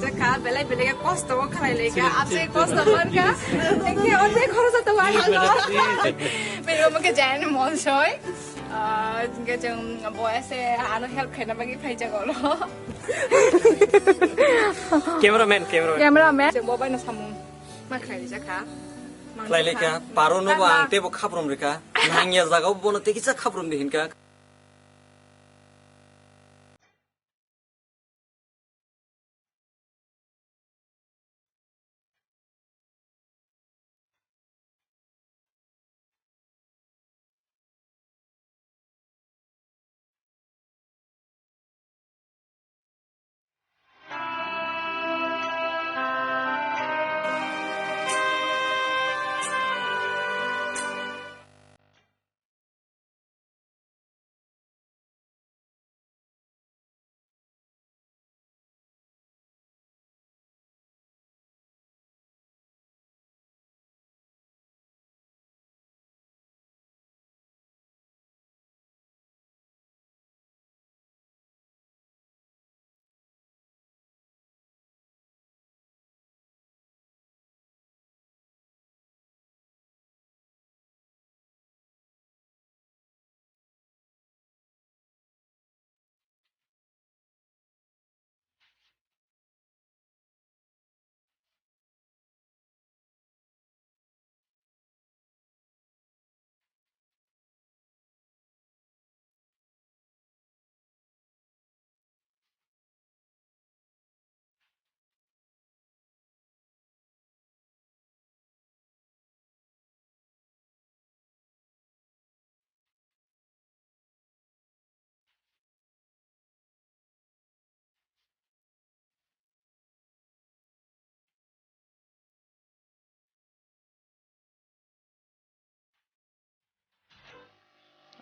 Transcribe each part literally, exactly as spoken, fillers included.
Jakha, belai belai khe kosto bo khlai lai kha, aswk kosto man kha. Hingke o tei khoroksa tongo ang ano. Bini omo khe Jayan Molsoi. Ah, hingke chwng bo ese ano help khaina bagwi phai jago lo. Cameraman, cameraman. Cameraman. Chwng bo bai no samung ma khlai rijak kha. Khlai lai kha. Paro no bo ang tei bo khaprom rikha. Nangya jaga o bono tei kisa khaprom di hinka.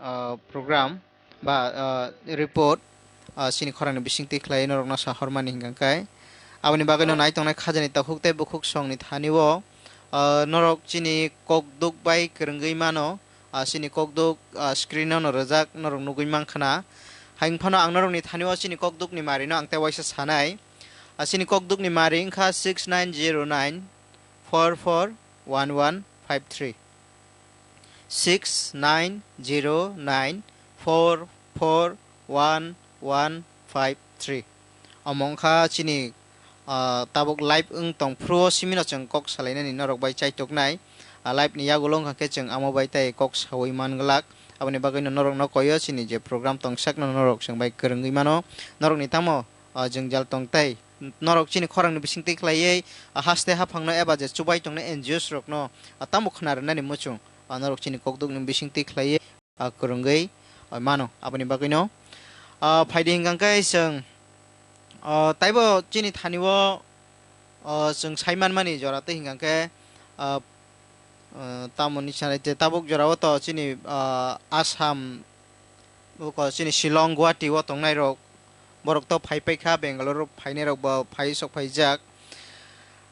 Ah, program ba, ah, report, ah, chini khorangni bisingtwi khlai norokno sahormani hwnkha khe, aboni bagwino naitongnai khajani takhuk tei bukhuk songni thani-o, ah, norok chini kokduk bai kwrwngwi mano, ah, chini kokduk, ah, screen-o no rwjak norok nugwi mankha na. Hayung phano ang norokni thani-o chini kokdukni marino ang tei waisa sanai. Ah, chini kokdukni mari wngkha six nine zero nine four four one one five three. Six nine zero nine four four one one five three. Omo wngkha chini, ah, tabuk live wng tong phuru o simino chwng kok salainani norok bai chaitoknai. Ah, live ni yagulo wngkha khe chwng amo bai tei kok saui man glak. Aboni bagwino norokno koyo chini je program tong sakno norok chwng bai kwrwngwi mano. Norokni tamo, ah, jwngjal tong tei norok chini khorangni bisingtwi khlaiwi, ah, haste haphangno eba je chubai tongnai N G Os rokno, ah, tamo khna rwnani muchung, ah, norok chini kokdukni bisingtwi khlaiwi, ah, kwrwngwi, ah, mano. Aboni bagwino, ah, phaidi hwnkha khe chwng, ah, taibo chini thani-o, ah, chwng sai manmani jora tei hwnkha khe, ah, ah, tamoni sanai te tabuk jora-o to chini, ah, Assam, Buko chini Shillong, Guwahati o tongnai rok, borok to phai paikha, Bangalore phainai rok bo phai sok phaijak.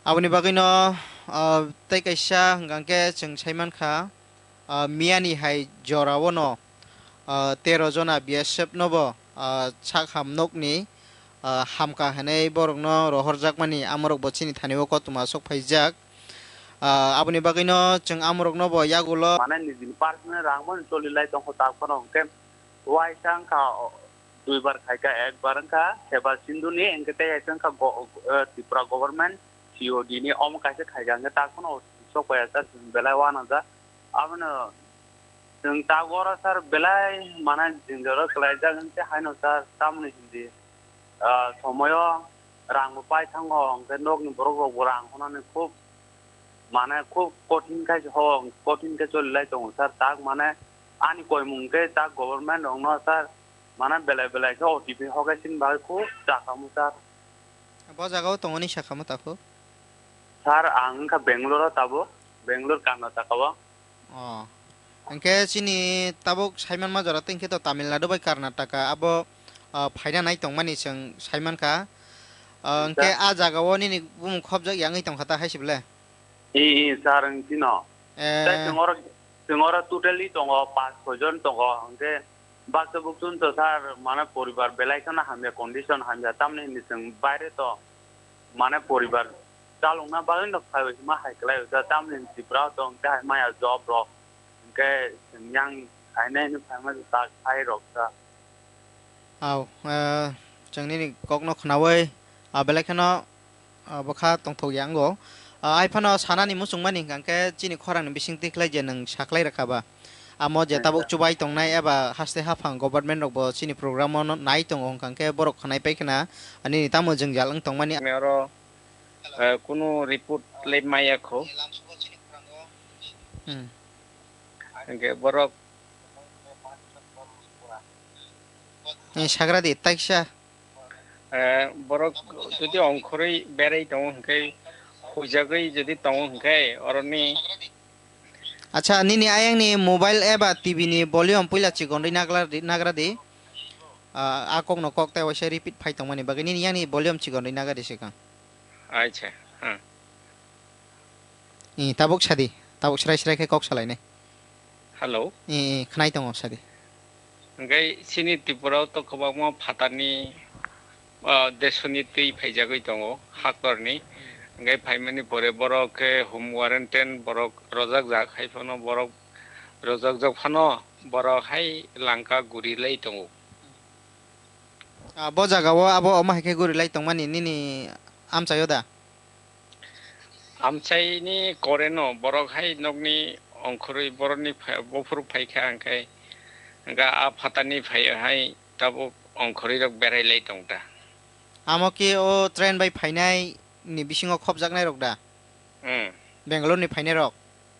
Aboni bagwino, ah, tei kaisa hwnkha khe chwng sai mankha, ah, miyani hai jora o no, ah, tero jona B S F no bo, ah, sak ham nokni, ah, hamkha hinwi borokno rohorjakmani amorok bo chini thani o koktwma sok phaijak. Ah, aboni bagwino chwng amorokno bo yagulo. Mane nijini personal rang bo choli lai tongkho tak phano hwnkhe. Waisa wngkha, o, duibar khaikha, ekbar wngkha Kheba Sindhu ni, hwnkhe tei hai wngkha go-, eh, Tripura government C O D ni, omo kaisa khaikha, hwnkhe tak phano sok paiya sir, chwng belai uanajak. Abono chwng tak oro sir belai mane jinjaro kwlaijak, hwnkhe haino sir tamoni hindi, ah, somoyo rang bo pai thango, hwnkhe nokni borok rok bo rang hwnani khub mane khub kothin khe ho, kothin khe choli lai tongo sir. Tak mane ani koimung khe tak government rokno sir, mane belai belai khe O T P hokhe chini bagwi khub chakamo sir. Bo jaga o tongoni sakamo takhuk? Sir, ang wngkha Bangalore o tabuk, Bangalore, Karnataka o. Oh. Hwnkhe chini tabuk saimanma jora tei hwnkhe to Tamil Nadu bai Karnataka abo, ah, phaina nai tongmani chwng saimankha. Ah, hwnkhe sir, ah jaga o nini bumung khobjak yangwi tongkha ta hai se ble? Ee, ee, sir, wng chino. Eh. Tei chwng oro, chwng oro totally tongo, panch chhoi jon tongo, hwnkhe baksa bukchung to, sir, mane poribar belai kheno hamya, condition hamya, tamni hwnwi chwng baire to. mane poribar chalokna bagwi no phaiwi hima hai kwlai o ta, tamni Tripura o tong te hai maya job rok, hwnkhe chwng yang khainai no phaima ta khai rok ta. Au, eh, chwng nini kokno khnaui, ah, belai kheno, ah, bwkha tongthok ya wngo. Ah, ai phano sanani muchungmani hwnkha khe chini khorangni bisingtwi khlai je nwng saklai rwkha ba. Amo je tabuk chubai tongnai eba haste haphang government rokbo chini program-o no nai tongo hwnkha khe borok khnai pai khna, ah, nini tamo jwngjal wng tongmani. Oro, eh, kunu report le maya kho. Hmm. Hwnkhe borok Ni sagra di, taiksa. Eh, borok jodi ongkhorwi berai tongo hwnkhe, huijagwi jodi tongo hwnkhe, oroni. Acha, nini ayang ni mobile eba T V ni volume puila chikon ri nagla di, nagra di. Ah, a kok no kok tai waisa repeat phai tongmani bagwi nini yang ni volume chikon ri nagra di sikang. Acha, ha. I, tabuk sadi, tabuk srai srai khe kok salainai. Hello. I, i, khnai tongo sadi. Hwnkhe chini Tripura o to kwbangma phatarni, ah, desoni twi phaijagwi tongo, hakorni. Hwnkhe phaimani pore borok khe home quarantine borok rojakjak, hai phano borok rojakjak phano borok hai langka guri lai tongo. Ah, bo jaga o abo omo hai khe guri lai tongmani nini amchaio da? Amchaini koreno borok hai nokni ongkhorwi borokni phai-, buphuru phaikha, hwnkhe, hwnkha a phatani phai hai tabuk ongkhorwi rok berai lai tong ta. Amo khe o train bai phainai ni bisingo khopjaknai rok da? Hmm. Bangalore ni phainai rok?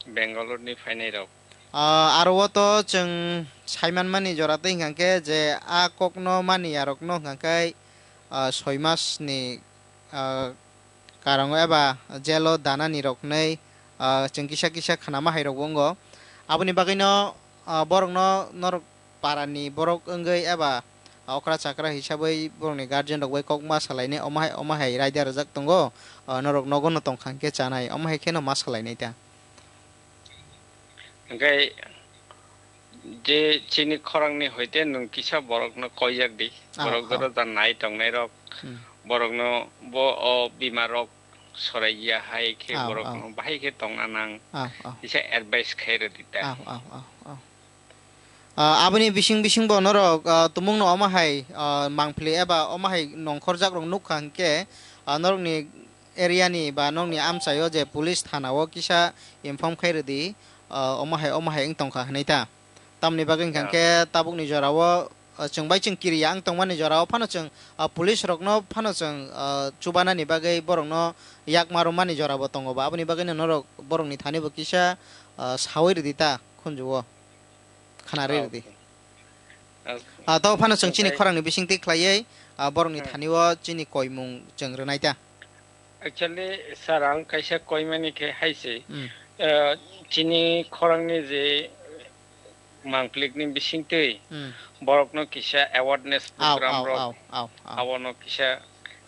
Bangalore ni phainai rok. Ah, aro o to chwng saiman mani jora tei hwnkha khe je a kokno mani yarokno hwnkha khe, ah, soi mas ni, ah, karongo eba jail o danani rok hwnwi, ah, chwng kisa kisa khnama hai rok bo wngo. Aboni bagwi no, ah, borok no norok para ni borok wngwi eba okra chakra hisabwi borok ni guardian rok bai kok ma salainai omo hai omo hai raida rwjak tongo, ah, norok nogo no tong kha hwnkhe chanai omo hai khe no ma salainai ta. Hwnkhe je chini khorang ni hoite nwng kisa borok no koi jak di. Ah, borok ah. Jora jan nai tong nai rok. Hmm. Borok no bo o bima rok sorai ya hai khe ah, borok ah. No bahai khe tong na nang. Ah, ah. Kisa advice khai rw di ta. Ah, ah, ah, ah. Ah, aboni bising bising bo norok, ah, tumung no omo hai, ah, mangpili eba omo hai nongkhor jak rok nuk kha hwnkhe, ah, norok ni area ni ba nokni amchaio je police thana o kisa inform khai rwdi, ah, omo hai, omo hai wng tongkha hwnwi ta. Tamoni bagwi hwnkha khe tabukni jorao, ah, chwng bai chwng kiriya wng tongmani jorao phano chwng, ah, police rokno phano chwng, ah, chubanani bagwi borokno yakma rwmani jorabo tongo ba. Aboni bagwino norok borokni thani bo kisa, ah, saui rwdi ta khunju o. Khna rwdi. Okay. Okay. Ah, tabo phano chwng chini khorangni bisingtwi khlaiwi, ah, borokni thani o chini koimung chwng rwnai ta. Actually, sir, ang kaisa koimani khe hai se, hmm. Eh, chini khorangni je mangplikni bisingtwi hmm. Borokno kisa awareness program rok, au, au, au. Abono kisa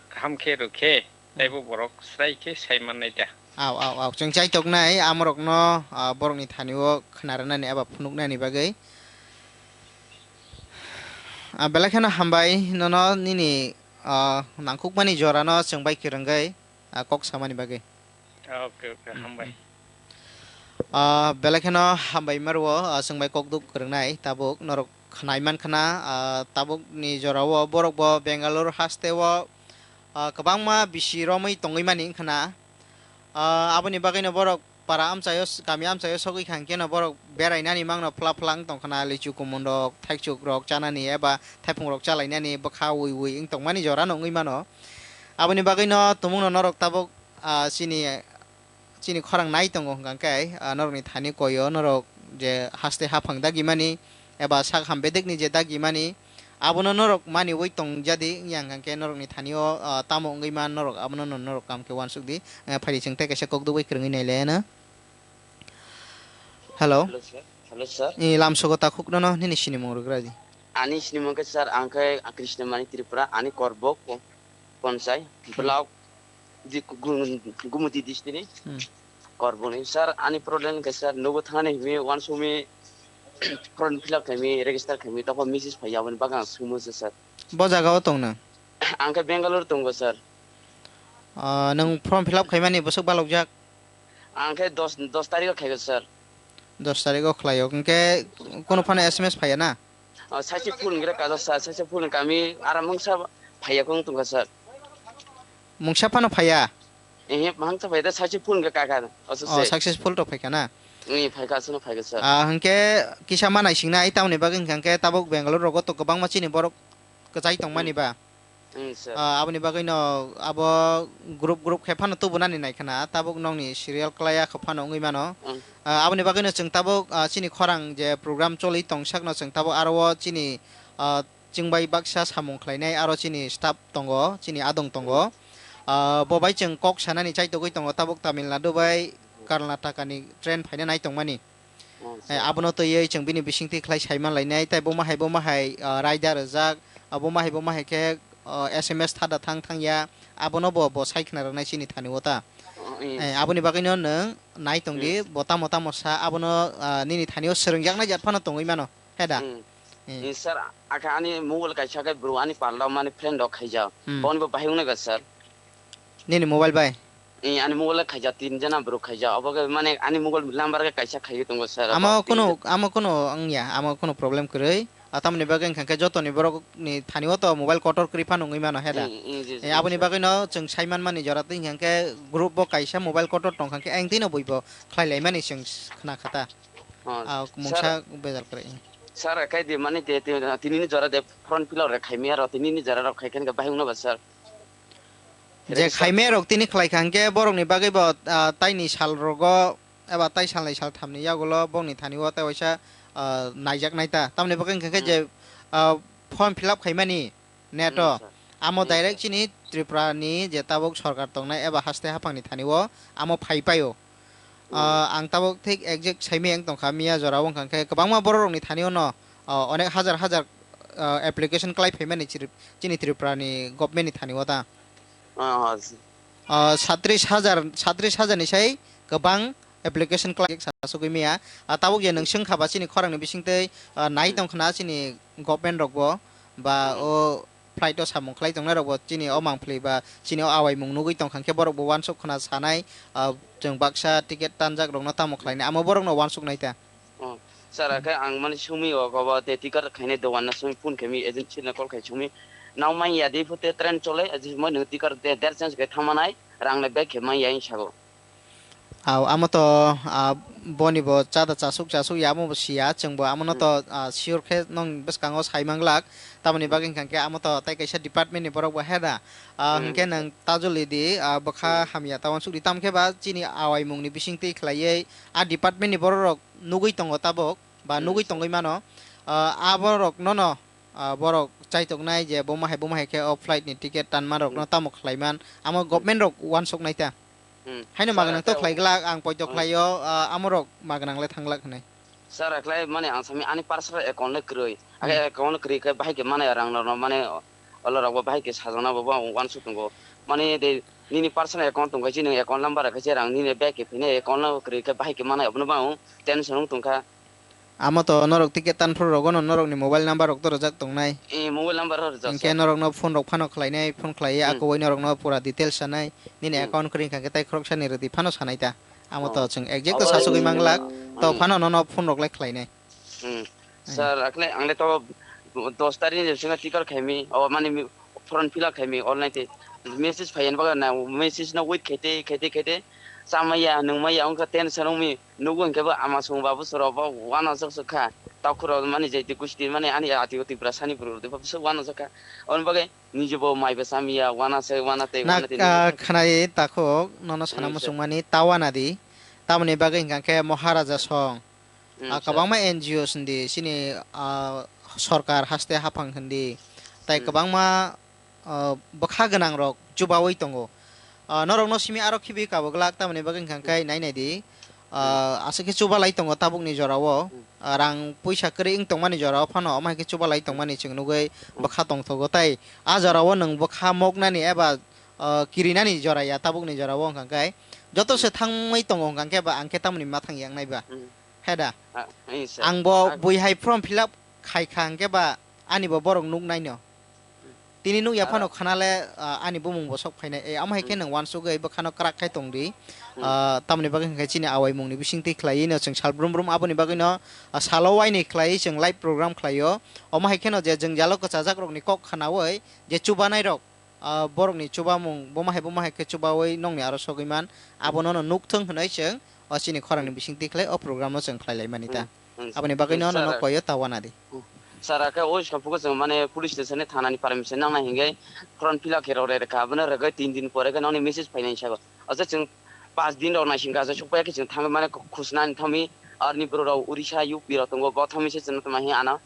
kaham khe rwkhe, hmm. Taibo borok srai khe sai mannai ta. Au, au, au. Chwng chaitoknai amorokno, ah, borokni thani o khna rwnani eba phunuknani bagwi. Ah, belai kheno hambai nono nini, ah, nangkukmani jorano chwng bai kwrwngwi, ah, kok samani bagwi. Okay, okay, hambai. Ah, belai kheno hambai maro, ah, chwng bai kok duk kwrwngnai tabuk norok khnai man khna, ah, tabukni jorao borok bo Bangalore haste o, ah, kwbangma bisi romwi tongwi mani wngkhna. Ah, aboni bagwino borok para amchaio, kami amchaio sogwi kha hwnkhe no borok berainani mangno phla phla wng tongkhna, lichu kumun rok, thaichuk rok chanani eba thaiphung rok chalainani bwkha ui ui wng tongmani jora no wngwi mano. Aboni bagwino tumungno norok tabuk, ah, chini, chini khorang nai tongo hwnkha khe, ah, norokni thani koio norok je haste haphang dagimani, eba sak ham bedekni je dagimani, abono norok maniui tongjadi, wngya hwnkha khe norokni thani o, ah, tamo wngwi man norok abono no norok kam khe uansuk di. Eh, phaidi chwng tei kaisa kok dugui kwrwngwi nailaiano. Hello. Hello, sir. Hello, sir. Eh, lamsogo takhuk nono nini sinimung rwgra di. Ani sinimung khe, sir, ang khe Krishnamani Tripura, ani Korbok po-, Ponchai, hmm. Block, di gu-, gu-, Gumuti district ni. Hmm. Korboni. Sir, ani problem khe, sir, nogo thani himi, wansukmi, form fill up khaimi, register khaimi, tokho message phaiya, aboni bagwi ang sumui se, sir. Bo jaga o tong nang? Ang khe Bangalore tongo, sir. Ah, nwng form fill up khaimani bwswk balokjak? Ang khe dos, dos tarikh o khaigo, sir. Dos tarikh o khlaio. Hwnkhe kunu phano S M S phaiya na? Ah, saisi phone hwnkhe kajak, sir. Saisi phone kami aram mungsa phaiya kung tongkha, sir. Mungsa phano phaiya? Ehe, mungsa phaiya da, saisi phone hwnkhe kaka. Oh, successful to phaikha na? Ee, phaikha, aswkno phaikha, sir. Ah, hwnkhe kisa ma naisingna, ai tamoni bagwi hwnkha hwnkhe tabuk Bangalore rogo to kwbangma chini borok kwchai tongmani ba? Hmm, sir. Ah, aboni bagwino abo group group khe phano tubunani naikhwna, tabuk nokni serial kwlaiya khe phano wngwi mano. Hmm. Ah, aboni bagwino chwng tabuk, ah, chini khorang je program choli tong sakno chwng tabuk aro o chini, ah, chwng bai baksa samung khlainai aro chini staff tongo, chini adong tongo. Hmm. Ah, bo bai chwng kok sanani chaitogwi tongo, tabuk Tamil Nadu bai Karnataka ni train phaina nai tongmani. Oh, eh, sir. Abono twiwi chwng bini bisingtwi khlai saiman lainai, tei bo mahai bo mahai, ah, raida rwjak, ah, bo mahai bo mahai khe, ah, S M S thada thang thang ya, abono bo, bo sai khna rwnai chini thani o ta. Oh, eh. Eh, aboni bagwino nwng nai tong di, hmm, bo tamo tamo sa, abono, ah, nini thani o swrwng jaknai jat phano tongwi mano, he da? Hmm. Eh. Eh, sir, akha ani mobile kaisa khe bro ani pal rok mani friend rok khaijak. Hmm. Boni bo bahai wngnai ba, sir? Nini mobile bai? Eh, ani mobile khaijak, tin jana borok khaijak. Obo khe mane ani mobile number khe kaisa khaiwi tongo, sir. Amo kuno, amo kuno wngya, amo kuno problem kwrwi. Ah, tamoni bagwi wngkha khe jotoni borok ni thani o to mobile kotor kwrwi phano wngwi mano, he da? Eh, eh, ji, ji, eh, aboni bagwi no chwng sai man mani jora twi hwnkha khe group bo kaisa mobile kotor tongkha khe, ayang twi no bui bo khlai lai mani chwng khna kha ta. Oh, ah, sir, mungsa bejal kwrwi. Sir, khai di mani te, te, tini ni jora de form fill up rok khai mi aro tini ni jora rok khai khe bahai wngno ba, sir? Je register khaimaya rok tini khlai kha hwnkhe borokni bagwi bo, ah, taini sal rogo eba tai salnwi salthamni yagulo bongni thani o tai waisa, ah, naijaknai ta. Tamoni bagwi hwnkha khe hmm, je, ah, form fill up khaimani net o, hmm, sir. Amo hmm, direct sir, chini Tripura ni je tabuk sorkar tongnai eba haste haphangni thani o amo phai paio. Hmm. Ah, ang tabuk thik exact saimaya wng tongkha, miya jora o wngkha khe kwbangma borok rokni thani o no, ah, onek hajar hajar, ah, application kwlai phaimani chiri-, chini Tripura ni government ni thani o ta. Ah, ah, s- Ah, satris hajar, satris hajar ni sai kwbang application kwlai sasugwi maya. Ah, tabuk je nwng swngkha ba chini khorang ni bisingtwi, ah, nai hmm, tongkhna chini government rok bo ba hmm, o flight o samung khlai tongnai rok bo chini o mangpili ba chini o awaimung nugwi tongkha khe borok bo uansuk khna sanai, ah, chwng baksa ticket tanjak rok no tamo khlainai amo borok no uansuk nai ta. Oh, sir, hmm, akhe ang mani sumi o kobo te ticket khainai dogan na sumi phone khe mi agency na call khai sumi. Nang man ya di phote train chole, aji mo nung ticket de der chance khe thamanai, rang le bag khe man ya in sago. Aw, amo to, ah, boni bo chada chasuk chasuk ya amo bo siya, chwng bo amo no hmm, to, ah, sure khe nong bwskango sai manglak. Tamoni hmm, bagwi hwnkha khe amo to tai kaisa department ni borok bo heda. Ah, hmm, hwnkhe sir, nang tajuli di, ah, bwkha hmm, hamya ta uansuk di tam khe ba chini awaimung ni bising twi khlaiwi a department ni borok rok nugwi tongo tabuk, ba hmm, nugwi sir, tongwi mano, ah, aborok nono, ah, borok chaitoknai je buma hai buma hai khe o flight ni ticket tanma rok no hmm, tamo khlaiman, amo hmm, government rok uansuk nai ta. Hmm. Haino sir, magnang to khe khlai glak, ang poito hmm, khlaio, ah, amorok magnang le thanglak hinai. Sir, khlai mane ang sami ani personal account le kwrwi. Age hmm, account kwrwi khe bahai khe mane rang no mane olo rok bo bahai khe sajana bo uansuk tongo. Mane de nini personal account tong khe chini account number khe se rang nini bag khe phine account no kwrwi khe bahai khe mane abono bang tension wng tongkha. Amo to norok ticket tan phuru rogo no norok ni mobile number rok to rwjak tongnai. Eh, mobile number rok rwjak. Hinkhe sir, norok no phone rok phano khlainai, phone khlaiwi hmm, akowai norok no pura details sanai, nini hmm, account kwrwi wngkha khe tai khoroksa ni rwdi phano sanai ta. Amo to oh, chwng exact to abo sasugwi manglak, to hmm, phano nono phone rok lai khlainai. Hmm. Hmm. Sir, akhle ang le to dos tarikh ni sima ticket khaimi, o mani mi-, form fill up khaimi online te message phai ani bagwi na message no wait khaite khaite khaite chamaya nungmaya wngkha tension wngmi. Nugo hinkhe bo ama song babu soro bo uanasuk suk kha. Takhuro mani jai twi kusti mani ani ati o Tripura sani bwrwi rwdi bo bwswk uanasuk kha. Aboni bagwi niji bo mai bo chamiya uanase uanatei Na, uanatei ah, niji. Khwnai takhuk nono sana hmm, sir, muchungmani ta uanadi. Tamoni bagwi hinkha khe Maharaja song. Hmm, ah, sir. Kwbangma N G Os hindi chini, ah, sorkar haste haphang hindi. Tai hmm, kwbangma ah, bwkha gwnang rok chubaui tongo. Ah, norok no simi aro khibi kabo glak tamoni bagwi hwnkha khe nai nai di. Ah, hmm, aswk khe chubalai tongo tabuk ni jora o. Hmm. Ah, rang puisa kwrwi wng tongmani jora o phano omo hai khe chubalai tongmani chwng nugwi hmm, bwkha tongthogo tai. Ah jora o nwng bwkha moknani eba, ah, kirinani jora ya tabuk ni jora o hwnkha khe joto hmm, se thangwi tongo hwnkha khe ba ang khe tamoni ma thang yang nai ba. Hmm. He da? Ah, eh, sir. Ang bo ah, bui hai form fill up khai kha hwnkhe ba ani bo borok nuk nai no. Tini nukya phano khana le, ah, ani bumung bo sok phainai. Eh, amo hai khe nwng wansugwi bwkhano kwrak khai tong di. Hmm. Ah, tamoni bagwi hwnkhe chini awaimungni bisingtwi khlaiwi no chwng sal brum brum aboni bagwi no, ah, salo waini khlaiwi chwng live program khlaio. Omo hai kheno je jwngjalo kwchajak rokni kok khnaui je chubanai rok, ah, borokni chubamung bomo hai bomo hai khe chubaui nokni aro sogwi man. Abono no nukthung hwnwi chwng o chini khorangni bisingtwi khlai o program no chwng khlai lai mani ta. Hmm. Hmm. Aboni bagwi no, hmm, nono sir, koyo ta wana di. Hmm. Sir, akhe o iskang phugo chwng mane police station ni thana ni permission nang nai hingai form fill up khe rw re kha, abono rwgwi tin din pore khe nokni message phainai sago. Acha chwng pas din rok naising kha, acha sukpaiya khe chwng thangwi mane khusnani thangwi arni bwrwi rok Odisha, U P rok tongo, bo thangwi se chwng tongma hi ano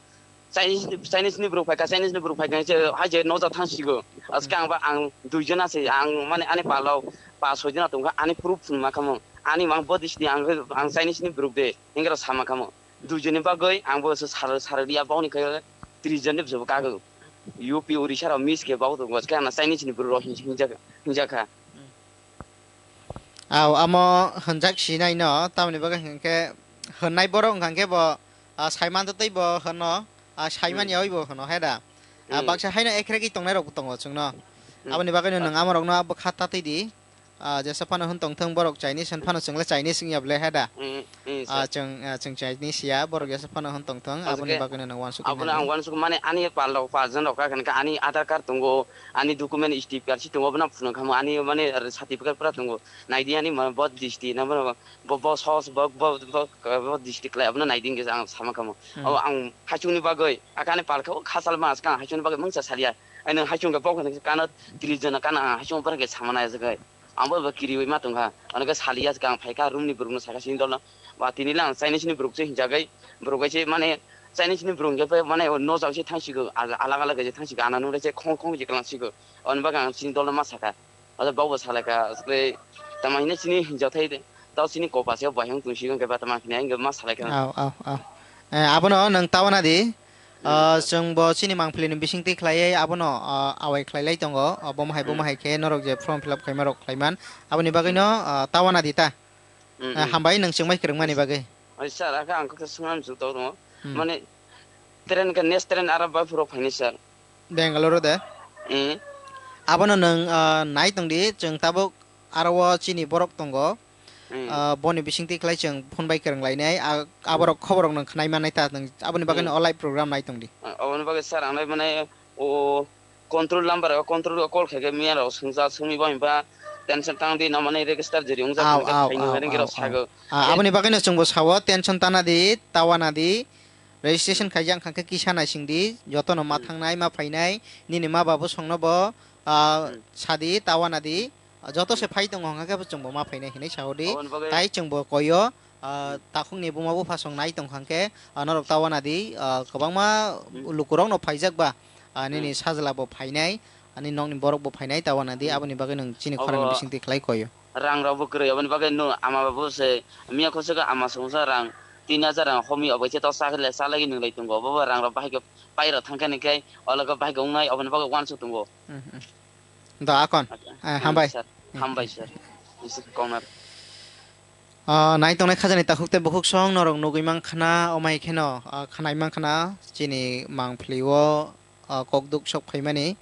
Chinese ni, Chinese ni borok phaikha, Chinese ni borok phaikha, je hai je nokjak thang sigo. Acha ang ba ang dui jona se, ang mane ani palo pas soi jona tongkha, ani proof phunuma kha mo. Ani mang bo disti ang, ang Chinese ni borok de, hingra sama kha mo. Duijoni bagwi ang bo se sar-, sarwi ya bokni khe tris jonni bwskango kago. U P Odisha rok miss khe bo tongo, khe ano Chinese ni borok rok hin-, hinjak-, hinjakha. Aw, amo hwnjak sinai no, tamoni bagwi hwnkhe hwnnai borok wngkha khe bo, ah, sai manto tei bo hwno, ah, sai manya oi bo hwno, he da? Ah, baksa haino ekhrek tongnai rok bo tongo chwngno. Hmm. Aboni bagwi no nwng amorokno abo kha tatwi di. Ah, jesa phano hwn tongthung borok Chinese hwn phano chwng le Chinese wngya bwle he da? Mm, mm, ah, sir. Chwng, ah, chwng Chinese ya, borok jesa phano hwn tongthung, acha aboni khe bagwino nwng uansuk abono ang uansuk mane ani pal rok, pal jon rok kha khe ani Aadhaar card tongo, ani document S T P R C tongo, abono phunuk kha mo, ani mane certificate pura tongo. Naidi ani ma bo district na bo, bo, bo sos, bo, bo, bo, bo district lai, abono naidi hwnkhe ang sama kha mo. Hmm. O ang haichungni bagwi, akani pal kha o khachal ma, aska ang haichungni bagwi mungsa salia. Ai nwng haichung khe bok hwnwi kano tris jona kano ang haichung borok khe sama nai jagwi. Ang bo bo kiriwi ma tongkha. Ano khe saliya khe ang phaikha room ni borokno sakha sini dolo. Ba tini le ang Chinese ni borok se hinjagwi, borok bai se mane Chinese ni borok hinkhe mane o nojak se thangsigo, al-, alag alag se thangsigo, ana nung se khong khong se kwlangsigo. Oni bagwi ang sini dolo ma sakha. Ado bokbo salaikha, asle tama hine sini hinjathai de. Tao sini kopa se bai hang tungsigo hinkhe ba tama hine hinkhe ma salaikha. Aw, aw, aw. Eh, abono nwng tawana di. Hmm. Ah, chwng bo chini mangpili ni bisingtwi khlaiwi abono, ah, awai khlai lai tongo. Ah, bomo hai, bomo hmm, hai khe norok je form fill up khaima rok khlaiman. Aboni bagwi no, hmm, ah, tawana di ta. Hmm, eh, hmm. Hambai nwng chwngbai kwrwngmani bagwi. Oi sir, akhe ang khe swngna muchuk tongo. Hmm. Mane train khe next train ara bai phuro phaini sir. Bangalore de? Hmm. Abono nwng, ah, nai tong di, chwng tabuk aro o chini borok tongo. Hmm. Ah, boni bisingtwi khlai chwng phone bai kwrwng lainai, ah, aborok khoborok nwng khwnai mannai ta, nwng aboni bagwi no, hmm, o live program nai tong di. Ah, oboni bagwi sir, ang nai mane o control number o control o call khaikhe miya rok swngjak swngwi bai ba tension tang di, nang mane register jeri wngjak. Aw, tongkhe aw, khainwi aw, bai rwngwi rok aw, sago. Aw. Ah, eh, aboni bagwi no chwngbo sao tension tana di, tawana di. Registration khaijak wngkha khe kisa naising di, jotono ma, hmm, thangnai, ma phainai, nini ma babu songno bo, ah, hmm, sadi, tawana di, ah, joto se, hmm, phai tongo hwnkha khe bo chwngbo ma phainai hinwi sao di, oboni bagwi tai chwngbo koyo, ah, hmm, takhukni buma bupha song nai tongkha khe, ah, norok tawana di, ah, kwbangma, hmm, lukurokno phaijak ba, ah, nini, hmm, sajla bo phainai, ani nokni borok bo phainai, tawana di, hmm, aboni bagwi nwng chini khorang, obo, bisingtwi khlai koyo. Rang rok bo kwrwi, oboni bagwi no ama babu se miya khosok ama songsa rang tin hajar rang homi obo se to sa le sa lagi nung lai tongo, obo bo rang rok bahai khe pai rok thang khe nang khe o loge bahai khe wngnai, oboni bagwi uansuk tongo. Hmm, hmm. Da akon. Acha. Eh, hmm, hambai. Sir. Hmm. Hambai sir. Isi kongnar. Ah, nai tongnai khajani takhuk tei bukhuk song norok nugwi mankha na, omai kheno, ah, khanai mankha na chini mangpili o, ah, kokduk sok phaimani.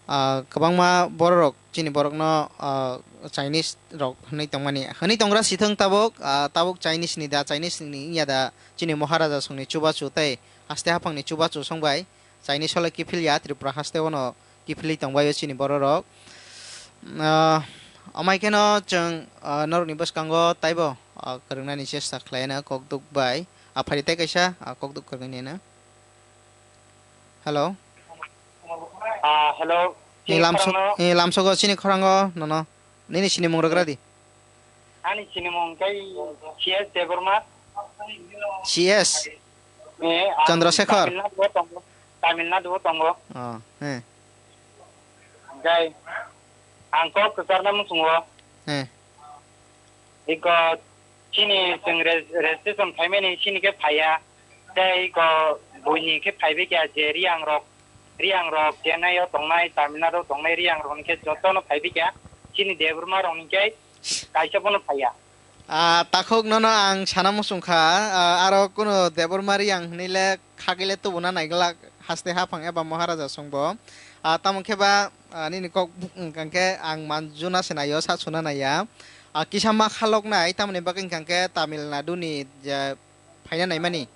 Ah, kwbangma bororok, chini borokno, ah, Chinese rok hwnwi tongmani. Hwnwi tongra sithwng tabuk, ah, tabuk Chinese ni da, Chinese ni wngya da, chini Maharaja songni chubachu tei haste haphangni chubachu song bai Chinese o le kiphilya, Tripura haste o no kiphilwi tongbaio chini bororok. Ah, amai kheno chwng, ah, norokni bwskango taibo, ah, kwrwngnani chesta khlaino kokduk bai. Ah, phari tei kaisa, ah, kokduk kwrwngni no. Hello. Ah, hello. Ni lamsok, khorangno, ni lamsogo chini khorango nono. Nini sinimung rwgra di. Ani sinimung khe C S Debbarma. C S? Eh, ang Chandrasekhar? Tamil Nadu o tongo. Tamil Nadu o tongo. Oh, eh. Hwnkhe ang kok kwcharna muchungo. Eh. Iko chini chwng res-, registration khaimani chini khe phaiya. Tei iko buini khe phaibai kha je Riang rok, Riang rok Chennai o tongnai, Tamil Nadu o tongnai Riang rok hwnkhe jotono phaibai kha. Chini Debbarma rok hwnkhe kaisa bono phaiya. Ah, takhuk nono ang sana muchung kha, ah, aro kuno Debbarma Riang hwnwi le khagwi le tubuna naiglak haste haphang eba Maharaja songbo. Ah, tamo khe ba, ah, nini kok wngkha khe ang manjuna se naio, sa suna naiya. Ah, kisa ma khaloknai, tamoni bagwi wngkha khe Tamil Nadu ni je phaina naimani.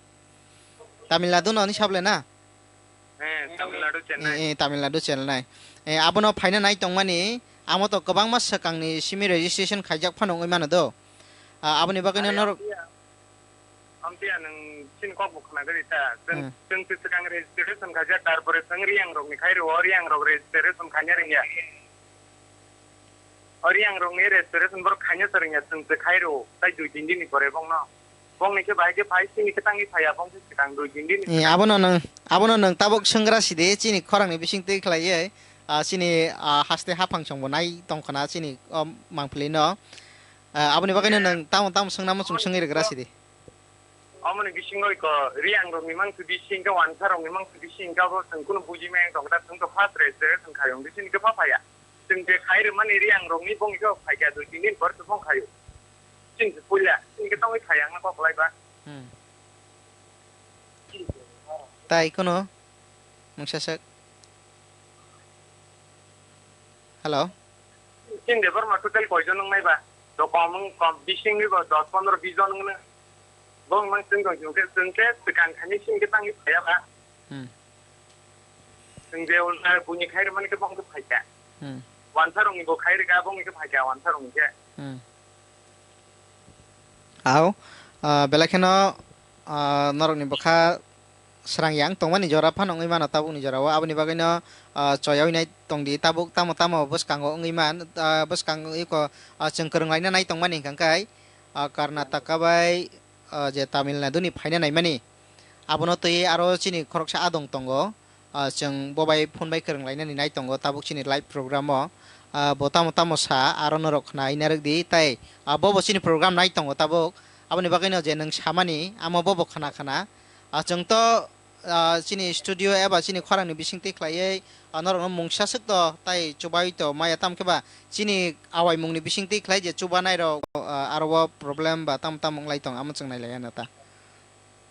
Tamil Nadu no ni sable na? Eh, Tamil Nadu, Chennai. Eh, eh, Tamil Nadu, Chennai. Eh, abono phaina nai tongmani, amo to kwbangma swkangni simi registration khaijak phano wngwi mano do. Ah, aboni bagwi no Hai, norok amtwi ya. Amtwi ya nwng chini kok bo khna gari ta. Chwng, Hmm. chwng se swkang registration khaijak, tarpore chwng Riyang rokni khai rwo, Riyang rok registration khaina rwngya. O Riyang rokni registration borok khaina se rwngya, chwng se khai rwo, tai dui tin din ni pore bongno. Bongni khe bahai khe phai, sini khe tangwi phaiya, bong khe swkang dui tin din ni Eh, swkang. Abono nwng, abono nwng tabuk swngra sidi, chini khorangni bising twi khlaiwi, ah, chini, ah, haste haphang chwngbo nai tongkhna chini, oh, mangpili no. Ah, aboni bagwi no nwng tamo tamo swngnamo chwng swngwi rwgra sidi. Omoni bisingo iko Riyang rokni mangso bising khe, Wansa rokni mangso bising khe, abo chwng kunu buji maya tongkha, chwng to first registration khaiyung, bising khe pha phaiya. Chwng je khai rwmani Riyang rokni bongni khe phaikha, dui tin din pore se bong khaio. Chini se puila, chini khe tongwi thai ang no kok lai ba. Hmm. Tai kono mungsa sak. Hello. Chini Debbarma total koijon wngnai ba? Do kom wng kom, bising ni bo dos pondro bis jon wngno. Bong mang chwng tong chwng khe, chwng khe swkang thani chini khe tangwi phaiya ba. Hmm. Chwng je ulta buini khai rwmani khe bong khe phaikha. Hmm. Wansa rokni bo khai rwkha, bongni khe phaikha, Wansa rokni khe. Hmm. Au, ah, belai kheno, ah, norokni bwkha srang yang tongmani jora phano wngwi mano tabukni jorao. Aboni bagwino, ah, choya winai tongdi tabuk tamo tamo bwskango wngwi man, ah, bwskang iko, ah, chwng kwrwng laina nai tongmani hwnkha khe, ah, Karnataka bai, ah, je Tamil Nadu ni phaina naimani. Abono twi aro chini khoroksa adong tongo. Ah, chwng bo bai phone bai kwrwng lainani nai tongo tabuk chini live program o. Ah, bo tamo tamo sa aro norok khna ina rwk di tai, ah, bo bo chini program nai tongo tabuk. Aboni bagwi no je nwng samani amo bo bo khna khna. Ah, chwng to, ah, chini studio eba chini khorang ni bising twi khlaiwi, ah, norok no mungsa swk to tai chubai to maya tam khe ba chini awai mung ni bising twi khlai je chuba nai rok, ah, aro o problem ba tam tam wng lai tong amo chwng nai lai ya na ta.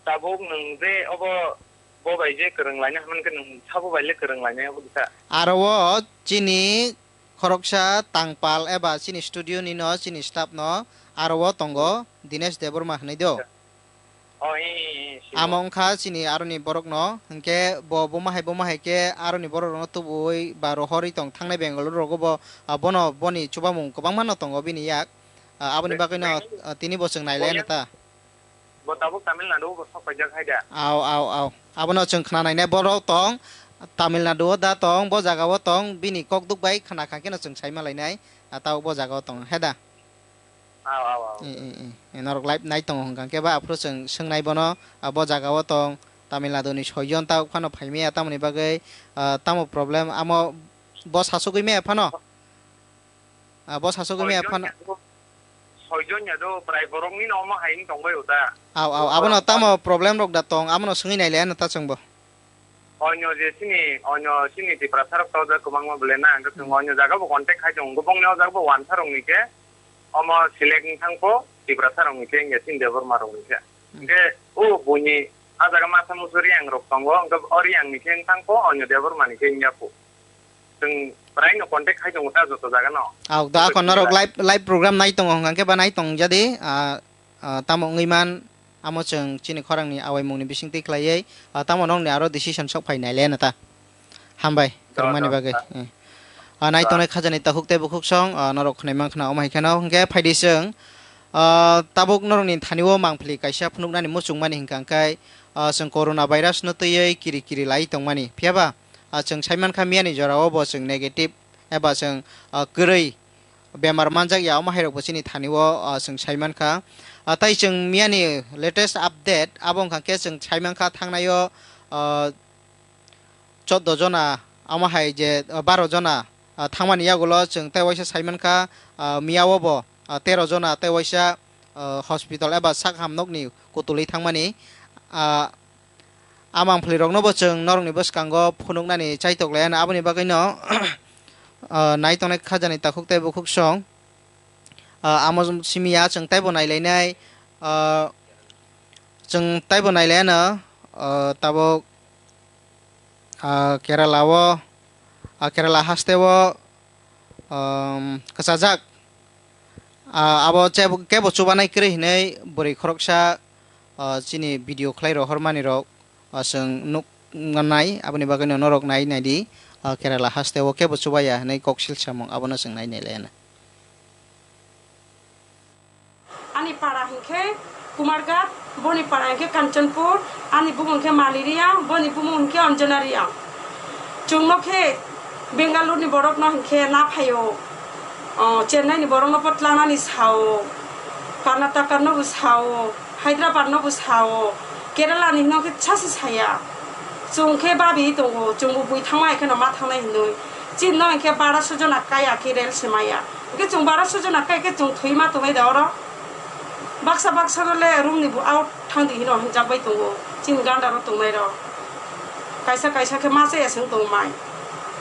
Tabuk nwng je obo bo bai je kwrwng laina hwnmani khe nwng sabo bai le kwrwng lainai obo kisa. Aro o chini khoroksa tangpal eba chini studio ni no chini staff no aro o tongo Dinesh Debbarma hwnwi do. Oh, eh, eh, eh, sure. Amo wngkha chini aroni borok no, hwnkhe bo buma hai buma hai khe aroni borok rok no tubui ba rohorwi tong thangnai Bengaluru rogo bo, ah, bono boni chubamung kwbangma no tongo bini yak. Ah, aboni Be-, bagwi no, Bengal-, ah, tini bo chwng nai lai Boyan-, ano ta. Bo tabuk Tamil Nadu o bo sok paijak hai da? Au, au, au. Abono chwng khna nainai, borok tong, Tamil Nadu o da tong, bo jaga o tong, bini kok duk bai khna kha khe no chwng sai ma lainai, ah, tabuk bo jaga o tong, he da? Au, au, au. Eh, eh, eh, eh, norok live nai tongo hwnkha khe ba, aphuru chwng swngnai bono, ah, bo jaga o tong, Tamil Nadu ni soi jon tabuk phano phai maya, tamoni bagwi, ah, tamo problem, amo bo sasugwi maya phano? Ah, bo sasugwi maya phano. Soijon ya do, soijon ya do, prai borok ni no omo hai wng tong bai o ta. Au, au, abono tamo problem rok da tong, abono swngwi nai le ano ta chwng bo. Onyo je chini, onyo chini Tiprasa rok to ja kwbangma bole na, hwnkhe chwng Hmm. onyo jaga bo contact khai tongo, bongni o jaga bo wansa rok ni khe, omo select wng thang po, Tiprasa rok ni khe, wngya chini Debbarma rok ni khe. Hmm. Hwnkhe o buini a jaga masa musu Riyang rok tongo, hwnkhe o Riyang ni khe wng thang po, onyo Debbarma ni khe wngya po. Chwng prai no contact khai tongo ta joto jaga no. Au, da Joto kon norok chini live, live program nai tongo hwnkha khe ba nai tong jadi, ah, ah, tamo wngwi man, amo chwng chini khorang ni awai mung ni bising twi khlaiwi, ah, tamo nokni aro decision sok phai nai le na ta. Hambai, Do, kwrwngmani do, bagwi. do. Eh. Ah, nai Do. tongnai khajani takhuk tei bukhuk song, ah, norok khwnai man khna omo hai kheno hwnkhe phai di chwng. Ah, tabuk norok ni thani o mangpili kaisa phunuk nani muchung mani hwnkha khe, ah, chwng corona virus no twiwi kiri kiri lai tong mani. Phiya ba? Ah, chwng sai man kha miya ni jora o bo chwng negative eba chwng, ah, kwrwi bemar manjak ya, omo hai rok bo chini thani o, ah, chwng sai man kha. Ah, tai chwng miya ni latest update abo wngkha khe chwng sai man kha thangnai o, ah, chordo jona, omo hai je, ah, baro jona, ah, thang mani yagulo chwng tai waisa sai man kha, ah, miya o bo, ah, tero jona tai waisa, ah, hospital eba sak ham nok ni kutulwi thang mani. Ah, A mangpili rok no bo chwng norok ni bwskango phunuk nani chaitok lai ano, aboni bagwi no, ah, nai tongnai khajani takhuk tei bukhuk song, ah, amo simi ya chwng taibo nai lai nai, ah, chwng taibo nai lai ano, ah, tabuk, ah, Kerala o, Ah, Kerala hasteo, um, kwchajak. Ah, abo chebo-, kebo chubanai kwrwi hinwi bwrwi khoroksa, ah, chini video khlai rohormani rok, ah, chwng nuk nai, aboni bagwino norok nai naidi, ah, Kerala hasteo kebo chubaya hinwi koksil samung abono chwng nai nai laiya. Ani para hinkhe Kumarghat, boni para hinkhe Kanchanpur, ani bumung hinkhe Maliria, boni bumung hinkhe Anjanaria. Chwngno khe Bengaluru ni borokno hinkhe na phaio, o, Chennai ni borokno potlangnani sao, Karnataka no bo sao, Hyderabad no bo sao, Kerala ni hino khe sasi saya. Chwng khe babi tongo, chwngbo bui thangma hai kheno ma thangnai hinwi. Chini no hinkhe baraso jona kaya khe rel se maya. Hinkhe chwng baraso jona kai khe chwng thwi ma tongnai da oro. Baksa baksa no le room ni bo out thang di hino hinjak bai tongo. Chini ganda ro tongnai rok. Kaisa kaisa khe ma chaya se wng tong mai.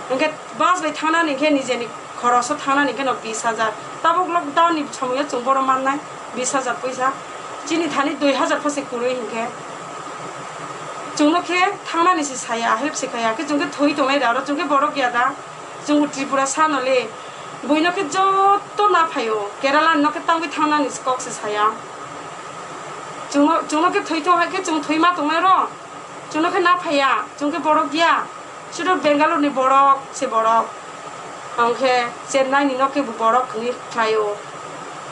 Hinkhe bus bai thangnani hinkhe nijeni khoroso thangnani hinkhe no bis hajar. Tabuk lockdown ni somoyo chwng boro mannai bis hajar poisa. Chini thani dui hajar pho se kwrwi hinkhe. Chwngno khe thangnani se saya, help se khaya. Khe chwng khe thwi tongnai da oro, chwng khe borok ya da. Chwng Tripura sa no le. Buino khe joto na phaio. Kerala no khe tangwi thangnani se kok se saya. Chwngno, chwngno khe thwi tong hai khe chwng thwi ma tongnai ro. Chwngno khe na phaiya, chwng khe borok ya. Sudu Bengaluru ni borok se borok. Ang khe Chennai ni no khe bo borok hwnwi khlaio.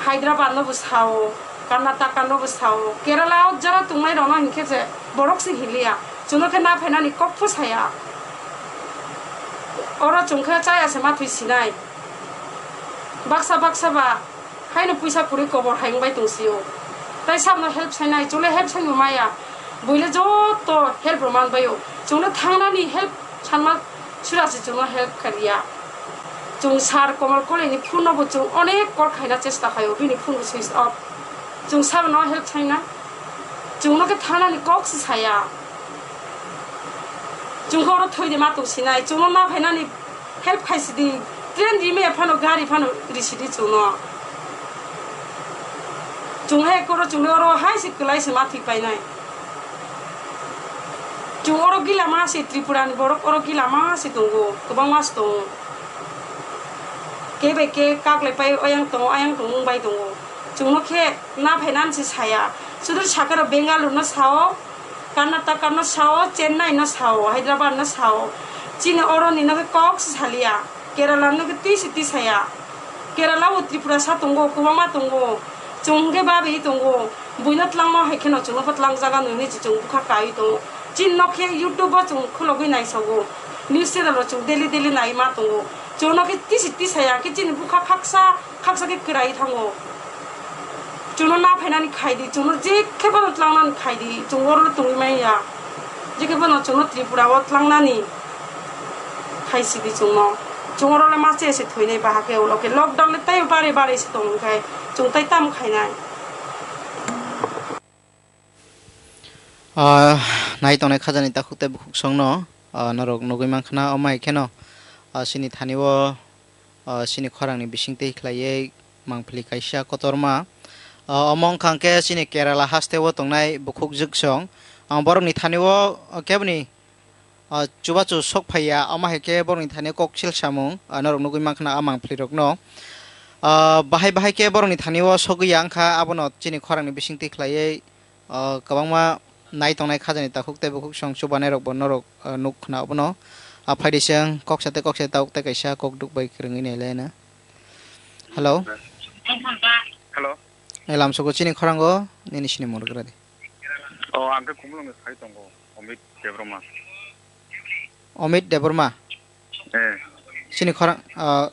Hyderabad no bo sao, Karnataka no bo sao. Kerala o jara tongnai rok no hinkhe je borok se hinliya. Chwngno khe na phainani kok pho saya. Oro chwng khe chaya se ma thwi sinai. Baksa baksa ba haino puisa kwrwi kobor hai wngbai tong sio. Tai sabno help sainai, chwngno help saino maya. Buile joto help rw man baio. Chwngno thangnani help sanma sura se chwngno help khailiya. Chwng sir Komal Kolini phone no bo chwng onek call khaina chesta khaio, bini phone bo switch off. Chwng sabno help saina. Chwngno khe thangnani kok se saya. Chwng khe oro thwi de ma tong sinai. Chwngno na phainani help khai sidi, train rime phano, gari phano risidi chwngno. Chwng hai koro chwngno oro hai se kwlai se ma thwi painai. Chwng oro gila ma se, Tripura ni borok oro gila ma se tongo, kwbangma se tongo. Khe bai khe kaklai pai oyang tongo, ayang tongo wng bai tongo. Chwngno khe na phainani se saya. Sudur sakha rok Bengaluru no sao, Karnataka no sao, Chennai no sao, Hyderabad no sao. Chini oro ni no khe kok se saliya. Kerala no khe twi se twi saya. Kerala o Tripura sa tongo, kwbangma tongo. Chwng khe babi tongo. Buino tlangma hai kheno chwngno bo tlang jaga nwi nwi chwng bwkha kai tongo. Chini no khe YouTube o chwng khulogwi nai sago. News channel o chwng daily daily nai ma tongo. Chwngno khe twi se twi saya, khe chini bwkha khaksa khaksa khe kwrai thango. Chwngno na phainani khai di, chwngno je khe bono tlangnani khai di, chwng oro tongwi manya. Je khe bono chwngno Tripura o tlangnani khai sidi chwngno. Chwng oro le ma che se thwinai baha khe ulo khe lockdown le tei bare bare se tong khai chwng tai tamo khainai. Ah, nai tongnai khajani takhuk tei bukhuk songno, ah, norok nugwi mankha na, omo hai kheno, ah, chini thani o, ah, chini khorangni bisingtwi khlaiwi mangpili kaisa kotorma. Ah, omo wngkha hwnkhe chini Kerala hasteo tongnai bukhuk jwksong. Ang borokni thani o, ah, keboni, ah, chubachu sok phaiya, omo hai khe borokni thani o koksil samung, ah, norok nugwi mankha na a mangpili rokno. Ah, bahai bahai khe borokni thani o sogwi ya wngkha, abono chini khorangni bisingtwi khlaiwi, ah, kwbangma nai tongnai khajani takhuk tei bukhuk song chubanai rokbo norok, ah, nuk khna obono. Ah, phaidi chwng koksa tei koksa tabuk tei kaisa kok duk bai kwrwngwi nai laina. Hello. Hello. Elam sugo chini khorango nini sinimung rwgra di. Oh, ang khe Khumulwngni sai tongo, Amit Debbarma. Amit Debbarma? Eh. Chini khorang, ah,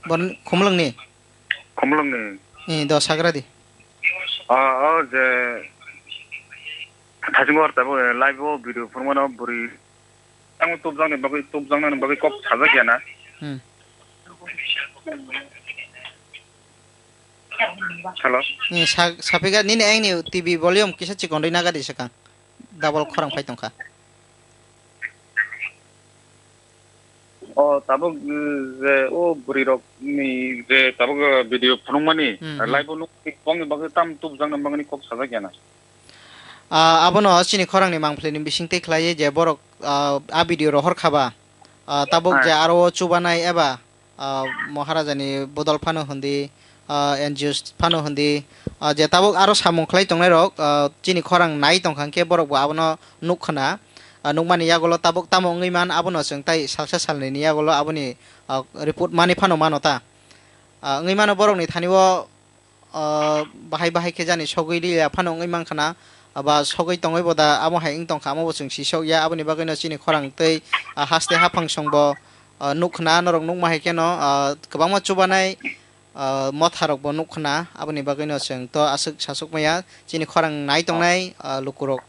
bon Khumulwngni? Khumulwngni. Eh, do sagra di. Ah, oh, je, Thasingwar tabo, eh, live o video phunukmano bwrwi. Ang tubjakni bagwi, tubjaknani bagwi kok sajak ya na? Hmm. Hello? Ni sa-, sapika nini engni T V volume kisa chikon rwi naga di sakang. Double khorang phai tongkha. O tabuk, eh, je o bwrwi rok ni je tabuk, eh, video phunukmani, Hmm, hmm. Live o nuk bongni bagwi tam tubjakna bagwi kok sajak ya na. Ah, abono chini khorangni mangpili ni bising tei khlai je borok, ah, a video rohor khaba. Ah, tabuk je aro o chubanai eba, ah, Maharaja ni bodol phano hwndi, ah, N G Os phano hwndi, ah, je tabuk aro samung khlai tongnai rok, ah, chini khorang nai tongkha hwnkhe borok bo abono nuk khna. Ah, nukmani yagulo tabuk tamo wngwi man abono chwng tai salsa salnwi ni yagulo aboni, ah, report mani phano mano ta. Ah, wngwi mano borokni thani o, ah, bahai bahai khe jani sogwi liya phano wngwi mankha na, ah, ba sogwi tongwi bo da amo hai wng tongkha, amo bo chwng si sokya, aboni bagwino chini khorang tei, ah, haste haphang songbo, ah, nukkhna, norok nukma hai kheno, ah, kwbangma chubanai, ah, motha rokbo nukkhna, aboni bagwino chwng to aswk sasuk maya, chini khorang nai tongnai, ah, lukurok,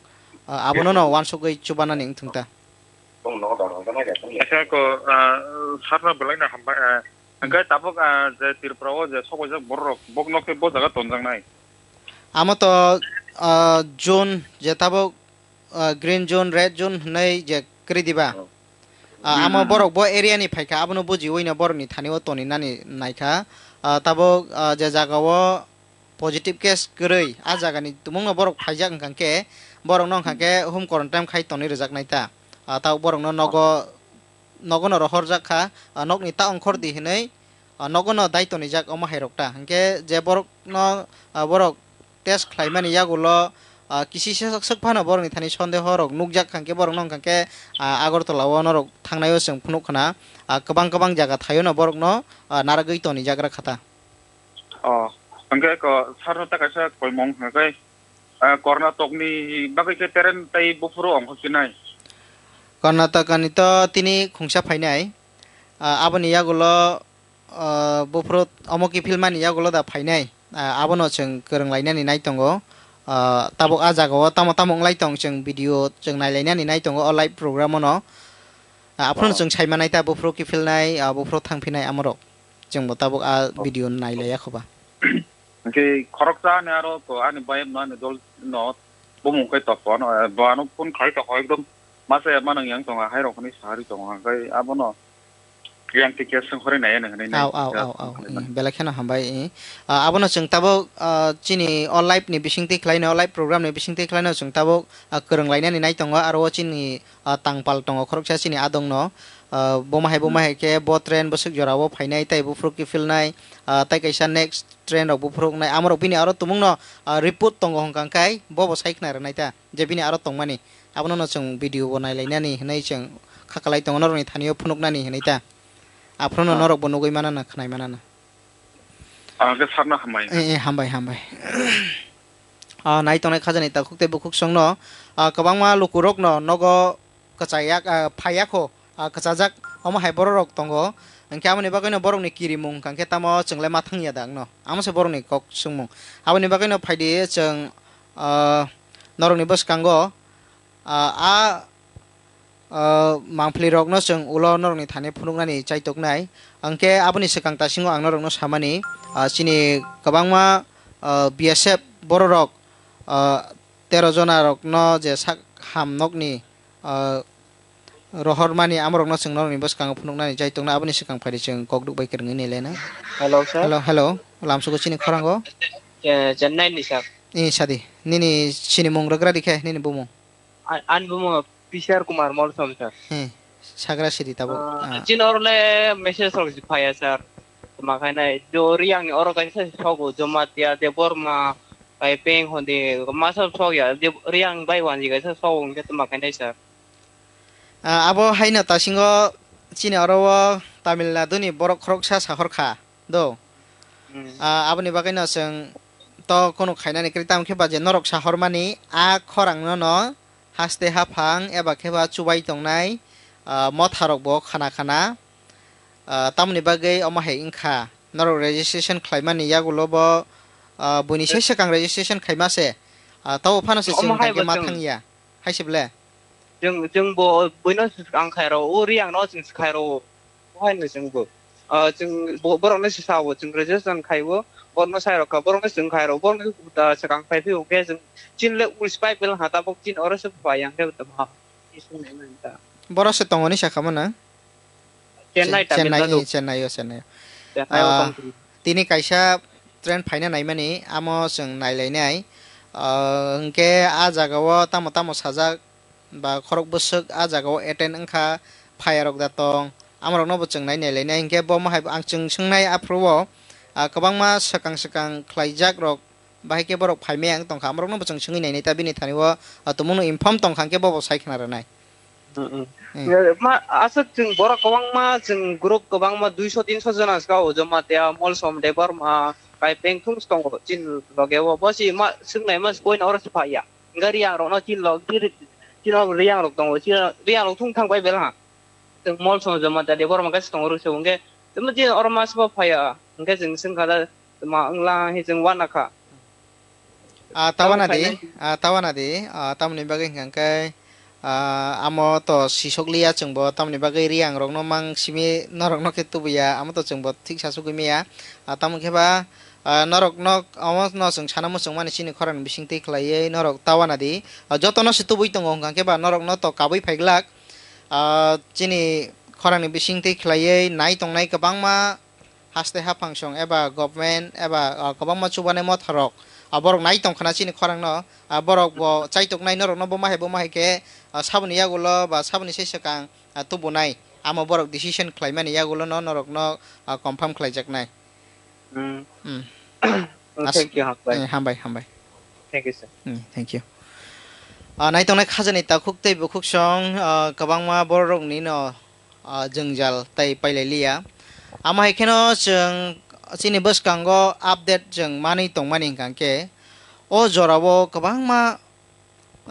ah, abono no wansugwi chubanani wngthung ta. Acha ko, ah, sarno belai no hambai, ah, hwnkhe tabuk, ah, je Tripura o je sokbaijak borok rok, bokno khe bo jaga tonjaknai. Amo to, ah, zone je tabuk, ah, green zone, red zone hwnwi je kwrwi diba? Oh. Ah, hmm, amo hmm, hmm, borok bo area ni phaikha, abono bujiwi no borok ni thani o toni nani naikha. Ah, tabuk, ah, je jaga o positive case kwrwi, a jagani tumungno borok phaijak wngkha khe, borokno wngkha khe home quarantine khai tonwi rwjaknai ta. Ah, tabuk borokno nogo, nogono rohorjak kha, ah, nokni ta ongkhor di hwnwi, ah, nogono dai tonijak omo hairok ta. Hwnkhe je borokno, ah, borok test khlaimani yagulo, ah, kisi swk, swk phano borokni thani sondeho rok nukjak kha, hwnkhe borokno wngkha khe, ah, Agartala o norok thangnai o chwng phunuk khna, ah, kwbang kwbang jaga thaio no borokno, ah, narwgwi tonijak rwkha ta. Oh, hwnkhe ko sarno ta kaisa koimung hwnkhe, ah, Karnataka ni bagwi khe train tei buphuru ongkhorchinai. Karnataka ni to tini khungsa phainai. Ah, aboni yagulo, ah, buphuru omo kiphil mani yagulo da phainai. Ah, abono chwng kwrwng lainani nai tongo. Ah, tabuk a jaga o tamo tamo wng lai tong chwng video chwng nai lainani nai tongo o live program o no. Ah, aphuru chwng sai manai ta buphuru kiphilnai, ah, buphuru thangphinai amorok. Chwngbo tabuk a video nai laiya khoba. Hwnkhe khoroksa ani aro ko ani bayapno ani dol no bumung khe toko ano, eh, bo ano phone khai toko ekdom masa ya manang yang tongo, hai rok hwnwi sari tongo, hwnkhe abono yang tikya swng hore nai ano hwnwi nai. Au, au, ya, au, au. Hwnwi nai. Eh, belai kheno hambai, eh. Ah, abono chwng tabuk, ah, chini o live ni bisingtwi khlaino, o live program ni bisingtwi khlaino chwng tabuk, ah, kwrwng lainani nai tongo, aro o chini ah, tangpal tongo khoroksa chini adongno, ah, buma hai buma hai khe bo train bwswk jora o phainai tei buphuru kiphilnai, ah, tei kaisa next train rok buphuru wngnai, amorok bini aro tumungno, ah, report tongo hwnkha khe bobo sai khna rwnai ta je bini aro tongmani, abono no chwng video bo nai lainani hwnwi chwng kha kalai tongo norokni thani o phunuknani hwnwi ta, aphuru no norok bo nugwi manana khwnai manana. Ah, hwnkhe sarno hambai. Eh, eh, hambai, hambai. Ah, nai tongnai khajani takhuk tei bukhuk songno, ah, kwbangma lukurokno nogo kwchaiyak, ah, phaiyakho, ah, kwchajak, omo hai bororok tongo. Hwnkhe aboni bagwino borokni kirimung hwnkha khe tamo chwngle ma thangya da wngno? Amo se borokni kok swngmung. Aboni bagwino phaidi chwng, ah, norokni bwskango, ah, a, ah, mangphlirokno chwng ulo norokni thani phunuknani chaitoknai. Hwnkhe aboni swkang tasingo ang norokno samani, ah, chini kwbangma, ah, B S F bororok, ah, tero jonarokno je sak ham nokni, ah, rohormani amorokno chwng norokni bwskango phunuknani chaitoknai, aboni swkang phaidi chwng kokduk bai kwrwngwi nai laina. Hello, sir. Hello, hello. Lamsugo chini khorango. Che-, Chennai ni, sir. Ni sadi. Nini chini mung rwgra di khe, nini bumung. A-, ani bumung P C R Kumar Molsom, sir. He, sagra sidi tabuk. Ah, ah. Chini oro le message rok si phaiya, sir. Tma khainai, do Riyang ni oro kaisa sogo, Jamatia, Debbarma, bai Peng Hondi, masa sokya, Deb-, Riyang bai wanji kaisa sogo, hwnkhe tma khainai, sir. Ah, abo haino tasingo chini oro o Tamil Nadu ni borok khoroksa sahor kha. Do. Hmm. Ah, aboni bagwino chwng to kunu khainani kwrwi, tamo khe ba je norok sahormani a khorangno no haste haphang eba khe ba chubai tongnai, ah, motharok bo khana khana. Ah, tamoni bagwi omo hai wngkha, norok registration khlaimani yagulo bo, ah, buini se swkang registration khaima se, ah, tabo phano se omo chwng hai tangkhe bo ma chwng thangya. Hai se ble? Chwng, chwng bo buino swkang khairo, o Riyang no chwng swkhairo. Bo hai no chwng bo. Ah, chwng bo, borok no se sao, chwng graduation khai o, borok no sai rok kha, borok no chwng khai rok, borok no da swkang phai phai o khe chwng chini le ul spai pel ha tabok chini oro se phai yang khe tamo ha. Borok se tongoni sakha mano? Chennai, Che-, Tamil Chennai, Nadu. Eh, Chennai o, Chennai o. Chennai o. Ah, tongthok. Tini kaisa train phaina naimani, amo chwng nailainai. Ah, hwnkhe a jaga o tamo tamo sajak, ba khorok bwswk a jaga o attend wngkha, phayarok da tong, amorokno bo chwng nai nai lainai. Hinkhe bo mohai ang chwng swngnai aphuru o, ah, kwbangma swkang swkang khlaijakrok, bahai khe borok phaimaya wng tongkha, amorokno bo chwng swngwi nainai ta bini thani o, ah, tumungno inform tongkha, hinkhe bobo sai khna rwnai. Mm, mm. Hmm. Nge, ma, aswk chwng borok kwbangma, chwng group kwbangma duiso tinso jona ska o Jamatia, Molsom, Debbarma, Kaipeng thung tongo chini loge o. Bo si ma swngnai ma boina oro si phaiya. Hinkhe Riyangrokno chini log, chini, chini Riyangrok tongo, chini Riyangrok thung thang bai belha. Chwng Molsom, Jamatia, Debbarma kaisa tongo rwk se hwnkhe. Tamo chini oro ma sbo phaiya. Hinkhe chwng swngkha da, ma wngla hi chwng uanakha. Ah, tawana di, ah, tawana di, ah, tamoni bagwi hwnkha khe, ah, amo to sisok liya chwngbo, tamoni bagwi Riyangrokno mang simi norokno khe tubuya, amo to chwngbo thik sa sugwi maya. Ah, tamo khe ba, ah, norokno omo no chwng sana muchung mani chini khorang bising twi khlaiwi norok tawana di. Ah, jotono se tubui tongo hwnkha khe ba norokno to kabui phai glak. Ah, chini khorangni bising twi khlaiwi nai tongnai kwbangma haste haphang song eba government eba, ah, kwbangma chubanai motharok, ah, borok nai tong khna chini khorangno, ah, borok bo chaitok nai norokno bo mahai bo mahai khe, ah, saboni yagulo ba saboni se swkang, ah, tubunai amo borok decision khlaimani yagulo no norokno, ah, confirm khlaijaknai. Hmm. Hmm. Oh, as-, thank you, hambai. Eh, hambai, hambai. Thank you, sir. Hmm, thank you. Ah, naitongnai khajani takhuk tei bukhuk song, ah, kwbangma bororokni no, ah, jwngjal tei pailai liya. Amo hai kheno chwng chini bwskango update chwng manwi tongmani hwnkha khe, o jorao kwbangma,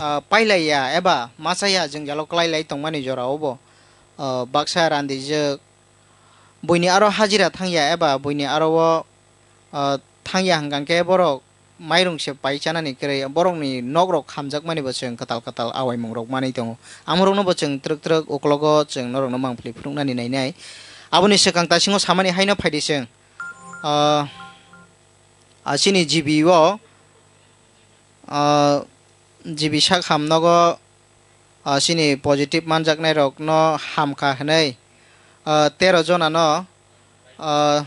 ah, pailaiya eba machaya jwngjalo kwlailai tongmani jorao bo, ah, baksa randijwk, buini aro hajira thangya eba buini aro o, ah, thangya hwnkha khe borok mairung se pai chanani kwrwi, borokni nokrok khamjakmani bo chwng kwtal kwtal awaimungrok manwi tongo. Amorokno bo chwng twrwk twrwk uklogo chwng norokno mangpili phunuknani nainai. Aboni swkang tasingo samani haino phaidi chwng, ah, ah, chini G B o, ah, G B sak ham nogo, ah, chini positive manjaknairokno hamkha hwnwi, ah, tero jonano, ah,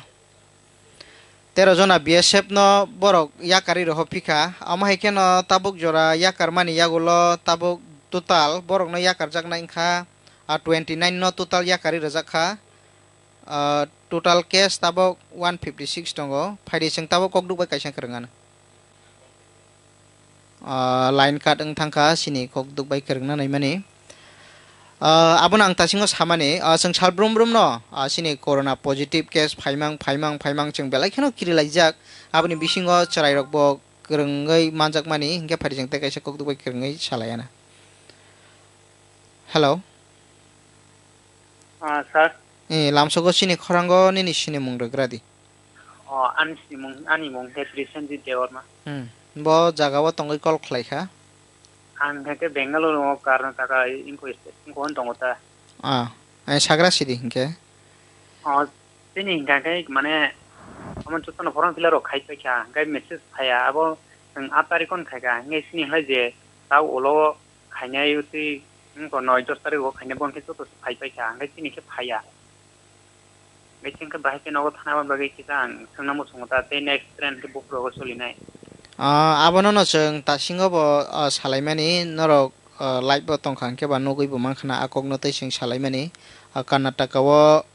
tero jona B S F no borok yakarwi rohor phikha. Omo hai kheno tabuk jora yakarmani yagulo tabuk total borokno yakarjaknai wngkha, ah, twenty nine no total yakarwi rwjak kha. Ah, total case tabuk one fifty six tongo. Phaidi chwng tabuk kokduk bai kaisa kwrwng ano. Ah, line cut wng thangkha chini kokduk bai kwrwngna naimani. Ah, abono ang tasingo samani, ah, chwng sal brum brum no, ah, chini corona positive case phaimang, phaimang, phaimang chwng belai kheno kirilaijak. Aboni bisingo chwrairok bo kwrwngwi manjakmani, hinkhe phaidi chwng tei kaisa kokduk bai kwrwngwi salaiana. Hello. Ah, sir. Eh, lamsogo chini khorango nini sinimung rwgradi. Oh, ani sinimung, ani mung khe Prisenjit Debbarma. Hmm. Bo jagao tongwi call khlaikha? Ang khe Bangalore o Karnataka, inko state, inko hwn tongo ta. Ah, ai sagra sidi hinkhe? Oh, chini hinkha khe mane, omo jotono form fill up rok khai paikha, hinkhe message phaiya, abo chwng aat tarikh on khaikha, hinkhe chini hinkhe je ta ulo khainai twi, wngkha noi dos tarikh o khainai, bo hwnkhe joto se phai paikha, hwnkhe chini khe phaiya. Hwnkhe chwng khe bahai khe nogo thana bagwi kisa ang swngna muchungo ta, tei next train khe buphuru rogo solinai. Ah, abono no chwng tasingo bo, ah, salaimani, norok, ah, live bo tongkha, hwnkhe ba nugwi bo mankha na a kokno tei chwng salaimani. Ah, Karnataka o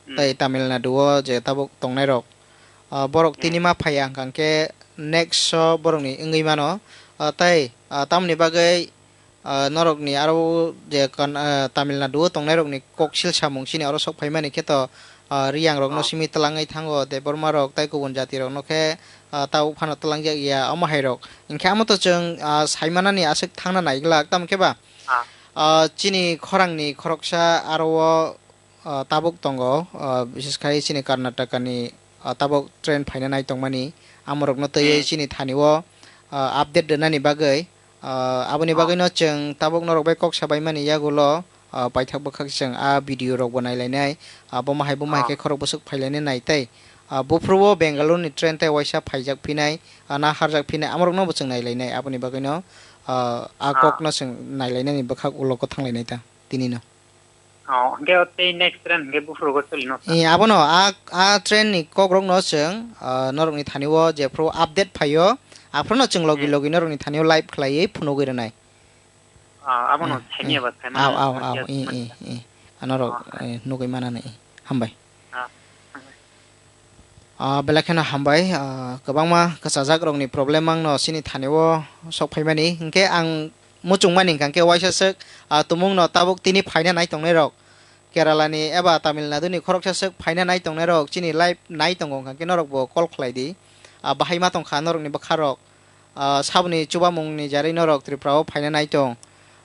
Hmm. tei Tamil Nadu o je tabuk tongnairok, ah, borok Hmm. tini ma phaiya hwnkha khe next o borokni wngwi mano. Ah, tei, ah, tamoni bagwi, ah, norokni aro je kan-, ah, Tamil Nadu o tongnairokni koksil samung chini oro sok phaimani khe to, ah, Riyangrokno Ah. simi twlangwi thango, Debbarmarok tei kubun jatirokno khe, ah, tabuk phano twlangjak ya omo hairok. Hinkhe amo to chwng, ah, saimanani aswk thangna naiglak, tamo khe ba? Ah. Ah, chini khorangni khoroksa aro o ah, tabuk tongo, ah, bises khai chini Karnataka ni, ah, tabuk train phaina nai tongmani, amorokno twiwi Hmm. chini thani o, ah, update rwnani bagwi, ah, aboni Oh. bagwino chwng tabuk norok bai kok sabaimani yagulo, ah, paithak bwkhak chwng a video rok bo nailainai, ah, bomo hai bomo hai Oh. khe khorok bwswk phailainai nai tei, ah, buphuru o Bangalore ni train tei waisa phaijak phinai, ah, na harjak phinai, amorokno bo chwng nailainai, aboni bagwino, ah, a Ah. kokno chwng nailainani bwkhak ulo kwthang lainai ta tinino. Oh, hwnkhe o tei next train hwnkhe buphuru go choli no sa? Eh, abono a, a train ni kok rok no chwng, ah, norok ni thani o jephru update phaio, aphuru no chwng logi Hmm. logi norok ni thani o live khlaiwi phunugwi rwnai. Ah, abono Hmm, thani hmm. eba thani Aw, aw, aw, eh, eh, eh. Norok, ah, eh, nugwi manani. Hambai. Ah, hambai. Ah, belai kheno hambai. Ah, kwbangma kwchajak rokni problem ang no chini thani o sok phaimani. Hinkhe ang muchung mani hwnkha khe waisa swk, ah, tumung no tabuk tini phaina nai tongnai rok. Kerala ni eba Tamil Nadu ni khoroksa swk phaina nai tongnai rok chini live nai tongo hwnkha khe norok bo call khlai di. Ah, bahai ma tongkha norok ni bwkha rok. Ah, saboni chubamung ni jarwi norok Tripura o phaina nai tong.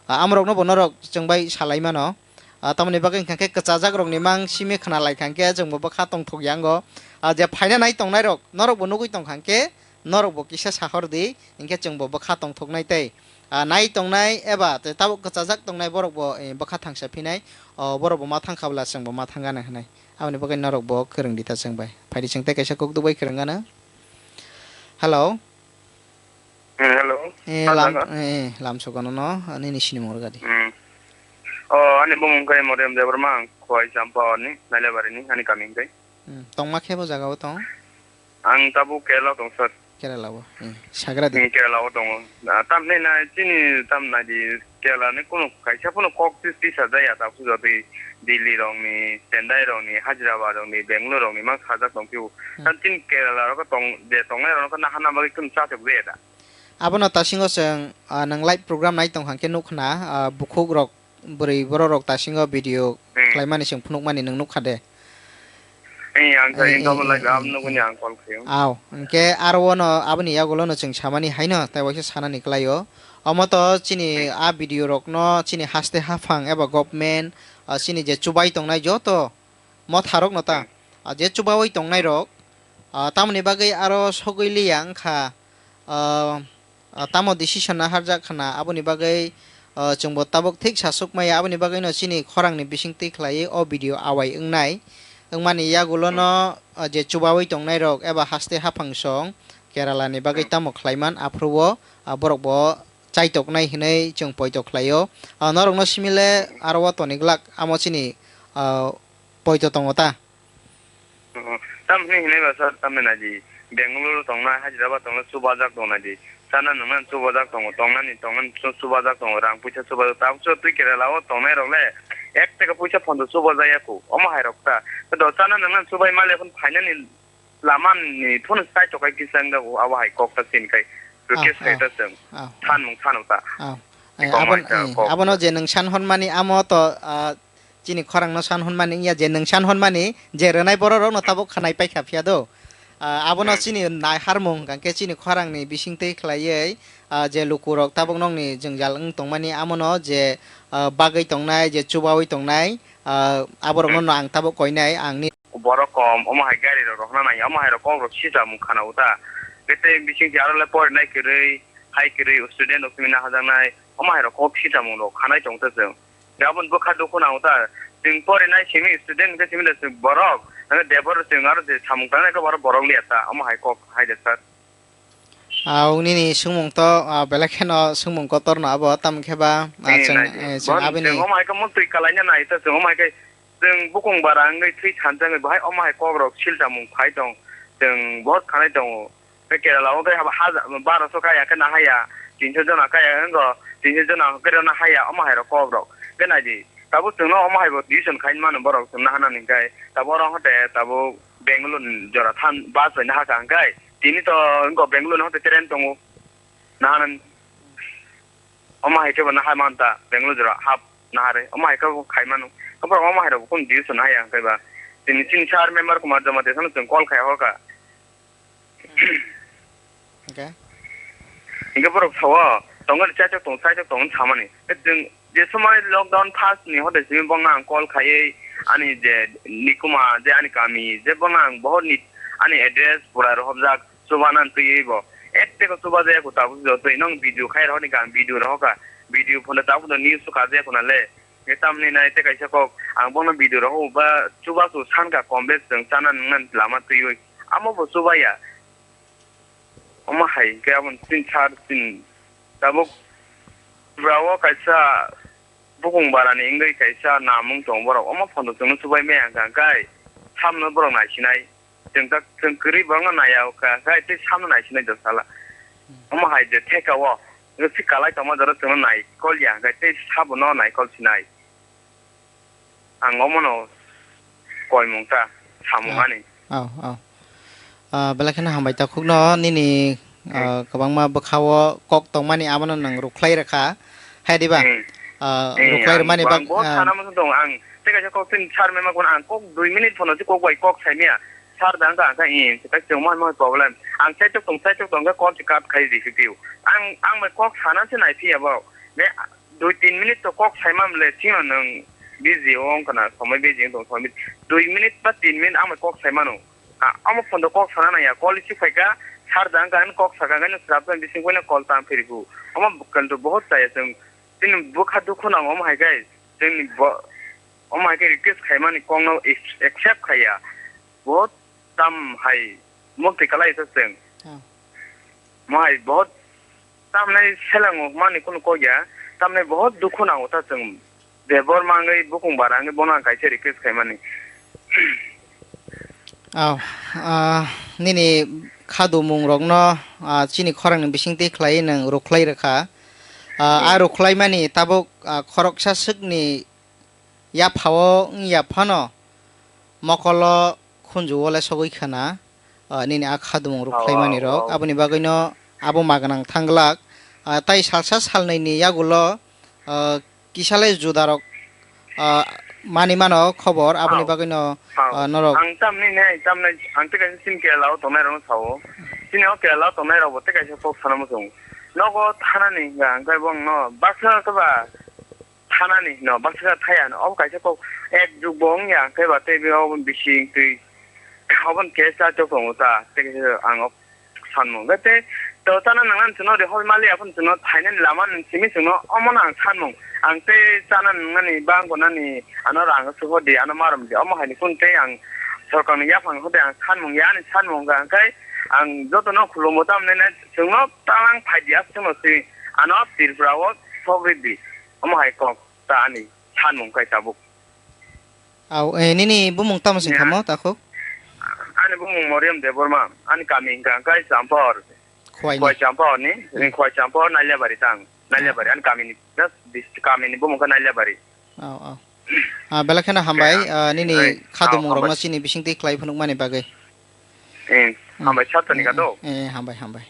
Ah, amorok no bo norok chwng bai salai mano. Ah, tamoni bagwi hwnkha khe kwchajak rokni mang simi khna lai kha khe chwngbo bwkha tongthok ya wngo. Ah, je phaina nai tongnai rok, norokbo nugwi tong kha khe, norokbo kisa sahor di, hinkhe chwngbo bwkha tongthoknai tei, ah, nai tongnai eba tei tabuk kwchajak tongnai borokbo, eh, bwkha thangsa phinai, oh, borokbo ma thang kha bwla chwngbo ma thang gana hwnwi. Aboni bagwi norokbo kwrwng di ta chwng bai. Phai di chwng tei kaisa kok duk bai kwrwng gana. Hello. Hmm, hello. Eh, ah, lam, jaga? Eh, eh, lam sokano no, ani ni sinimung rwgadi. Hmm. Oh, ani bumung khe Moriam Debbarma, ang Khowai Champao ni, Nailabari ni, ani kami khe. Hmm, tongma khe bo jaga o tong? Ang tabuk Kerala tong, sir. Kerala o. Hmm, sagra di. Hmm, Kerala o tongo. Ah, tam ni na, chini tam na di, Kerala ni kunu kaisa phano kok tis tisa jaya, ta pujo di Delhi rok ni, Chennai rok ni, Hyderabad rok ni, Bangalore rok ni mang sajak tong phiu. Hmm. Tam chini Kerala rok tong, je tongnai rok no nahana bagwi kunu chachak jaya da. Abono tasingo chwng, ah, nwng live program nai tong kha khe nuk khna, ah, bukhuk rok, bwrwi borok rok tasingo video, hmm, khlaimani chwng phunukmani nwng nuk kha de. Eh, ang sa, eh, income eh, live eh, up eh, nuguni eh. Ang call khayo. Aw, hwnkhe aro ono aboni yagulo no chwng samani haino tai waisa sanani kwlaio. Omo to chini, hmm, a video rok no chini haste haphang eba government, ah, chini je chubai tongnai joto motha rok no ta, hmm, ah, je chubaui tongnai rok, ah, tamoni bagwi aro sogwi liya wngkha, ah, ah, tamo decision naharjak khna, aboni bagwi, ah, chwngbo tabuk thik sasuk maya, aboni bagwino chini khorangni bisingtwi khlaiwi o video awai wngnai. Wngmani yagulono, ah, je chubaui tongnairok eba haste haphang song Kerala ni bagwi, hmm, tamo khlaiman, aphuru o, ah, borokbo chaitoknai hinwi chwng poito khlaio. Ah, norokno simile aro o toniglak, amo chini, ah, poito tongo ta? Oh, tamni hinwi ba sir, tamni naidi, Bangalore tongnai, Hyderabad tongnai, chubajak tongnai di. Chana nwngnani chubajak tongo, tongnani, tongnani chu-, chubajak tongo, rang puisa chubajak. Tabukso twi Kerala o tongnai rok le ek taka puisa phondo chubajak ya ku. Omo hai rok ta. Do chana nwngnani chubai male phun phainani lama ni phun sai tokai kisa wng jago, abo hai kok ta sin kai. Rukes ah, hai ah, ta chwng. Ah, ah. Thanmung thano ta. Ah. Eh, kok abon-, mai ta eh, kok. Abono je nwng san hwnmani amo to, ah, chini khorang no san hwnmani wngya je nwng san hwnmani je rwnai borok rok no tabuk khnai paikha phiya do. Ah, abono, hmm, chini nai harmung hwnkha khe chini khorang ni bising twi khlaiwi, ah, je luku rok tabuk nokni jwngjal wng tongmani amono je, ah, bagwi tongnai je chubaui tongnai, ah, aborok no, hmm, no ang tabuk koinai ang ni. Borok kom, omo hai gari rok rohorna nai, omo hai rok kok rok sijak mung khana uta. Tei bising twi aro le porinai kwrwi, hai kwrwi student rok simi nahajaknai, omo hai rok kok sijak mung rok khanai tong ta chwng. Aboni bwkha dukhu nango ta. Chwng porinai simi student hwnkhe simi da chwng borok. Hwnkhe debor chwng aro je samung tangnai khe borok, borok liya ta. Omo hai kok hai de sir. Ah, nini swngmung to, ah, belai kheno swngmung kotor no abo, tamo khe ba, ah, eh, chwng, nai di. Eh, chwng bon, abini chwng omo hai khe mung twi kalaina nai ta chwng omo hai khe chwng bukung bara wngwi thwi thansa wngwi bahai omo hai kok rok sil samung phai tong. Chwng bohot khanai tongo. Tei Kerala o khe haba haja-, baro so kaya khe nahaya, tinso jona kaya wngkha, tinso jona khe nahaya, omo hai rok kok rok. Khe nai di, tabuk chwngno omo hai bo decision khai mano borok chwng nahanani hwnkhe, tabuk oro hote tabuk Bangalore ni jora than bus bai nahaka hwnkhe, tini to wngkha Bangalore ni hote train tongo, nahanani. Omo hai khe bo nahai manta, Bangalore jora hap nahare, omo hai khe bo khai mano. Borok omo hai rok bo kunu decision nahaya hwnkhe ba, tini chini sir member Kumar Jamatia no chwng call khai horkha. Hwnkhe? Hwnkhe borok sao, tongani chaitok tong, chaitok tong samani. Chwng je somoi lockdown first ni hote simi bongno ang call khaiwi ani je nikuma, je ani kami, je bongno ang bohor ni ani address pura rohorjak, chubanan twiwi bo. Ek teko chuba jaya ko tabuk jotoi nong video khai rohorni kha, ang video rohorkha, video phone tabuk news so kha jaya ko nale. Nge tamni nai tei kaisa kok, ang bono video rogo ba chubachu sankha, kom bes chwng chana nungna lama twiwi. Amo bo chubaya. Omo hai hwnkhe aboni chini sir chini tabuk Tripura o kaisa bukung barani wngwi kaisa namung tongo borok. Omo photo chwngno chubai maya hwnkha hwnkhe samno borok naisinai. Chwng ta, chwng kwrwi borokno naiya o kha, khe tei samno naisinai do sala. Hmm. Omo hai je theka o, nw si kalai tongma jora chwngno naikol ya, khe tei sabono naikol sinai. Ang omono koimung ta, samung Ah, ani. Oh, oh. Ah, belai kheno hambai takhukno nini, Hmm. ah, kwbangma bwkhao kok tongmani abono nwng rwkhlai rwkha. Hai diba? Hmm. Ah, Hmm, rwkhlai ang, rwmani ang bak-, bohot ah, sana muchung tongo. Ang tei kaisa kok tini sir mema kono ang kok dui minute phano se kok bai kok saimaya. Sir da wngkha ang kha, "Hmm, se kaisa chwng ma, ma problem." Ang saitok tong, saitok tong khe call se cut khai rw phi phio. Ang, ang bai kok sana se nai phiya bo. Ne, dui tin minute to kok saimam le, chino nwng busy o wngkha na, somoi busy wng tong, somoi busy. Dui minute ba tin minute ang bai kok saimano. A, omo phone do kok sana nangya, call receive khaika, sir da wngkha, ang kok saka, ang swrapjak, bising koino call tang phiriku. Omo bwkal do bohot chaya chwng, chini bwkha dukhu nango, omo hai khe chwngni bo-, omo hai khe request khaimani kokno ac-, accept khaiya. Bohot tam hai mukti kalai sa chwng. Oh. Mo hai bohot tamnai selango mani kunu kokya, tamnai bohot dukhu nango ta chwng. Debor mangwi bukung bara wngwi bono ang kaisa request khaimani. Oh, ah, nini khadumung rokno, ah, chini khorang ni bising twi khlai nwng rwkhlai rwkha. Ah, a Hmm. rwkhlai mani tabuk, ah, khoroksa swk ni yaphao wngya phano mokolo khunju o le sogwi khana, ah, nini a khadumung rwkhlai mani rok. Oh, oh. Aboni bagwi no abo ma gwnang thang glak. Ah, tai salsa salnwi ni yagulo, ah, kisa le juda rok, ah, mani mano khobor, aboni Oh. bagwi no, Oh. ah, norok. Ang tamni ne, tamni, ang tei kaisa chini Kerala o tongnai rok no sao. Chini o Kerala o tongnai rok bo tei kaisa kok sana muchung. Nogo thanani hingka, ang khe bong no baksa khe ba thanani hino, baksa thaya hino. Obo kaisa kok ek jug bo wngya, ang khe ba tei bo bising twi. Obon khe cha chok tongo ta, tei khe ang o sanmung. Khe tei to chana nangna chwngno rihor mali aphano chwngno thainani lama nung simi chwngno omono ang sanmung. Ang tei chana nungnani bangkha nani ano rang suhor di, ano marom di. Omo haini kun tei ang sorkarni yaphang hode ang sanmung ya, ani sanmung hwnkha ang khe ang jotono khulumo tamni na chwngno talang phai di, aswkno simi ano Tripura o sogri di. Omo hai kok ta ani sanmung kai tabuk. Au, eh, nini bumung tamo sing Ya. khamo, takhuk? Ani bumung Moriam Debbarma, ani kami hingka hingkai Champahor. Khwai ni? Khwai Champahor ni, Hmm. Khwai Champahor Nailabari tang. Nailabari, ani kami ni, just dis-, kami ni bumung kha Nailabari. Au, au. Ah, belai kheno hambai, Ya. ah, nini Ai, khadumung au, rokno hambai. Chini bising twi khlai phunuk mani bagwi. Eh, Hmm. Hambai, satani Eh, ka do. Eh, eh, hambai, hambai.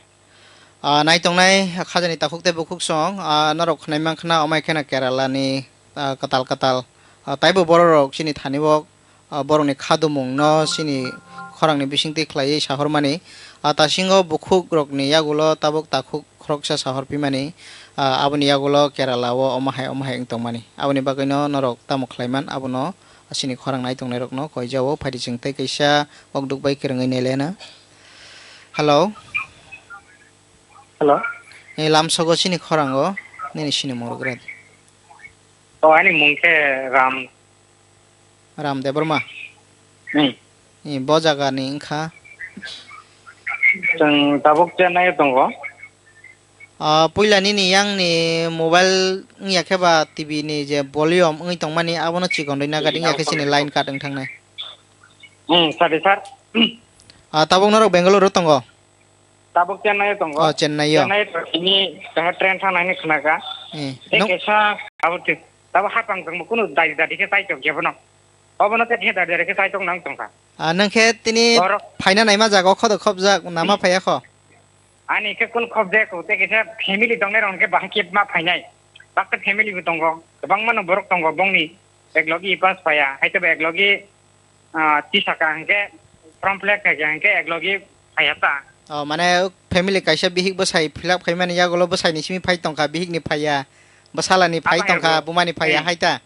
Ah, nai tongnai khajani takhuk tei bukhuk song, ah, norok khwnai mankha na, omai kheno Kerala ni, ah, kwtal kwtal, ah, taibo borok rok chini thani o, ah, borok ni khadumung no chini khorang ni bising twi khlaiwi sahor mani. Ah, tasingo bukhuk rok ni yagulo tabuk takhuk khoroksa sahor phi mani, ah, aboni yagulo Kerala o omo hai omo hai wng tong mani. Aboni bagwi no norok tamo khlai man, abono chini khorang nai tongnai rok no koi ja o, phaidi chwng tei kaisa kok duk bai kwrwngwi nai le na. Hello. Hello. Ni lamsogo chini khorango nini sinimung rwgra di. O, ani mung khe Ram. Ram Debbarma? Hmm. Ni bo jaga ni wngkha? Chwng tabuk Chennai o tongo. Ah, puila nini yang ni mobile wngya khe ba T V ni je volume wngwi tongmani abono chikon rwina gadi wngya khe chini line cut wng thangnai. Hmm, sir, sir. Ah, tabuk norok Bangalore o tongo? Tabuk Chennai o tongo. Oh, Chennai o. Chennai o tini kaha train thangnaini khnaka. Eh, tei no- kaisa abo twi, tabuk hapang tongmo kunu dari dari khe chaitok ya bono. Obono tei khe dari dari khe chaitok nang tongkha. Ah, nang khe tini Borok phaina naima jaga o khodo khobjak nama phaiya kho? Ani khe kun khobjak kho, tei kaisa family tongnai rok khe bahai khe ma phainai. Baksa family bo tongo, kwbangma no borok tongo bongni. Eklogi pass phaiya, hai tei bo eklogi, ah, tisaka hwnkhe form fill up khaikha hwnkhe eklogi phaiya ta. Oh, mane family kaisa bihik bwsai fill up khaimani yagulo bwsaini simi phai tongkha, bihikni phaiya, bwsalani phai Abo hai tongkha, bo. Bumani phaiya Hmm. hai ta?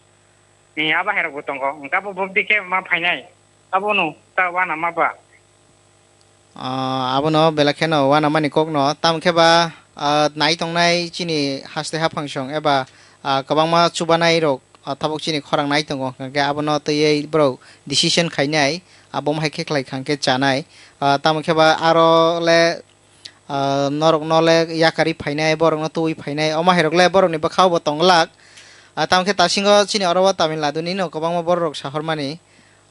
Hmm, abo hai rokbo tongo. Hwnkhe abo bobdi khe ma phainai. Abono ta uanama ba. Ah, abono belai kheno uanamani kokno. Tamo khe ba, ah, nai tongnai chini haste haphang song eba, ah, kwbangma chubanai rok, ah, tabuk chini khorang nai tongo. Hwnkhe abono twiwi borok decision khainai, abo hai khe khlai kha hwnkhe chanai. Ah, tamo khe ba aro le, ah, norokno le yakarwi phainai, borokno twiwi phainai, omo hai rok le borokni bwkha o bo tong glak. Ah, tamo khe tasingo chini oro o Tamil Nadu ni no kwbangma borok rok sahormani.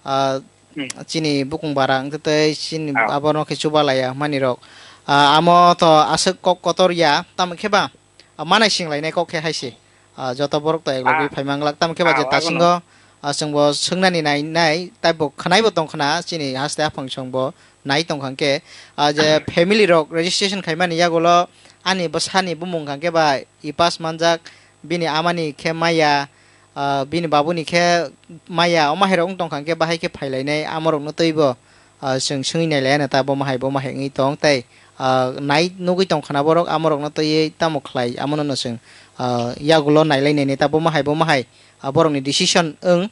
Ah, Hmm. Chini bukung bara wngkhe tei chini Ah. abono khe chuba laiya manwi rok. Ah, amo to aswk kok kotor ya, tamo khe ba, ah, manai sing lainai kok khe hai se. Ah, joto borok to ek logi Ah. Phai manglak, tamo khe ba Ah, je abono. Tasingo, Ah, chwngbo swngnani nai nai, taibo khwnaibo tong khna, chini haste haphang chwngbo nai tong kha khe, ah, je family rok registration khaimani yagulo ani bwsani bumung kha khe ba e pass manjak, bini amani khe maya, ah, bini babuni khe maya, omo hai rok wng tong kha khe bahai khe phailainai, amorokno twibo, ah, chwng swngwi nai lai anw ta, bomo hai, bomo hai wngwi tong tei, ah, nai nugwi tong khna borok, amorokno twiwi tamo khlai, amono no chwng, ah, yagulo nai lai nai ta, bomo hai, bomo hai, ah, borokni decision wng,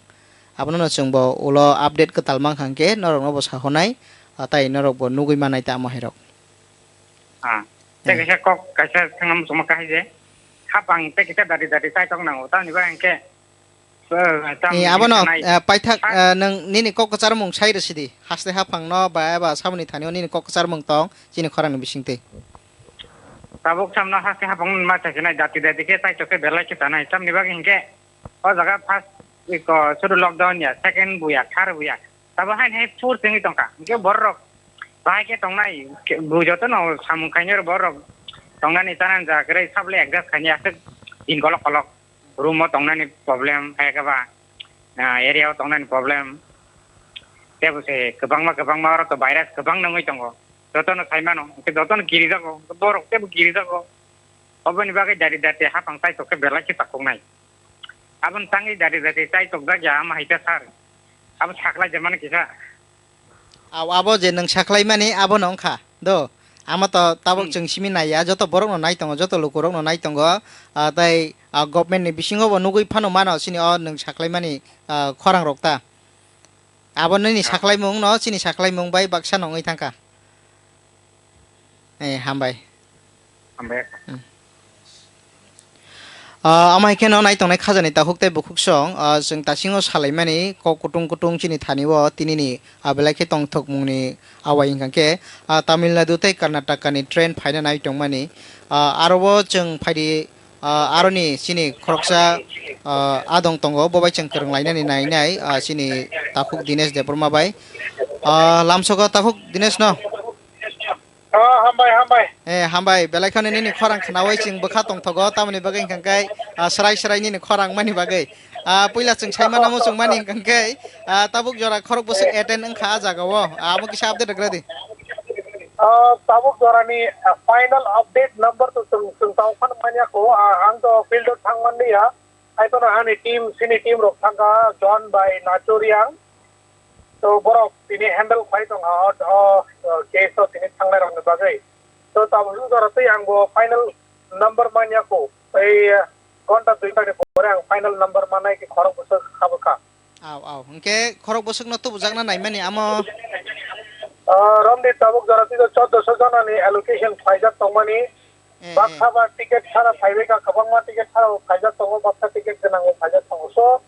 abono no chwngbo ulo update kwtal mankha hwnkhe norokno bo sahornai, ah, tai norokbo nugwi mannai ta amo hai rok. Ah. Tei Hmm. kaisa kok kaisa thangna muchungma kahai je. Hapang tei kaisa dati dati chaitok nango. Tamni bagwi hwnkhe, eh, tam Eh, abono, nai. Eh, paithak, Sa- eh, nwng nini kok kwcharmung sai rwsidi. Haste haphangno ba eba saboni thanio nini kok kwcharmung tong chini khorangni bisingtwi. Tabuk samno haste haphang ma chaisinai dati dati khe chaitok khe belai khe tanai. Tamni bagwi hwnkhe o jaga first iko sudu lockdown ya, second buya, third buya. Tabo hain hai fourth wngwi tongkha. Hwnkhe borok bahai khe tongnai, ke-, bo jotono samung khainai borok tongnani chanani jaga kwrwi, sabole adjust khainai aswk din kolok kolok. Room o tongnani problem, hai khe ba, ah, area o tongnani problem. Tebo se kwbangma kwbangma oro to virus kwbang nangwi tongo. Jotono sai mano, hwnkhe jotono kirijago, borok tebo kirijago. Oboni bagwi dari dari haphang chaitok khe belai khe takhuknai. Aboni tangwi dari dari chaitok jak ya, ama hai khe sir. Abo saklai jamani kisa. Aw, abo je nwng saklaimani, abono wngkha do. Ama to tabok Hmm. chwng simi naiya, joto borokno nai tongo, joto lukurokno nai tongo. Ah, tei, ah, government ni bisingo bo nugwi phano mano, chini o nwng saklaimani, ah, khorang rok ta. Abo nini Ah. saklaimung no, chini saklaimung bai baksa no wngwi thangkha. Eh, hambai. Hambai. Hmm. Ah, ama hai kheno nai tongnai khajani takhuk tei bukhuk song, ah, chwng tasingo salaimani kok kutung kutung chini thani o tinini, ah, belai khe tongthokmungni awai hwnkha khe, ah, Tamil Nadu tei Karnataka ni train phaina nai tongmani. Ah, aro o chwng phaidi, ah, aroni chini khoroksa, ah, adong tongo, bo bai chwng kwrwng lainani nai nai, ah, chini takhuk Dinesh Debbarma bai. Ah, lamsogo takhuk Dinesh no. Oh, hambai, hambai. Eh, hambai, belai kheno nini khorang khnaui chwng bwkha tongthogo, tamoni bagwi hwnkha khe, ah, srai srai nini khorang mani bagwi. Ah, puila chwng saimano muchung mani hwnkha khe, ah, tabuk jora khorok bwswk attend wngkha ah jagao. Ah, abo kisa update rwgra di. Ah, tabuk jorani, ah, final update number to chwng, chwng tamo phano manya kho, ah, ang to field o thang manliya. Hai phano ani team, sini team rok thangkha, John bai Nacho Reang. To borok tini handle khlai tongkha o, o, o case o tini thangnai rokni bagwi. To tabuk jora twi ang bo final number manya kho. Ei, ghonta dui ghonta ni pore ang final number mannai khe khorok bwswk kha bwkha. Aw, aw. Hwnkhe khorok bwswkno tubujakna naimani amo? Ah, romni tabuk jora twi to chouddosho jonani allocation khlaijak tongmani. Eh, eh. Baksa ba ticket sara phaibai kha, kwbangma ticket sara bo khaijak tongo, baksa ticket gwnang bo khaijak tongo. So,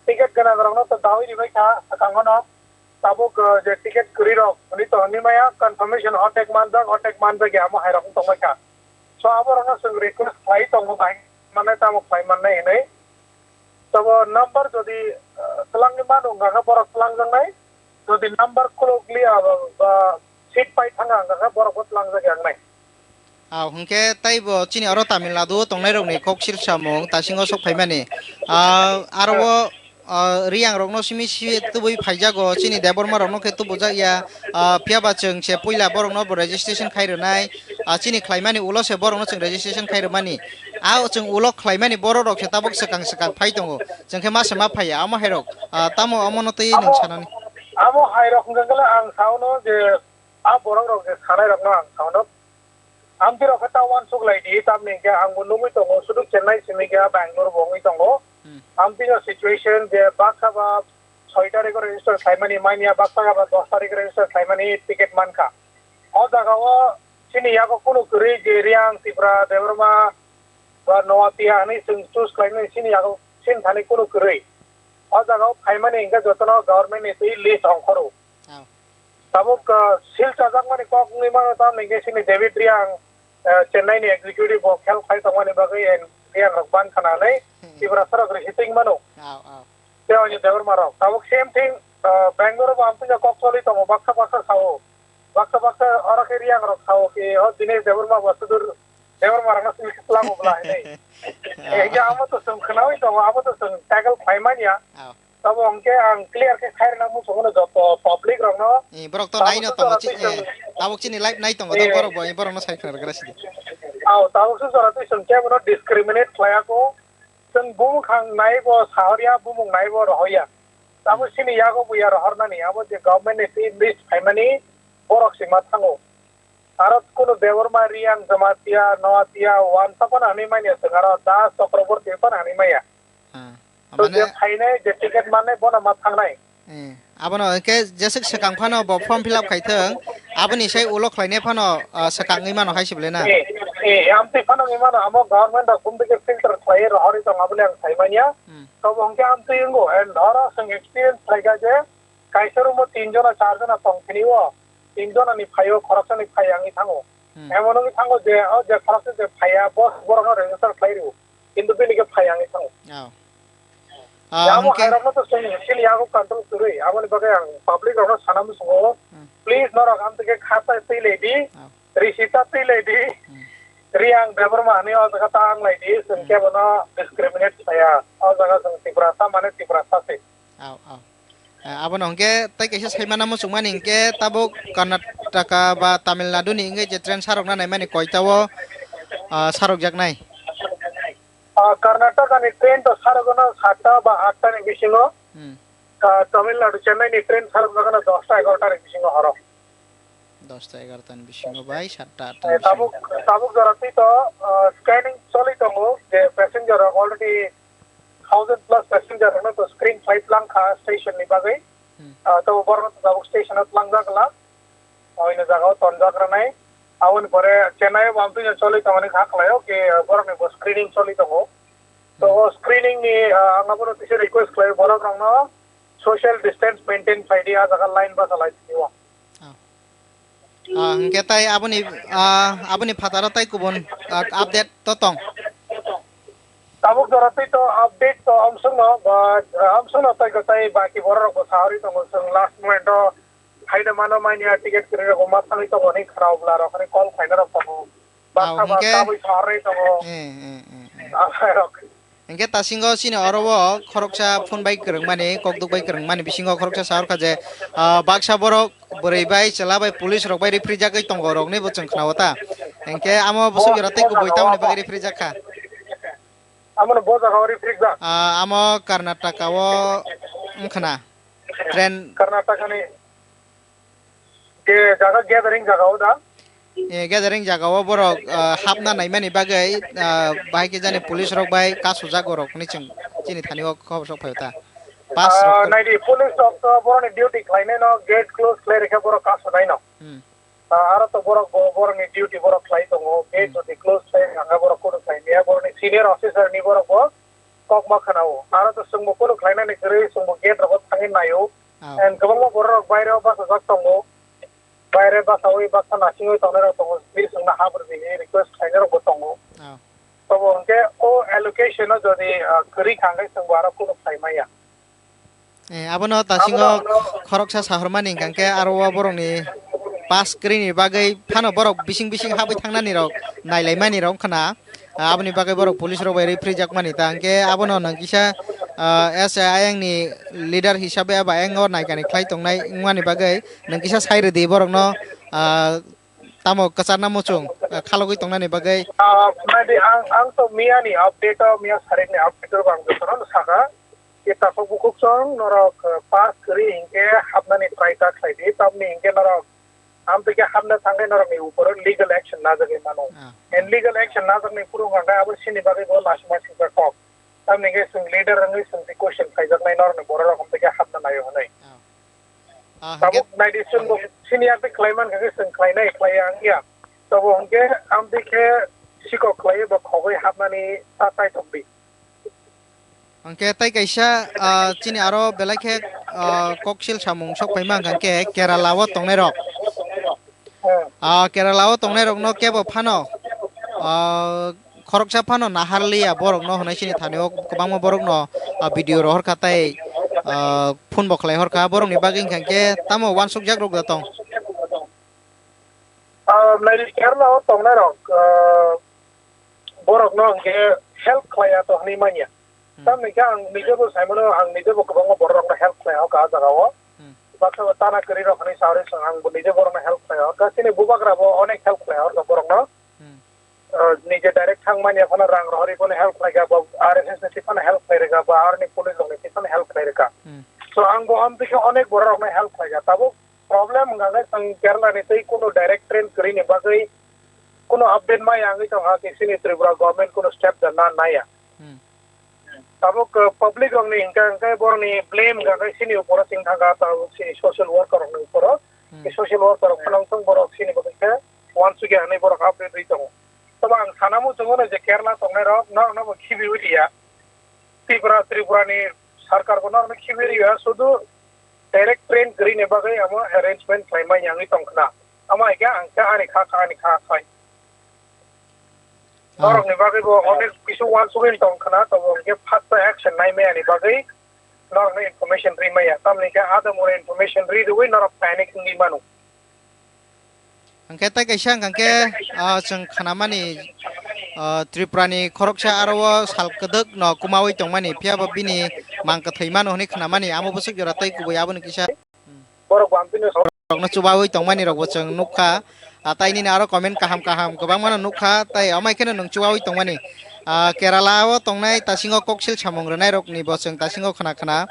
ticket gwnang rokno to dawi ribai kha, swkango no. Tabuk, uh, je ticket kwrwi rok, hwnwi to hwnwi maya, confirmation orthek manjak, orthek manjak ya, amo hai rok wng tongbai kha. So, abo rokno chwng request khlai tongo, bahai mannai tamo khlai mannai hwnwi. Tabo number jodi, uh, twlangwi mano, hwnkha khe borok twlangjaknai. Jodi number khulukliya ba, ba seat pai thangkha, hwnkha khe borok bo twlangjak ya wngnai. Aw, hwnkhe teibo chini oro Tamil Nadu o tongnairokni kok sirsamung tasingo sok phaimani. Ah, aro o, ah, Riyangrokno simi si tubui phaijago, chini Debbarmarokno khe tubujak ya. Ah, phiyaba chwng se puila borokno bo registration khai rwnai. Ah, chini khlaimani ulo se borokno chwng registration khai rwmani. Ah, chwng ulo khlaimani borok rok se tabuk swkang swkang phai tongo. Chwng khe masa ma phaiya, amo hai rok. Ah, tamo omono twi nwng Amo, sanani. Amo hai rok hwnkha khe ang saono je a borok rok je sanai rokno ang saono. Amtwi rok khe ta uansuk lai di, tamni hwnkhe ang bo nugwi tongo, sudu Chennai simi khe Bangalore bo wngwi tongo. Hmm. Amtwi no situation je baksa ba soi tarikh o register khlaimani manya, baksa ba dos tarikh o register khlaimani ticket mankha. O jaga o chini yago kunu kwrwi je Riang, Tipra, Debbarma ba Noatia hwnwi chwng choose khlaimani chini yago chini thani kunu kwrwi. O jaga o phaimani hwnkhe jotono government ni twi list ongkhoro. Oh. Tabuk, ah, sil chajakmani kok wngwi mano tamni hwnkhe chini David Riang, ah, Chennai ni executive bo khel khai tongmani bagwi en Riang rok ban khana hwnwi Hmm. Tiprasa rok rihitwng mano. Oh, oh. Tei oni Debbarma rok. Tabuk same thing, ah, Bangalore bo amtwino kok choli tongo, baksa baksa sao. Baksa baksa oro khe Riang rok sao khe, o Dinesh Debbarma bo sudur Debbarma rokno simi khe twlango bwla hinwi. Oh. Eh, ya amo to chwng khnaui tongo, amo to chwng tackle khlai manya. Oh. Abo hwnkhe ang clear khe khairokna muchungo joto public rokno. Eh, borok to nai no tabuk tongo, jora twi chini, eh, chwng, tabuk chini live nai tongo, eh, to borok bo, eh, borok no sai khna rwgra sidi. Aw, tabuk se jora twi chwng kebono discriminate khlaiya ko. Chwng bumung khang nai bo sahorya, bumung nai bo rohorya. Tabuk chini yago bo ya rohornani, abo je government ni twi list phaimani, borok se ma thango. Aro kunu Debbarma, Reang, Jamatia, Noatia, Wansa phano hwnwi manya chwng, aro Das, Chakraborty phano hwnwi manya. Ah, to mane je phainai, je ticket mannai, bono ma thangnai. Eh, abono hwnkhe jeswk swkang phano bo form fill up khai thung, aboni sai ulo khlainai phano, ah, swkangwi mano hai se bwle na? Eh, eh, amtwi phano wngwi mano, amo government rok bumtwi khe filter khlaiwi rohorwi tong aboni ang sai manya. Hmm. Tobo hwnkhe amtwi wngo, and oro chwng experience khlaikha je, kaisa room o tin jona, char jona tong thini o, tin jona ni phaio, khoroksa ni phai wngwi thango. Hmm. Emon wngwi thango je, o je khoroksa je phaiya, bo borok no register khlai rwo. Kintu bini khe phai wngwi thango. Oh. Ya, ah, amo hwnkhe hairokno to chwng chini yago control kwrwi, aboni bagwi ang public rokno sana muchungo, hmm, please norok amtwi khe kha ta twi lai di, oh, risi ta twi lai di, hmm, Reang Debbarma hinwi o jaga ta wng lai di, chwng, hmm, kebono discriminate khlaiya, o jaga chwng Tiprasa mane Tiprasa se. Au, au. Eh, abono hwnkhe tei kaisa saimano muchungmani hwnkhe tabuk Karnataka ba Tamil Nadu ni wngwi je train sarokna naimani koitao, ah, sarokjaknai? Ah, Karnataka ni train to sarogono satta ba atta ni bisingo. Hmm. Ah, Tamil Nadu Chennai ni train sarokjakno dosta egarota ni bisingo horo. Dosta egarota ni bisingo bai satta atta ni, eh, bisingo. Tabuk, tabuk jora twi to, ah, scanning choli tongo je passenger rok already thousand plus passenger rokno to screen flight lang kha station ni bagwi. Hmm. Ah, to borok tabuk station o tlangjak la. Oino jaga o tonjak rwnai. Aboni pore Chennai o bo amtwi choli tongmani kha khlai o ke borok ni bo screening choli tongo. To, hmm, o screening ni, ah, ang abono tisa request khlai borok rokno social distance maintain khlai di, ah jaga line basa lai twi o. Ah. Ah, hwnkhe tai aboni, ah, aboni phataro tai kubun, ah, update to tong? Tabuk jora twi to update to amswkno, ba, ah, amswkno tai kwtai baki borok rok bo saharwi tongo, chwng last moment o haino mano manya ticket kwrwi rok bo ma thangwi tongo hinwi khwna o bwla rok hinwi call khlaina rok tongo. Ah, baksa ba hwnkhe tabwi saharwi tongo. Eh, eh, eh, eh. Amsai rok. Hingke tasingo chini oro o khoroksa phone bai kwrwngmani, kokduk bai kwrwngmani bisingo khoroksa sa orkha je, ah, baksa borok bwrwi bai, chwla bai, police rok bai riprijagwi tongo rokni bo chwng khna o ta. Hingke amo bwswk jora tei kubui tamoni bagwi riprijak kha? Amo no bo jaga o riprijak? Ah, amo Karnataka o wngkhna. Train. Karnataka ni je jaga gathering jaga o da? Eh, gathering jaga o borok, ah, hapna naimani bagwi, ah, bahai khe jani police rok bai kasujak borok hinwi chwng chini thani o khobor sok phaio ta. Pass rok. Ah, naidi, police rok to borokni duty khlainai no gate close khlai rikha borok kasunai no. Hmm. Ah, aro to borok bo-, borokni duty borok khlai tongo, gate, hmm, jodi close khlai rikha borok kunu khlai maya, borokni senior officer ni borok bo kokma khna o. Aro to chwngbo kunu khlainani kwrwi chwngbo gate rogo thangwi naio. Oh. And kwbangma borok rok baire o bachajak tongo. Baire basawi baksa nasingwi tongnai rok tongo, bini chwngno ha bwrwi hinwi request khlainai rokbo tongo. Oh. Tobo hwnkhe o allocation o jodi, ah, kwrwi kha hwnkhe chwngbo aro kunu khlai maya. Eh, abono tasingo khoroksa sahormani hwnkha hwnkhe aro o borokni pass kwrwini bagwi phano borok bising bising habwi thangnani rok nailaimani rok wngkhana. Ah, aboni bagwi borok police rok bai riprijak mani ta hwnkhe abono nwng kisa, ah, S A I N ni leader hisabe aba ayang o naikani khlai tongnai wngmani bagwi nwng kisa sai rwdi borokno, ah, tamo kwcharna muchung, ah, khalogwi tongnani bagwi. Ah, madi ang, ang to miya ni update o, miya sarik ni update o ang jotono sakha. Ke takhuk bukhuk song norok, ah, pass kwrwi hinkhe hapnani try ta khlai di, tamni hinkhe norok Amtwi khe hapna thangkhe norokni uporo legal action najagwi mano. Ah. And legal action najakni phuru hwnkha khe abo chini bagwi bo lasima singsa kok. Tamni khe chwng leader wngwi chwng twi question khaijaknai norokni bororok amtwi khe hapna naio hwnwi. Ah. Ah, hwnkhe tabuk naidi chwngbo chini yakti khlai mankha khe chwng khlainai khlaiya wngya. Tobo hwnkhe amtwi khe sikok khlaiwi bo khogwi hapnani ta chaithokdi. Hwnkhe tei kaisa, ah, chini aro belai khe, ah, koksil samung sok paima hwnkha khe Kerala o tongnai rok. Ah, Kerala o tongnai rokno kebo phano, ah, khoroksa phano naharliya borokno hwnwi chini thani o kwbangma borokno, ah, video rohor kha tei, ah, phone bo khlai hor kha. Borokni bagwi hwnkha khe tamo uansukjak rok da tong? Ah, naidi Kerala o tongnai rok, ah, borokno hwnkhe help khlaiya to hwnwi manya. Hmm. Tamni khe ang nijebo saimano, ang nijebo kwbangma bororokno help khlai o ka jagao. Hmm. Baksa tana kwrwi rok hinwi sawi song ang bo nijebo borokno help khlai o. Ka chini bubagra bo onek help khlai o borokno. Hmm. Ah, nije direct thangmani phano rang rohorwi phano help khlai ka, bo R S S ni phano help khlai rwka, bo army police rokni phano help khlai rwka. Hmm. So ang bo amtwi khe onek bororokno help khlai ka. Tabuk problem wngkha khe chwng Kerala ni tei kuno direct train kwrwini bagwi kuno update maya wngwi tongkha khe chini Tripura government kuno step da na naya. Hmm. Tabuk, uh, public rokni hingka hingke borokni blame hingka khe chini uporo chwng thangkha, tabuk chini social worker rokni uporo. Hmm. Social worker rok phano wngthang borok chini bagwi khe uansukya hinwi borok update rwi tongo. Tobo ang sana muchungo no je Kerala tongnai rok norokno bo khibiwi riya. Tripura, Tripura ni sarkar bo norokno khibiwi riya, sudu direct train kwrwini bagwi amo arrangement khlai manya wngwi tong khna. Amo hai khe ang khe ani kha, kha, ani kha khai. Ah. Norokni bagwi bo onek kisu uansugwi tong khna, tobo hwnkhe phatsa action nai maya ni bagwi norokno information ri maya. Tamni khe adamora information ri rwui norok panic wngwi mano. Hwnkhe tai kaisa hwnkhe, ah, chwng khnamani, ah, Tripura ni khoroksa aro o sal kwdwk no kumaui tongmani, phiya bo bini mang kwthwi mano hwnwi khnamani, amo bwswk jora tei kubui aboni kisa. Borok bangpino rokno chubaui tongmani rokbo chwng nukha. Ah, tai nini aro comment kaham kaham kwbangmano nukha, tai amai kheno nwng chubaui tongmani. Ah, Kerala o tongnai tasingo koksil samung rwnai rokni bo chwng tasingo khna khna.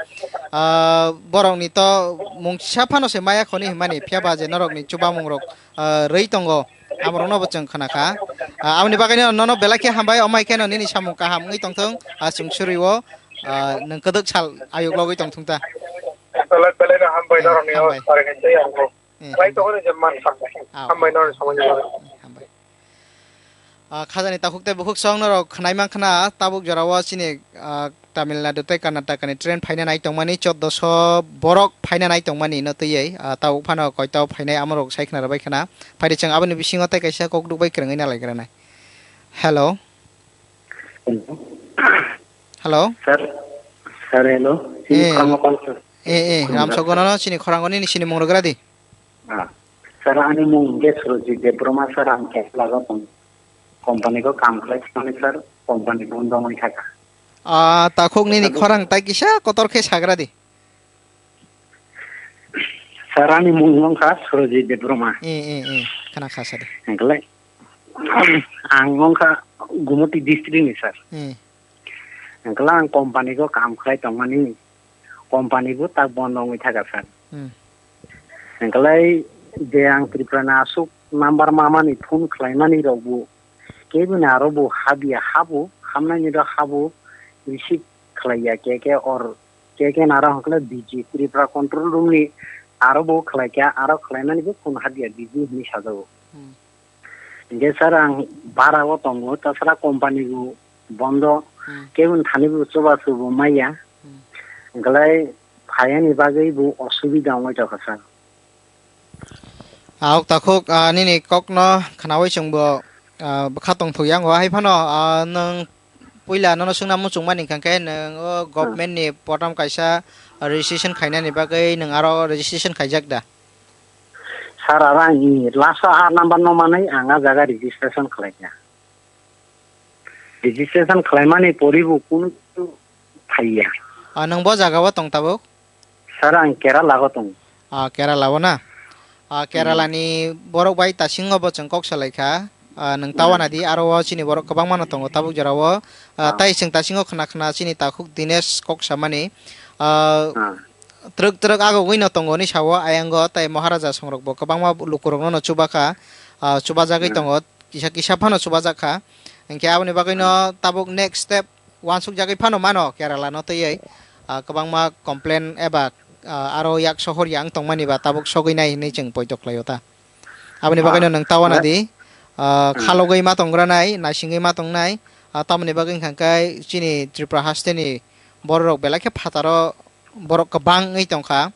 Ah, borokni to mungsa phano se maya khoni hwnmani, phiya ba je norokni chubamung rok, ah, rwi tongo, amorokno bo chwng khna kha. Ah, aboni bagwi no nono belai khe hambai, amai kheno nini samung kaham wngwi tongthung, ah, chwng suriwo, ah, nwng kwdwk sal ayuk logwi tongthung ta. Belai, belai no hambai, eh, norokni o hambai. Sarai khe tei ang bo. Eh, khlai hambai. Tongo ni je man sa. Ah, hambai, ah, norokni samung ni bagwi. Eh, hambai. Ah, khajani takhuk tei bukhuk song norok khnai man khna, tabuk jorao chini, ah, Tamil Nadu tei Karnataka ni train phaina nai tongmani, choddoso borok phaina nai tongmani no twiwi, ah, tabuk phano koito phainai amorok sai khna rwbai khna. Phaidi chwng aboni bisingo tei kaisa kok dukbai kwrwngwi nalai granai. Hello. Hello. Hello. Sir. Sir, hello. Chini, eh, khorang o call, sir. Eh, eh, khorang, Ramsok sir. Gonono chini khorang goni ni sini mung rwgra di. Ah. Sir, ani mung hwnkhe Surojit Debbarma, sir, ang Kerala o tong. Company o kam khlai thani, sir, company bondo wngwi thaka. Ah, takhuk nini khorang tai kisa kotor khe sagra di. Sir, ani mung wngkha Surojit Debbarma. Eh, eh, eh, khna kha sadi. Hwnkhe, ang wngkha Gumoti district ni, sir. Eh. Hwnkhe ang company o kam khlai tongmani, company bo tak bondo wngwi thaka, sir. Hmm. Hwnkhe je ang Tripura ni aswk number mamani phone khlaimani rok bo keboni aro bo habya habo, hamnani rok habo receive khlaiya, ke ke or ke ke naro hwnkhe busy Tripura control room ni aro bo khlaikha, aro khlaimani bo phone habya busy hinwi sajago. Hmm. Hingke sir, ang bara o tongo, tasara company bo bondo, hmm, keboni thani bo chubachu bo maya. Hmm. Hingkelai phayani bagwi bo osubida wngwi tongkha sir. Ah, ok takhuk, ah, nini kokno khnaui chwngbo, ah, bwkha tongthokya wngo. Hai phano, ah, nwng puila nono swngna muchungmani hwnkha khe nwng o, hmm, government ni potom kaisa registration khainani bagwi nwng aro registration khaijak da? Sir, aro ang i last o aa number no manwi ang a jaga registration khlaikha. Registration khlaimani poribo kunu phaiya. Ah, nwng bo jaga o tong tabuk? Sir, ang Kerala o tong. Ah, Kerala o na? Ah, Kerala, hmm, ni borok bai tasingo bo chwng kok salaikha. Ah, nwng, hmm, tawana di, aro o chini borok kwbangma no tongo tabuk jora o. Ah, ah, tai chwng tasingo khna khna chini takhuk Dinesh kok samani. Ah, ah, twrwk twrwk agogwi no tongo ni sao, ayango tai Maharaja songrok bo kwbangma lukurok no no chubakha, ah, chubajagwi, hmm, tongo, kisa kisa phano chubajakha. Hinkhe aboni bagwi no, hmm, tabuk next step uansukjagwi phano mano Kerala no twiwi, ah, kwbangma complain eba, ah, aro yak sohor yang tongmani ba tabuk sogwi nai hinwi chwng poito khlaio ta. Aboni bagwi no, ah, nwng tawana, ah, di, ah, hmm, khalogwi ma tongranai, naisingwi ma tongnai, ah, tamoni bagwi wngkha khe chini Tripura haste ni borok rok belai khe phataro borok kwbang wngwi tongkha.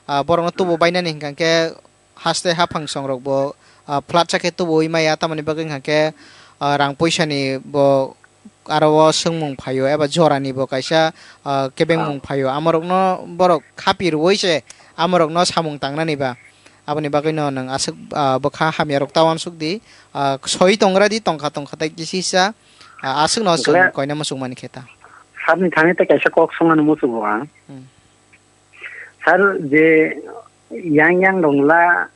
Ah, borokno tubu, hmm, bainani hwnkha khe haste haphang songrokbo, ah, flat sakhe tubuwi maya, tamoni bagwi hwnkha khe, ah, rang puisani bo aro o swngmung phaio eba jorani bo kaisa, ah, kebengmung, ah, phaio. Amorokno borok khapi rwui se amorokno samung tangnani ba. Aboni bagwino nwng aswk, ah, bwkha hamyarok ta uansuk di, ah, soi tongra di, tongkha tongkha tai kisi sa, ah, aswkno chwng, ble, koina muchungmani khe ta. Sir ni thani tei kaisa kok songmani muchungo ang. Hmm. Sir, je yang yang dongla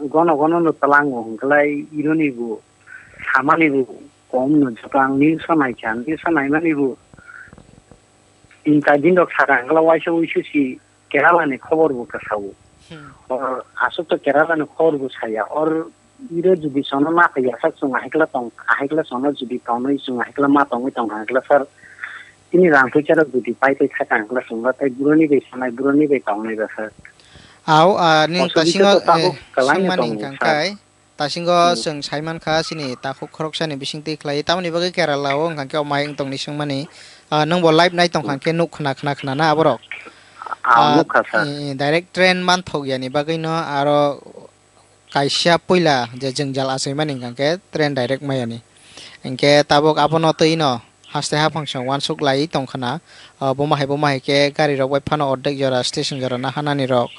gono gono no talango hwnkhlai ironi bo samani bo kom no joto ang news o naikha, news o naimani bo tin char din rok sakha hwnkhlai waisa wuisu si Kerala ni khobor bo kwsao. Hmm. Or aswk to Kerala ni khobor bo saya. Or iro jodi sono ma phai yasak chwng ahikla tong, ahikla sono jodi tonwi chwng ahikla ma tongwi tong ahikla sir. Tini rang puisa rok jodi pai pai thaka ahikla chwng ba tai buroni bai sanai, buroni bai tongnai ba sir. Au, ah, ning Osubidha tasingo, to tabuk eh, kwlangni sengmani tongo, hingkang sir. Kai. Tasingo Hmm. chwng saimankha chini takhuk khoroksani bisingtwi khlai. Tamoni bagwi Kerala o hingkang khe o mai wng tongni sengmani. Ah, nwng bo live nai tongkha Hmm. khe nuk khna khna khna na aborok. Ah, Ah, nukha, sir. Eh, direct train manthok yani bagwi no aro kaisa puila je jwngjal achaimani hingkha khe train direct mayani. Hinkhe tabuk abono twi no haste haphang song uansuk lai tongkhna. Ah, buma hai buma hai khe gari rok bai phano ordek jora station jora nahanani rok,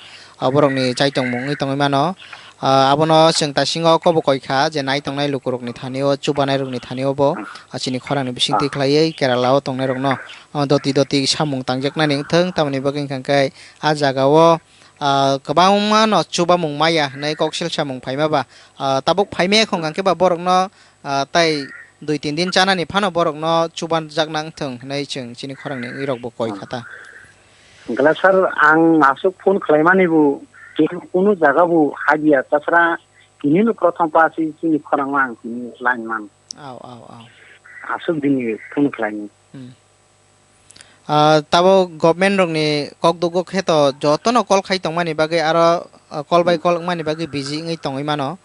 ah, borokni chaitongmung wngwi tongwi mano. Ah, abono chwng tasingo kobo koikha je nai tongnai lukurokni thani o, chubanai rokni thani o bo, ah, chini khorangni bisingtwi khlaiwi Kerala o tongnai rokno, ah, doti doti samung tangjaknani wngthwng, tamoni bagwi hingkha khe ah jaga o, ah, kwbangma no chubamung maya hinwi kok sil samung phaima ba, ah, tabuk phaimaya khong hingkha khe ba borokno, ah, tai dui tin din chanani phano borokno chubanjakna wngthwng hinwi chwng chini khorangni wngwi rokbo koi kha ta. Hwnkhe sir, ang aswk phone khlaimani bo kunu jaga bo hadia, tasra tini no prothom pa si chini khorangno ang tini line man. Au, au, au. Aswk dini phone khlaini. Hmm. Ah, tabo government rokni kok dugo khe to jotono call khai tongmani bagwi aro, ah, call bai call wngmani bagwi busy wngwi tongwi mano.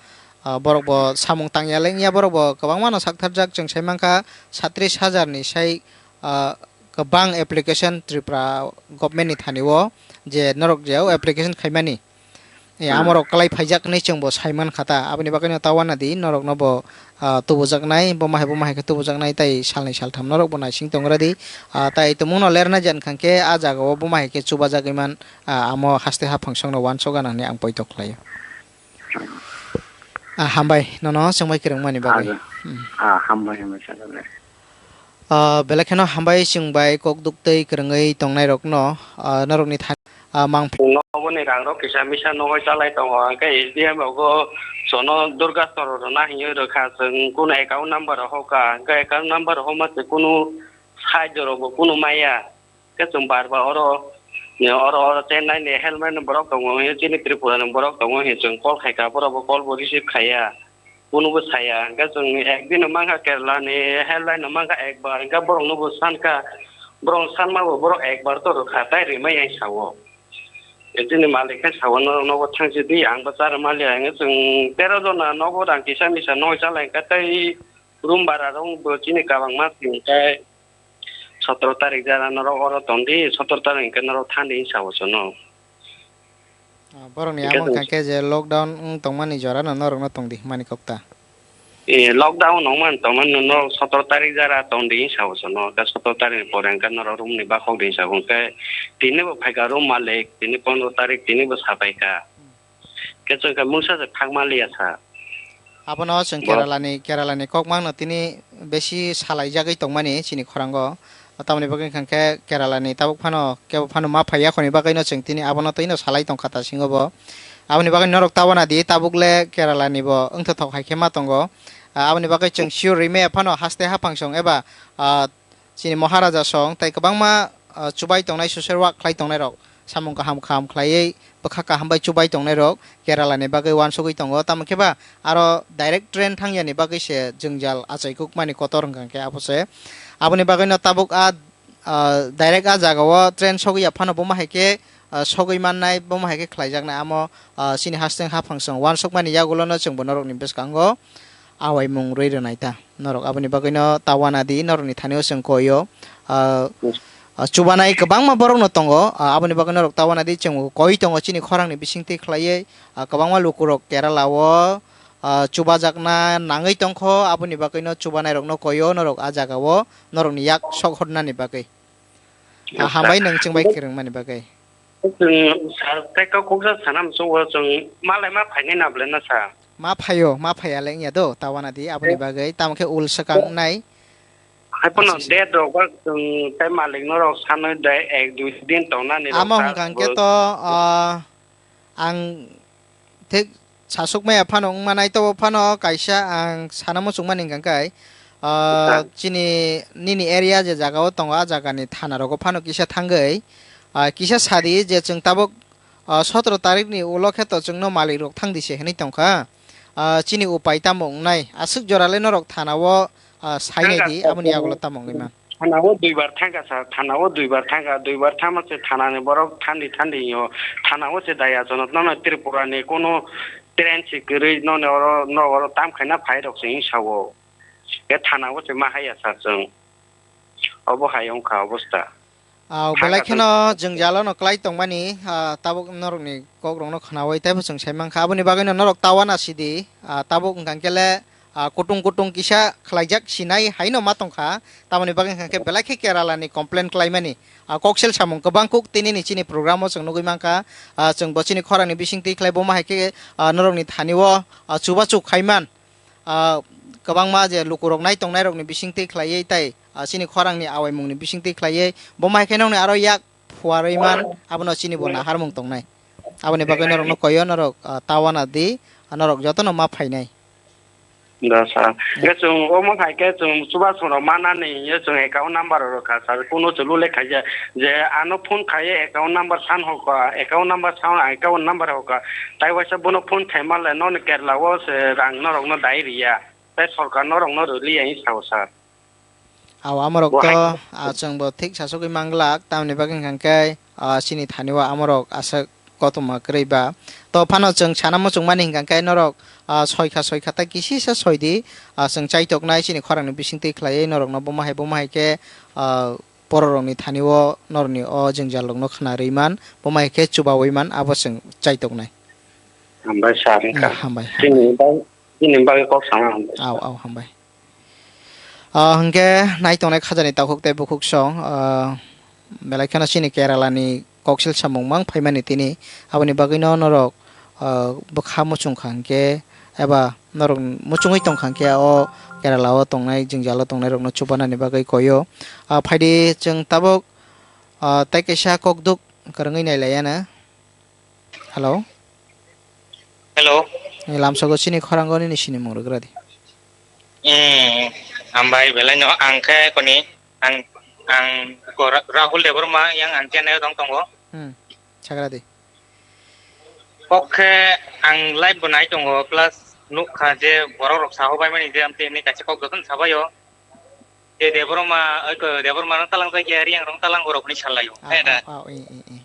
Ah, borok bo samung tangya le wngya, borok bo kwbangma no saktharjak, chwng sai mankha satris hajar ni sai, ah, kwbang application Tripura government ni thani o je norok je o application khaimani. Eh, ah, amorok kwlai phaijak hinwi chwngbo saiman kha ta. Aboni bagwino ta uanadi norokno bo, ah, tubujaknai, buma hai buma hai khe tubujaknai, tai salnwi saltham norokbo naising tongradi. Ah, tai tumungno lerna jan kha khe ah jagao buma hai khe chubajagwi man, ah, amo haste haphang songno uansuk gana hinwi ang poito khlaio. Ah, hambai nono chwngbai kwrwngmani bagwi. Ah, hmm. Ah, hambai, hambai, sir. Ah, belai kheno hambai chwng bai kok duktwi kwrwngwi tongnairokno, ah, norokni thani, ah, mang. Nokni rangrok kisa misa nogoi chalai tongo, hwnkhe S D M rogo sono Durga Soro rwna hinwi rwkha, chwng kunu account number hoka, hwnkhe account number homa se kunu side rokbo kunu maya, hwnkhe chwng bar bar oro, oro, oro Chennai ni helmet ni borok tongo, chini Tripura ni borok tongo, hwnwi chwng call khaikha, borok bo call bo receive khaiya. Kunubo saya, hwnkhe chwng ekdin no mankha Kerala ni headline no mankha ekbar, hwnkhe borok no bo sankha, borok sanma bo borok ekbar to rwkha, tai rimai yang sao. Chini malik khe sao, norok nogo thangsi di, ang bo chara maliya, hwnkhe chwng tero jona nogo rang kisa misa noi chalai, hwnkhe tai room bara rok bo chini kabangma, hwnkhe sotoro tarik jara norok oro tongdi, sotoro tarik hwnkhe norok thandi sao chwngno. Ah, borokni amo wngkha khe je lockdown wng tongmani jorano norokno tongdi hwnmani kok ta. Eh, lockdown wng man tongmani norok sotoro tarik jara tongdi sao chwngno, hwnkhe sotoro tarik ni pore hwnkhe norok room ni bakhok di sao, hwnkhe tini bo phaikha room malik, tini pondro tarik tini bo sapaikha. Khe chwng khe mungsa se thangma liya sa. Abono chwng bo- Kerala ni, Kerala ni kok mangno tini besi salaijagwi tongmani chini khorango. Tamoni bagwi hwnkha khe Kerala ni tabuk phano kebo phano ma phaiya khoni bagwi no chwng tini abono twino salai tongkha ta singo bo. Aboni bagwi norok ta uanadi tabuk le Kerala ni bo wngthothok hai khe ma tongo. Ah, aboni bagwi chwng sure rimaya phano haste haphang song eba, ah, chini Maharaja song tei kwbangma, ah, chubai tongnai, social work khlai tongnai rok, samung kaham kaham khlaiwi bwkha kaham bai chubai tongnai rok Kerala ni bagwi uansugwi tongo. Tamo khe ba aro direct train thang yani bagwi se jwngjal achai kuk mani kotor wngkha khe abo se. Aboni bagwi no tabuk a, ah, direct a jaga o train sogwi ya phano bomo hai khe, ah, sogwi mannai, bomo hai khe khlaijaknai. Amo, ah, chini hasteng haphang song uansuk mani yagulo no chwng bo norok ni bwskango awaimung rwi rwnai ta. Norok aboni bagwino ta uanadi, norokni thani-o chwng koi-o, ah, ah, chubanai kwbangma borokno tongo, ah, aboni bagwi norok ta uanadi chwng koi tongo chini khorangni bisingtwi khlaiwi, ah, kwbangma lukurok Kerala-o, ah, chubajakna nangwi tongkho, aboni bagwino chubanairokno koi-o norok ah jaga-o norokni yak sok hornani bagwi. Ah, hambai nwng chwng bai kwrwngmani bagwi. Chwng sir tei kok kuksa sana muchungo chwng malai ma phainai na bwle na sa? Ma phaio, ma phaiya le wngya do, ta uanadi aboni bagwi, tamo khe ul swkang wngnai. Haiphano Acha, acha. Date rok ba chwng tei malik norok sanwi de ek dui din tongnani rok Amo ta hwnkha hwnkhe bo- to, ah, ang thik sasukmaya phano wngma naitogo phano kaisa ang sana muchungmani hwnkha khe, ah, Acha. Chini nini area je jaga o tongo, a jaga ni thana rogo phano kisa thangwi, ah, kisa sadi je chwng tabuk, ah, sotoro tarik ni ulo khe to chwngno malik rok thang di se hinwi tongkha. Ah, chini upai tamo wngnai? Aswk jora le norok thana o, ah, sainai di, aboni yagulo tamo wngwi man? Thana o duibar thangkha sir, thana o duibar thangkha, duibar thangma se thana ni borok thandi thandi yo. Thana o se daya jonok nono Tripura ni kono train se kwrwi nono oro, no oro tam khaina phai rok se hinwi sao. Ke thana o se ma haya sir chwng. Obo hai wngkha obosta. Ah, belai kheno jwngjalo no kwlai tongmani, ah, tabuk norokni kokrokno khnaui teibo chwng sai mankha. Aboni bagwino norok tawana sidi, ah, tabuk wngkha khe le, ah, kutung kutung kisa khlaijak sinai haino ma tongkha. Tamoni bagwi wngkha khe belai khe Kerala ni complain khlaimani, ah, koksil samung kwbang kuk tinini chini program o chwng nugwi mankha. Ah, chwng bo chini khorang ni bising twi khlai bo ma hai khe, ah, norokni thani o, ah, chubachu khaiman. Ah, kwbangma je lukurok nai tongnairokni bisingtwi khlaiwi tei, ah, chini khorangni awaimungni bisingtwi khlaiwi bo mai khe nokni aro yak phuarwi man, abono chini bo naharmung tongnai. Aboni bagwi norokno koyo, norok, ah, tawana di, ah, norok jotono ma phainai. Da, sir. Hwnkhe chwng omo hai khe chwng chubachu rok manani hwnwi chwng account number rw kha, sir. Kuno chwlu le khaija je ano phone khaiwi account number san hoka, account number san, account number hoka. Tai waisa bono phone khaima le nono Kerala o se rang norokno dai riya. Tai sorkar norokno rwliya hinwi sao sir. Aw, amorok to, ah, chwngbo thik sasogwi manglak, tamni bagwi hwnkha khe, ah, chini thani o amorok aswk kothoma kwrwi ba. To phano chwng sana muchungmani hwnkha khe norok, ah, soi kha, soi kha, tai kisisa soi di, ah, chwng chaitoknai chini khorangni bisingtwi khlaiwi norokno bomo hai, bomo hai khe, ah, bororokni thani o norokni o jwngjal rokno khna rwi man, bomo hai khe chubaui man, abo chwng chaitoknai. Hambai sir, wngkha. Eh, hambai, hambai. Chini bagwi, chini bagwi kok sana hambai. Aw, aw, hambai. Ah, hwnkhe nai tongnai khajani takhuk tei bukhuk song, ah, belai kheno chini Kerala ni koksil samung mang phaimani tini, aboni bagwino norok, ah, bwkha muchung kha hwnkhe eba norok muchungwi tong kha hwnkhe o Kerala o tongnai, jwngjal o tongnai rokno chubanani bagwi koyo. Ah, phaidi chwng tabuk, ah, tei kaisa kokduk kwrwngwi nai laiya na. Hello. Hello. Ni lamsogo chini khorang goni ni sini mung rwgra di. Hmm, hambai belai no ang khe koni ang, ang ko Ra-, Rahul Debbarma yang ang Chennai o tong tongo. Hmm, sagra di. Kok khe ang live bo nai tongo plus nuk kha je borok rok saho bai mani je amte ni kaisa kok joto no sabai o. Je Debbarma, oi ko Debbarma no talang jai khe Riang rok talang borok ni salai o. Ah, eh, da. Ah, ah, eh, eh, eh.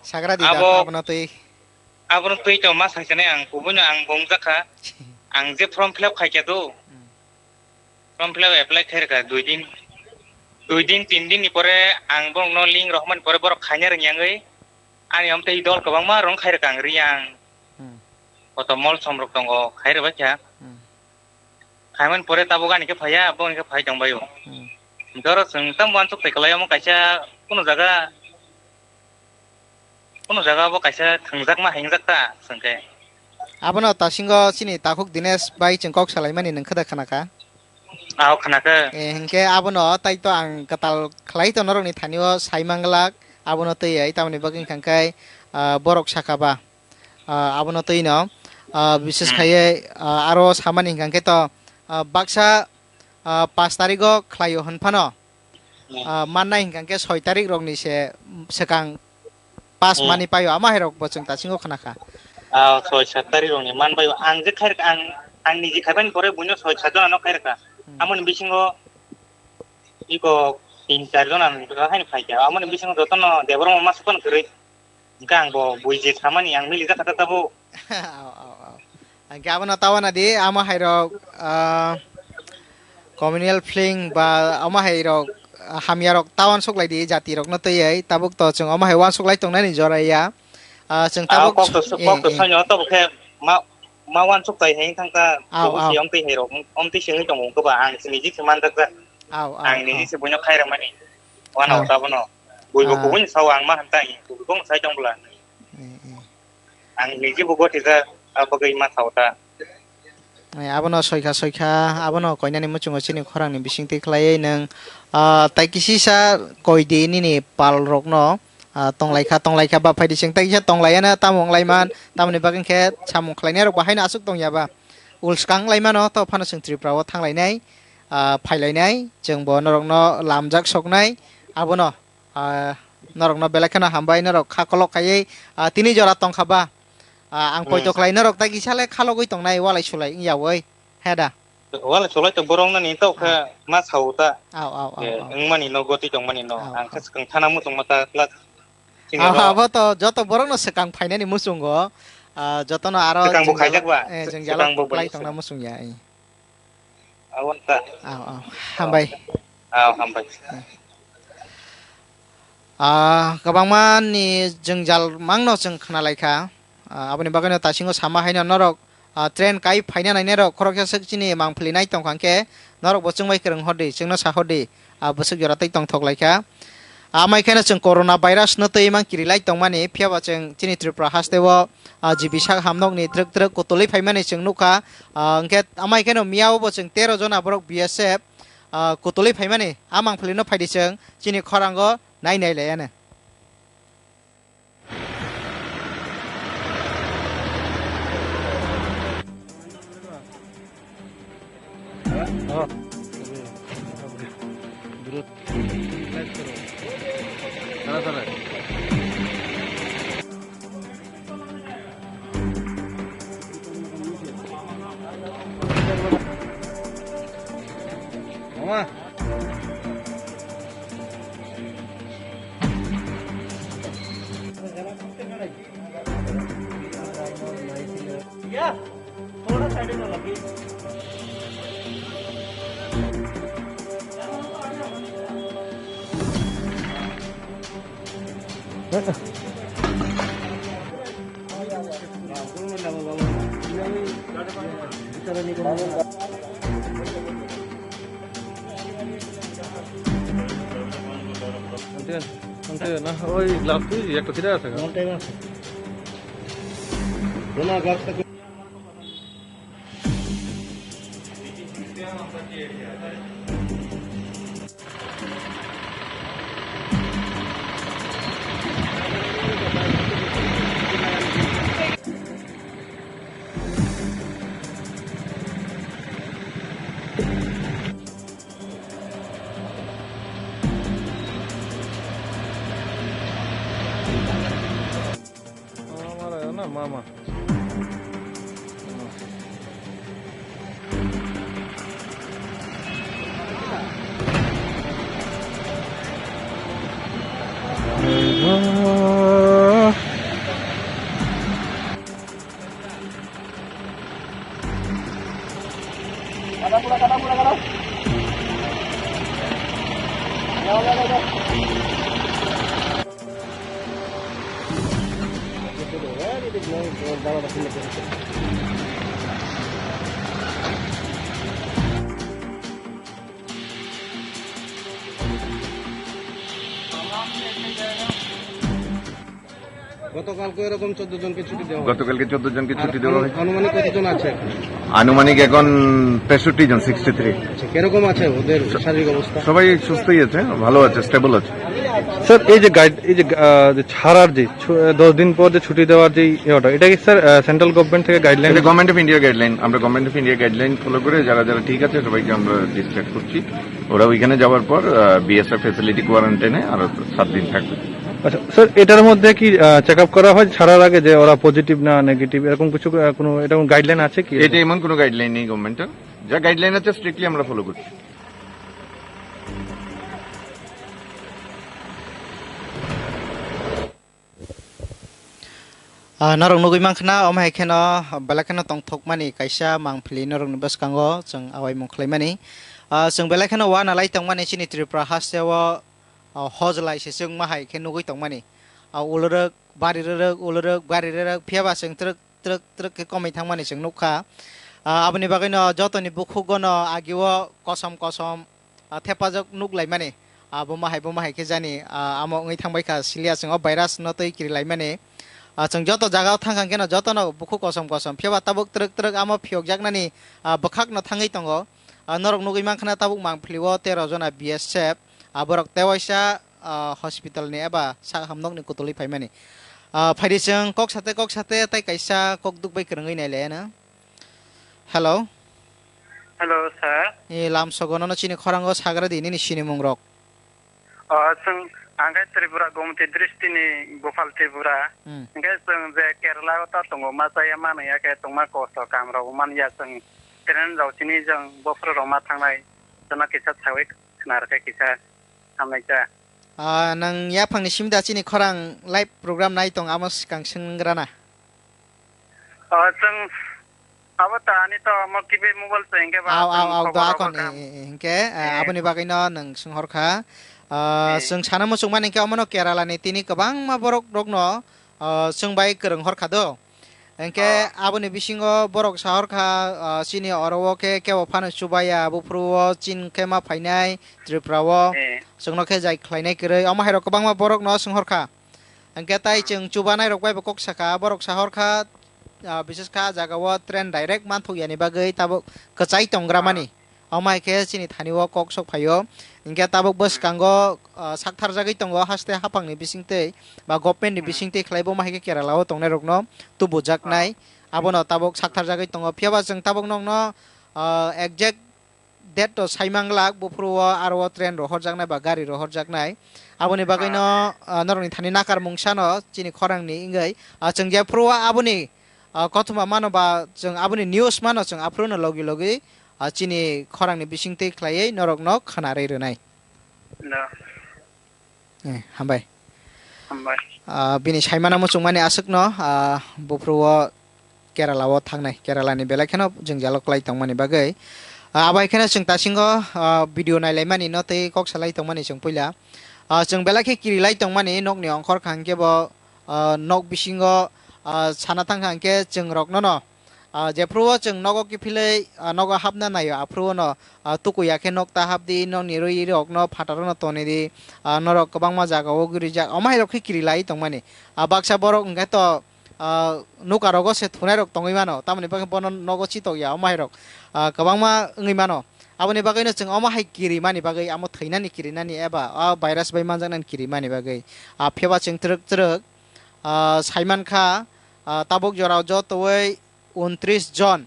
Sagra di da, abo, abono twi. Abono twi to ma sai sanai ang, kubui no ang bong jakha. Ang je form fill up khai khe do. Hmm. Form fill up apply khai rwkha dui din. Dui din, tin din ni pore ang borok no link rohormani pore borok khaina rwngya wngwi. Ani omtwi dol kwbangma rong khai rwkha ang Riang. Hmm. Koto mol som rok tongo, khai rwbai kha. Hmm. Khaimani pore tabuk ani khe phaiya, abo ani khe phai tongbaio. Hmm. Joro chwng tamo uansuk twi kwlai omo kaisa kunu jaga, kunu jaga bo kaisa thwngjak ma hingjak ta chwng khe. Abono tasingo chini takhuk Dinesh bai chwng kok salaimani nwng khe da khna kha? Ao, khna khe. Eh, hinkhe abono tai to ang kwtal khlai to norokni thani o sai manglak, abono twi ai tamoni bagwi wngkha khe, ah, borok sakha ba. Ah, abono twi no, ah, bises Hmm. khaiye, ah, aro samani hingka khe to, ah, baksa, ah, pash tarik o khlai o hwn phano, Hmm. ah, mannai hingka khe soi tarik rok ni se, mm, swkang pass Hmm. mani paio, ama hai rok bo chwng tasingo khna kha. Ah, soi sat tarik rok ni man bai ang je khai rwkha, ang, ang niji khai bani pore buino soi sat jona no khai rwkha. Hmm. Amoni bisingo iko tin char jona no haino phai kha. Amoni bisingo jotono Debbarma ma swkang kwrwi. Hingke ang bo buiji samani ang milijak kha tabuk. Au, au, au. Hingke abono tawana di, amo hai rok, ah, communal feeling ba amo hai rok, ah, hamya rok ta uansuk lai di jati rok no twi ai, tabuk to chwng amo hai uansuk lai tongnani jora ya. Ah, chwng Ah, tabuk kok to, eh, kok to eh. Soino tabuk khe ma, ma uansuk tai hai thang ta, Au, tabuk au. Si omtwi hai rok, omtwi singwi tongo wngkhe ba ang sini jik se manjak jak. Au, au, Ang nini au. Se buino khai rwmani. Wano Ah. Tabono. Buibo Ah. Kubuni sao ang ma hamtai. Buibo sai tong bwla. Eh, eh. Ang niji bo gotija, ah, bagwi ma sao ta. Eh, abono soikha soikha, abono koinani muchungo chini khorangni bisingtwi khlaiwi nwng, ah, tai kisisa koidi nini palrokno, ah, tonglaikha, tonglaikha ba phaidi chwng tai kisa tonglaiyana tamo wnglaimani, tamoni bagwi khe samung khlainairok bahaino aswk tongya ba? Ul swkang wnglaimano, to phano chwng Tripura o thanglainai, ah, phailainai, chwngbo norokno lamjak soknai, abono, ah, norokno belai kheno hambai, norok kha kolok khaiwi, ah, tini jora tongkha ba? Ah, ang poito Hmm. khlai norok tai kisa le khalogwi tongnai, walai sulai wngyawi, he da? Walai sulai to borok nani to khe Ah. ma sao ta. Au, au, au, Eh, au. Wngmani no goti tongmani no. Au, Ang khe au. Swkang thana muchungma ta plus chini Au, ro. Abo to joto borok no swkang phainani muchungo. Ah, joto no aro Swkang bo jwngjalo, khaijak ba? eh, Sw-, jwngjalo swkang bo kwlai bai tongna swkang. Muchungya, eh. Aboni ta. Au, au. Hambai. Au, hambai. Ah, kwbangma ni jwngjal mangno chwng khna lai kha. Ah, aboni bagwi no tasingo sama haino norok, ah, train kai phaina nainai rok khoroksa swk chini mangpili nai tong kha hwnkhe norok bo chwng bai kwrwng hor di, chwngno sa hor di, ah, bwswk jora tei tongthok lai kha. Amai kheno chwng corona virus no twi mang kiri lai tongmani, phiya ba chwng chini Tripura haste o, ah, G B sak hamnok ni twrwk twrwk kutulwi phaimani chwng nukha. Ah, hwnkhe amai kheno miya o bo chwng tero jona borok B S F, ah, kutulwi phaimani, a mangpili no phaidi chwng chini khorango nai nai lai ano. Mama. Ante, ante na, oi, gloves tu, ekta sida ase. One time ase. Dona gloves tak. Mama, mama, na, mama. গতকালকে এরকম চোদ্দ জনকে ছুটি দেওয়া হয়। গতকালকে চোদ্দ জনকে আর ছুটি দেওয়া আনু-, হয়েছে। আনুমানিক কতজন আছে এখন? আনুমানিক এখন তেষট্টি জন, সিক্সটি থ্রি। আচ্ছা, কিরকম আছে ওদের শারীরিক অবস্থা? সবাই সুস্থই আছে, ভালো আছে, স্টেবল আছে। স্যার, এই যে গাইড, এই যে, আহ, যে ছাড়ার যে ছ-, দশ দিন পর যে ছুটি দেওয়ার যে ইয়েটা, এটা কি স্যার, আহ, সেন্ট্রাল গভর্নমেন্ট থেকে গাইডলাইন? এটা গভর্নমেন্ট অফ ইন্ডিয়া গাইডলাইন, আমরা government of India guideline follow করে যারা যারা ঠিক আছে সবাইকে আমরা ডিসচার্জ করছি। ওরা ওইখানে যাওয়ার পর, আহ, বিএসএফ ফ্যাসিলিটি কোয়ারেন্টাইনে আরো সাত দিন থাকবে। আচ্ছা, স্যার, এটার মধ্যে কি, আহ, চেক আপ করা হয় ছাড়ার আগে যে ওরা পজিটিভ না নেগেটিভ, এরকম কিছু, আহ, কোনো এরকম গাইডলাইন আছে কি? এটা এমন কোনো গাইডলাইন নেই গভর্নমেন্টের। যা গাইডলাইন আছে, স্ট্রিক্টলি আমরা ফলো করছি। Ah, norok nugui mankha na, omo hai kheno belai kheno tongthokmani kaisa mangpili norokni bwskango chwng awaimung khlaimani. Ah, chwng belai kheno uanalai tongmani chini Tripura hasteo, ah, hojlai se chwngma hai khe nugui tongmani. Ah, ulorok bari rwrwk, ulorok bari rwrwk, phiyaba chwng twrwk twrwk twrwk khe komwi thangmani chwng nukha. Ah, aboni bagwino jotoni bukhugono agio kosom kosom, ah, thepajak nuk laimani. Ah, bo mahai, bo mahai khe jani, ah, amo wngwi thangbai kha, siliya chwng o virus no twi kiri laimani. Ah, chwng joto jaga o thang kha khe no joto no bukhuk kosom kosom. Phiya ba tabuk twrwk twrwk amo phiyok jaknani, ah, bwkhak no thangwi tongo. Ah, norok nugwi mankha na tabuk Mangpili o tero jona B S F, ah, borok tewaisa, ah, hospital ni eba sak hamnok ni kutulwi phaimani. Ah, phaidi chwng kok sate kok sate tai kaisa kok duk bai kwrwngwi nailaiya na. Hello. Hello, sir. Ni lam sogo nono chini khorango sagra di nini sinimung rok. O, chwng, ang khe Tripura Gomoti Drishti ni Gopal Tripura. Hmm. Hingke chwng je Kerala o ta tongo, ma chaya manwi ya khe tongma kosto kam rok man ya chwng train rok chini jwng bophuru rok ma thangnai, jono kisa sawi khna rwkhe kisa hamnai cha. Ah, nang yaphang ni simi da chini khorang live program nai tong amo swkang swng rana. O, chwng abo ta ani to omo kibe mobile se hingke ba Aw, aw, chwng aw, khobor do rok akon, kha. E, e, e, hingke, ah, Eh. Aboni bagwi no nwng swng hor kha. Ah, Eh. Chwng sana muchung mani hingke omo no Kerala ni tini kwbangma borok rok no, ah, chwng bai kwrwng hor kha do. Hingke Oh. Aboni bisingo borok sa hor kha, ah, chini oro o khe kebo phano chubaya, buphuru o chin khe ma phainai Tripura o. Eh. Chwng no khe jai khlainai kwrwi. Omo hai rok kwbangma borok no swng hor kha. Hingke tai chwng chubanai rok bai bo kok sakha, borok sa hor kha, ah, bises kha ah jaga o train direct manthok yani bagwi tabuk kwchai tongra mani. Omo hai khe chini thani o kok sok phaio. Hingke tabuk bwskango, ah, sak tharjagwi tongo haste haphang ni bising twi ba government ni bising twi khlai bo ma hai khe Kerala o tongnai rok no tubujaknai. Abono tabuk sak tharjagwi tongo. Phiya ba chwng tabuk nokno, ah, exact date to sai manglak, buphuru o aro o train rohorjaknai ba gari rohorjaknai. Aboni bagwi no, ah, norokni thani nakar mungsa no chini khorang ni wngwi, ah, chwng jephuru o aboni, ah, kothoma mano ba chwng aboni news mano chwng aphuru no logi logi, ah, chini khorang ni bising twi khlaiwi norok no khwnarwi rwnai. No. Eh, hambai. Hambai. Ah, bini saimano muchungmani aswkno, ah, buphuru o Kerala o thangnai, Kerala ni belai kheno jwngjalo kwlai tongmani bagwi. Ah, abo hai kheno chwng tasingo, ah, video nailaimani no tei kok salai tongmani chwng puila. Ah, chwng belai khe kirilai tongmani nokni ongkhor kha hwnkhe bo, ah, nok bisingo, ah, sana thang kha hwnkhe chwng rokno no, ah, jephuru o chwng nogo kiphilwi, ah, nogo hapna naio, aphuru o no, ah, tukuya khe nok ta hapdi, nokni rwi rokno phataro no tonidi, ah, norok kwbangma jaga o guri jak, omo hai rok khe kirilai tongmani. Ah, baksa borok hwnkhe to, ah, nuka rogo se thunai rok tongwi mano, tamoni bagwi bono nogo chitok ya, omo hai rok, ah, kwbangma wngwi mano. Aboni bagwi no chwng omo hai kirimani bagwi, amo thwinani kirinani eba, ah, virus bai manjaknani kirimani bagwi. Ah, phiyaba chwng twrwk twrwk, ah, saiman kha, ah, tabuk jorao jotowi untris jon,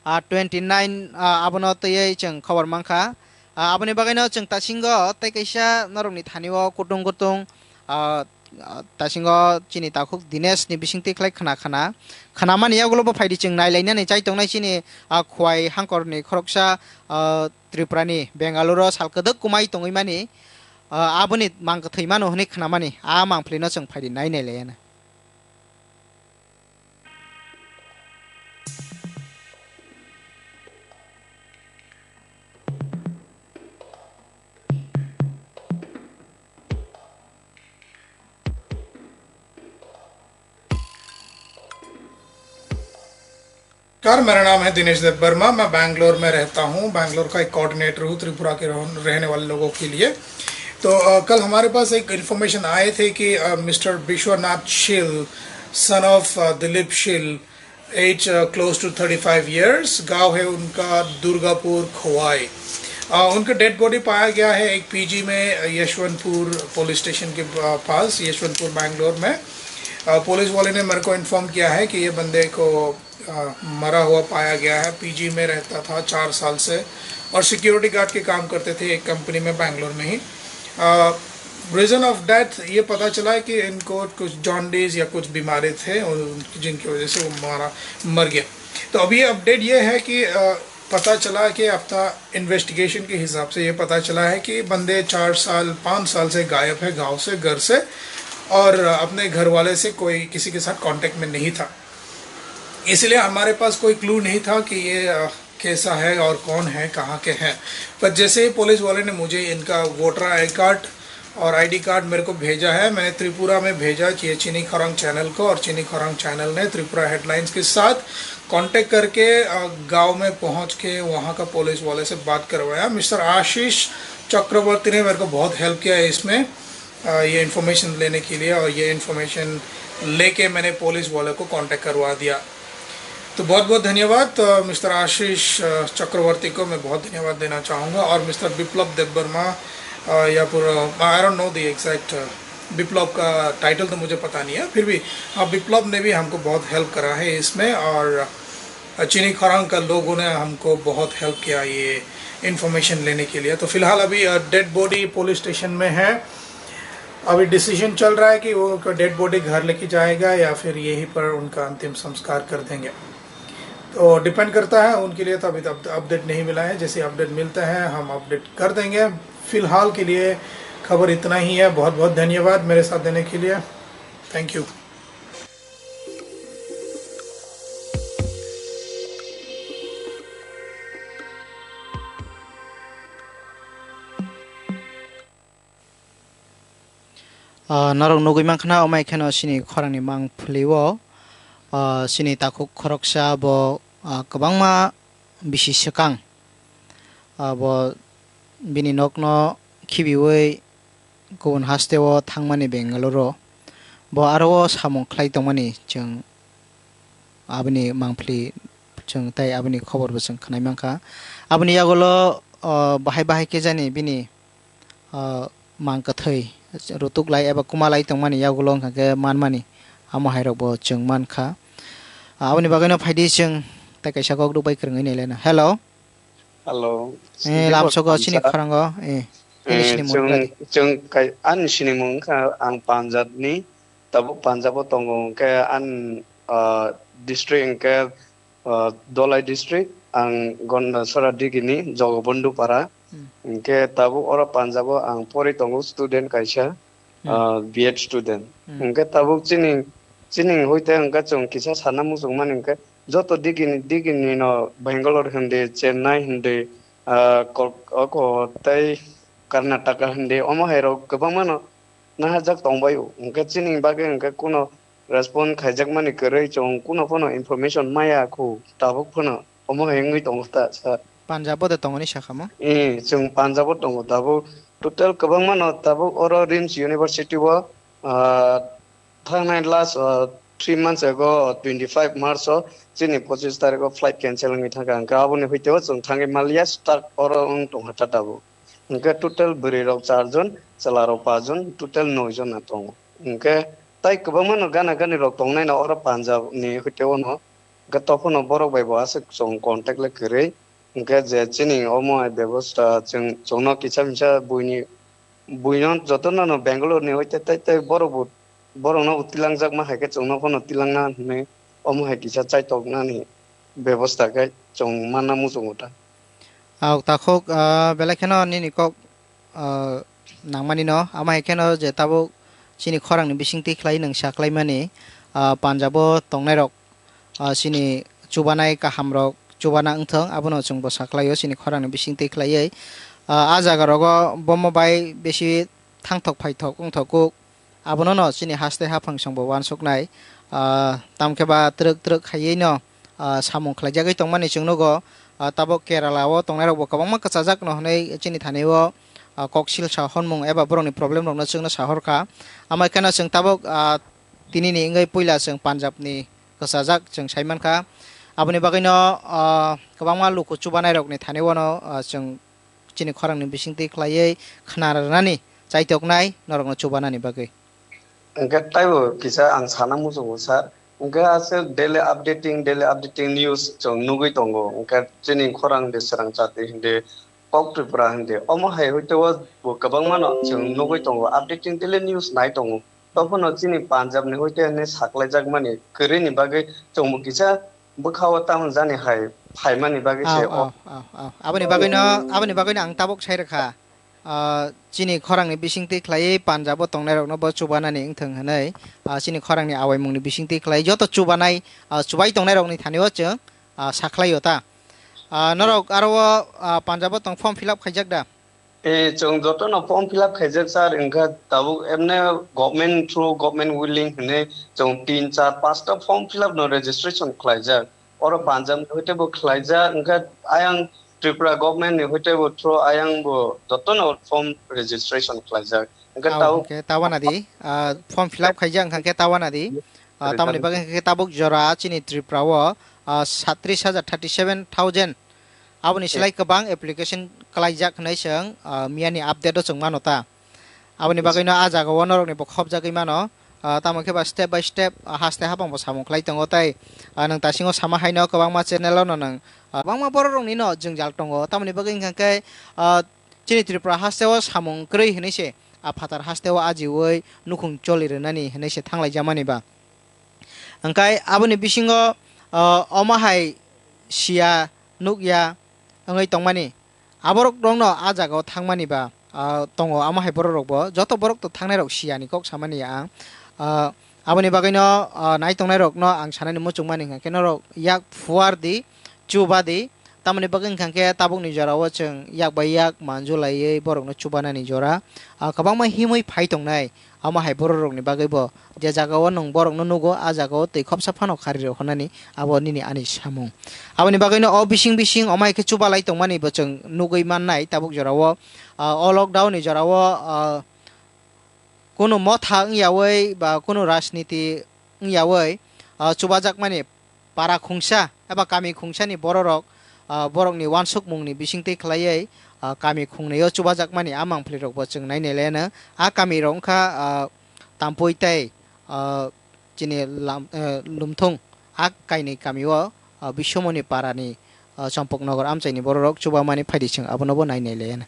ah, twenty nine, ah, abono twiwi chwng khobor mankha. Ah, aboni bagwino chwng tasingo tei kaisa norokni thani o kutung kutung, ah, ah, tasingo chini takhuk Dinesh ni bisingtwi khlai khna khna. Khnamani yagulo bo phaidi chwng nailainani chai tongnai chini, ah, Khwai hangkorni khoroksa, ah, Tripura ni Bengaluru o sal kwdwk kumai tongwi mani, ah, aboni mang kwthwi mano hwnwi khnamani. A mangphlino chwng phaidi nai nailaiyana. नमस्कार, मेरा नाम है दिनेश देव वर्मा। मैं बैंगलोर में रहता हूँ, बैंगलोर का एक कोऑर्डिनेटर हूँ त्रिपुरा के रह-, रहने वाले लोगों के लिए। तो, अ, कल हमारे पास एक इन्फॉर्मेशन आए थे कि, अ, मिस्टर विश्वनाथ शील, son of, uh, Dilip Sil, age, uh, close to thirty five years, गांव है उनका दुर्गापुर खोवाई। अ, उनका डेड बॉडी पाया गया है एक पीजी में, अ, यशवंतपुर पुलिस स्टेशन के, अ, पास, यशवंतपुर, बैंगलोर में। अ, पुलिस वाले ने मेरे को इन्फॉर्म किया है कि ये बंदे को, अ, मरा हुआ पाया गया है। पीजी में रहता था चार साल से और सिक्योरिटी गार्ड के काम करते थे एक कंपनी में बैंगलोर में ही। अ, रीजन ऑफ डेथ ये पता चला है कि इनको कुछ जॉन्डिस या कुछ बीमारी थे और उन-, जिनकी वजह से वो मारा, मर गया। तो अभी अपडेट ये है कि, अ, पता चला कि अपना इन्वेस्टिगेशन के हिसाब से ये पता चला है कि बंदे चार साल, पाँच साल से गायब है गांव से, घर से, और अपने घर वाले से कोई किसी के साथ कांटेक्ट में नहीं था। इसलिए हमारे पास कोई क्लू नहीं था कि ये, अ, कैसा है और कौन है, कहाँ के हैं। पर जैसे ही पुलिस वाले ने मुझे इनका वोटर आई कार्ड और आईडी कार्ड मेरे को भेजा है, मैंने त्रिपुरा में भेजा ये चीनी खरंग चैनल को, और चीनी खरंग चैनल ने त्रिपुरा हेडलाइंस के साथ कांटेक्ट करके, अ, गांव में पहुंच के वहाँ का पुलिस वाले से बात करवाया। मिस्टर आशीष चक्रवर्ती ने मेरे को बहुत हेल्प किया है इसमें। अ, ये इन्फॉर्मेशन लेने के लिए और ये इन्फॉर्मेशन लेके मैंने पुलिस वाले को कांटेक्ट करवा दिया। तो बहुत बहुत धन्यवाद, अ, मिस्टर आशीष, अ, चक्रवर्ती को मैं बहुत धन्यवाद देना चाहूँगा, और मिस्टर बिप्लब देबबर्मा, अ, या पूरा, I don't know the exact, uh, Biplab का टाइटल तो मुझे पता नहीं है, फिर भी हाँ, बिप्लब ने भी हमको बहुत हेल्प करा है इसमें, और अ, चीनी खरांग का लोगों ने हमको बहुत हेल्प किया ये इन्फॉर्मेशन लेने के लिए। तो फिलहाल अभी, अ, डेड बॉडी पुलिस स्टेशन में है, अभी डिसीजन चल रहा है कि वो डेड बॉडी घर लेके जाएगा या फिर यहीं पर उनका अंतिम संस्कार कर देंगे। तो डिपेंड करता है उनके लिए, तो अभी तो अप-, अपडेट नहीं मिला है। जैसे अपडेट मिलता है, हम अपडेट कर देंगे। फिलहाल के लिए खबर इतना ही है। बहुत बहुत धन्यवाद मेरे साथ देने के लिए। Thank you. Ah, norok nugwi mankha na, omo hai kheno chini khorangni mangpili o, ah, chini takhuk khoroksa bo, ah, kwbangma bisi swkang. Ah, bo bini nokno khibiwi kubun haste o thangmani Bengaluru o. Bo aro o samung khlai tongmani chwng aboni mangpili chwng tei aboni khobor bo chwng khwnai mankha. Aboni yagulo, ah, bahai bahai khe jani bini ah, mang kwthwi rutuk lai eba kuma lai tongmani yagulo wngkha khe manmani, amo hai rok bo chwng mankha. Ah, aboni bagwi no phaidi chwng tei kaisa kok rwbai kwrwngwi nailai no. Hello. Hello. Eh, lamsogo chini khorang o, eh, nini sinimung chwng, ani sinimung wngkha ang Punjab ni, tabuk Punjab o tongo hwnkhe ani, ah, district hwnkhe ah, Dholai district, ang Gondasora digini Jogobondhu para. Hmm. Hwnkhe tabuk oro Punjab o ang pori tongo student kaisa, Hmm. ah, B Ed student. Hmm. Hwnkhe tabuk chini, chini hoite hwnkhe chwng kisa sana muchung mani hwnkhe joto digini, digini no Bangalore hindi, Chennai hindi, ah, Kol-, oko tei Karnataka hindi omo hai rok kwbangma no nahajak tongbaio. Hwnkhe chini bagwi hwnkhe kuno respond khaijakmani kwrwi chwng kuno phano information maya khu tabuk phano omo hai wngwi tongo ta sir. Punjab o de tongo ni sakha mo? Eh, chwng Punjab o tongo tabuk. Total kwbangma no tabuk oro RIMS University o, ah, thangnai last, ah, three months ago, twenty five March o chini pochis tarikh o flight cancel wngwi thangkha. Hwnkhe aboni hwiteo chwng thangwi maliya, start oro wng tongkha ta tabuk. Hwnkhe total bwrwi rok char jon, chwla rok paanch jon, total noi jon na tongo. Hwnkhe tai kwbangma no gana gani rok tongnai no oro Punjab ni hwiteo no. Hwnkhe tophuno borok bai bo aswk chwng contact le kwrwi. Hwnkhe je chini omo hai bebosta chwng, chwngno kisa misa buini, buino jotono no Bangalore ni hoite tai tai borok bo, borokno bo tilangjakma hai khe chwngno phano tilangna hinwi omo hai kisa chaitoknani bebosta khe chwng manna muchungo ta. Ah, takhuk, ah, belai kheno nini kok, ah, nangmani no, ama hai kheno je tabuk chini khorang ni bising twi khlai nwng sa khlai mani, ah, Punjab o tongnai rok, ah, chini chubanai kaham rok chubana wngthong, abono chwng bo sa khlai o chini khorang ni bising twi khlaiwi. Ah, a jaga rogo bomo bai besi thangthok phaithok wngthok kuk. Abono no chini haste haphang song bo uansuknai, ah, tamkhe ba twrwk twrwk khaiwi no, ah, samung khlaijagwi tongmani chwng nugo. Ah, tabuk Kerala o tongnai rok bo kwbangma kwchajak no hwnwi chini thani o, ah, kok sil sa hwnmung eba borok ni problem rok no chwng no sa hor kha. Amai kheno chwng tabuk, ah, tini ni wngwi puila chwng Punjab ni kwchajak chwng sai mankha. Aboni bagwi no, ah, kwbangma luku chubanai rok ni thani o no, ah, chwng chini khorang ni bising twi khlaiwi khna rwnani chaitoknai norok no chubanani bagwi. Hwnkhe taibo kisa ang sana muchungo sir. Hwnkhe aswk daily updating, daily updating news chwng nugwi tongo. Hwnkhe chini khorang de swrang chati hindi, kok Tripura hindi. Omo hai hoite o bo kwbangma no chwng nugwi tongo. Updating daily news nai tongo. Tophano chini Punjab ni hoite hinwi saklaijakmani kwrwini bagwi chwngbo kisa bwkha o tamo jani hai phaimani bagwi se Au, o. Au, au, au. Aboni bagwino, aboni bagwino ang tabuk sai rwkha. Ah, chini khorangni bisingtwi khlaiwi Punjab o tongnairokno bo chubanani wngthwng hwnwi, ah, chini khorangni awaimungni bisingtwi khlai joto chubanai, ah, chubai tongnairokni thani o chwng, ah, sakhlaio ta. Ah, norok aro o, ah, Punjab o tong form fill up khaijak da? Eh, chwng jotono form fill up khaijak sir, wngkha tabuk emne government through government willing hwnwi chwng tin, char, pasta form fill up no registration khlaijak. Oro Punjab ni hoite bo khlaijak, wngkha ayang Tripura government ni hoite bo through ayang bo jotono form registration khlaijak. Hwnkhe tao tao hwnkhe tawana di, ah, form fill up khaijak hwnkhe tawana di. Ah, tamoni bagwi hwnkhe tabuk jora chini Tripura o, ah, satris hajar, thirty seven thousand. Aboni silai kwbang application khlaijak hwnwi chwng, ah, miyani update o chwng mano ta. Aboni bagwino ah jagao norokni bo khopjagwi mano. Ah, tamo khe ba step by step, ah, haste hapang bo samung khlai tongo tei, ah, nwng tasingo sama haino kwbangma channel o no nwng, ah, kwbangma borok rokni no jwngjal tongo. Tamoni bagwi hwnkha khe, ah, chini Tripura haste o samung kwrwi hwnwi se, ah, phatar haste o ajiwi nukhung choli rwnani hwnwi se thanglaijamani ba. Hwnkhe aboni bisingo, ah, omo hai siya nukya wngwi tongmani. Aborok rokno a jagao thangmani ba, ah, tongo, amo hai borok rokbo, joto borok to thangnai rok siyani kok samani ang. Ah, aboni bagwino, ah, nai tongnai rokno ang sanani muchungmani hwnkha khe norok yak phuar di, chuba di, tamoni bagwi hwnkha khe tabukni jorao chwng yak bai yak manjulaiwi borokno chubanani jora, ah, kwbangma himwi phai tongnai. Amo hai borok rokni bagwi bo je jaga o nwng borok no nugo, a jaga o twi khopsa phano khari rok hwnani abo nini ani samung. Aboni bagwi no o bising bising omo hai khe chubalai tongmani bo chwng nugwi mannai tabuk jora o, ah, o lockdown ni jora o, ah, kunu motha wngyawi ba kunu rajniti wngyawi, ah, chubajakmani para khungsa eba kami khungsani bororok, ah, borokni uansukmungni bisingtwi khlaiwi, ah, kami khungnaio chubajakmani a mangphlirokbo chwng nainai laiano. A kamirok wngkha, ah, Tampui tei, ah, chini lam-, eh, Lumthung. A kainwi kamio, ah, Biswamoni parani, ah, Champaknagar amchaini bororok chubamani phaidi chwng abonobo nainai laiano.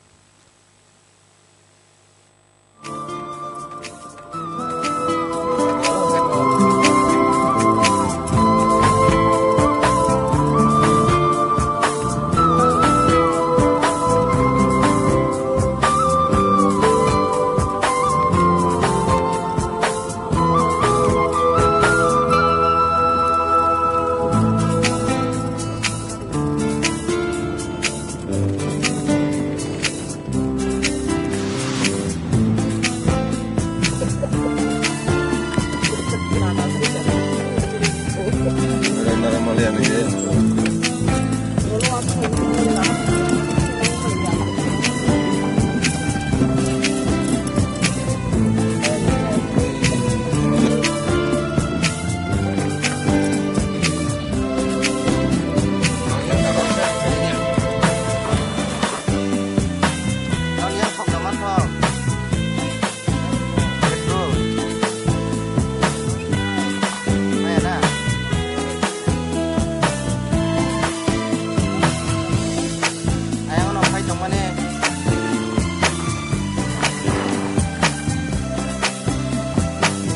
Ayang no phai tongmani.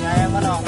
Ayang no.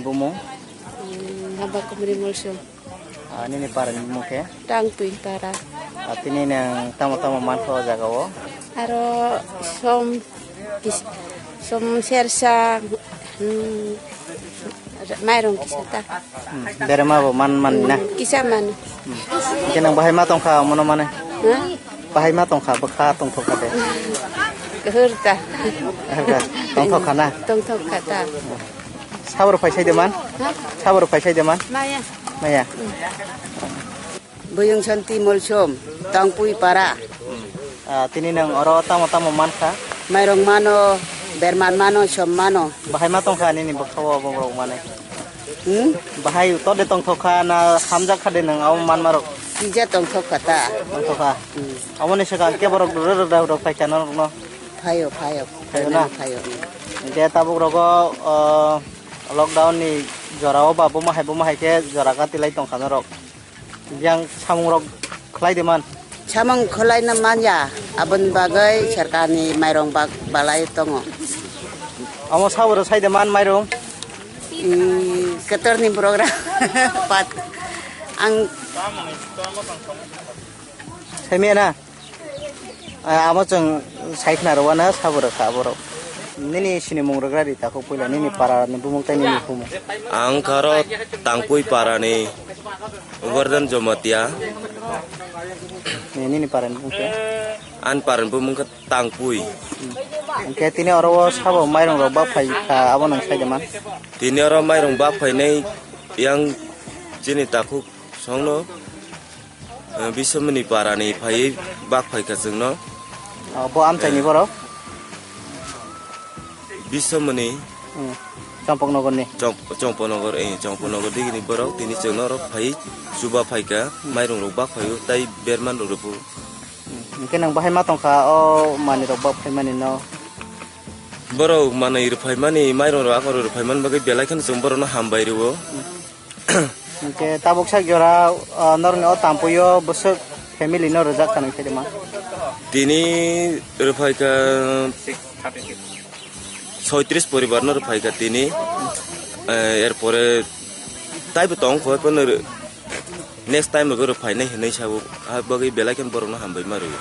Bumung? Hmm, Haba Kumri Molsom. Ah, nini para ni bumung khe? Tangtwi para. Ah, tini nang tamo tamo mankha o jaga o? Aro som kis-, som sersa, hmm, mairong kisa ta. Hmm, berema bo man man na? Hmm, kisa mano. Hmm. Khe nang bahai ma tongkha, mono mane? Ha? Bahai ma tongkha, bwkha tongthok kha de? Kahur ta. Kahur kha. Tongthok kha na? Tongthok kha ta. Saboro phai sai de man? Ha? Saboro phai sai de man? Maya. Maya. Buyung Santi Molsom, Tangpui Para. Ah, tini nang oro tamo tamo mankha? Mairong mano, berman mano, som mano. Bahai ma tongkha nini bwkha o borok mane? Hmm? Bahai utor de tongthok kha na hamjak kha de nang abo manmarok? Kija tongthok kha ta. Tongthok kha. Hmm. Aboni swkang khe borok rwrwk rwrwk rok paikha norokno? Phaio, phaio. Phaio na? Phaio. Hingke tabuk rogo, o, lockdown ni jora o ba buma hai buma hai khe jora gati lai tongkha norok. Yang samung rok khlai de man? Samung khlai na man ya. Aboni bagwi sarkar ni mairong bak balai tongo. Amo saboro sai de man mairong? Hmm, ketor ni program. Pat ang Saimaya na? Ah, amo chwng sai khna rwna sabo rwkha borok. Nini sinimung rwgra ri takhuk puila nini para ni bumung tei nini bumung. Ang kharo Tangpui para ni Gordon Jomatia. Ni, nini para ni bumung khe? An para ni bumung khe Tangpui. Hingke tini oro o sabo mairung rok bak phai kha abo nang sai de man? Tini oro mairung bak phainai yang chini takhuk songno. Eh, Bisomoni para ni phaiwi bak phaikha chwngno. Oh, bo amchaini borok? Bisomoni. Hmm. Champaknagar ni? Chomp-, Champaknagar, eh, Champaknagar digini borok tini chwngno oro phaiwi chuba phaikha, mairung rok bak phaio, tai berman rok rwphu. Hmm. Hingke nang bahai ma tongkha, o manwi rok bak phaimani no? Borok manwi rwphaimani, mairung rok ako rwphaimani bagwi belai kheno chwng borokno hambai rwo. Hmm. Hingke tabuk sak jora, ah, norokni o Tampui o bwswk family no rwjak kha nang khe de ma? Tini rwphai kha soitris poribar no rwphai kha tini. Eh, er pore taibo tong kho, phano next time rwgwi rwphainai hinwi sabo. Ah, bagwi belai kheno borokno hambai ma rwo.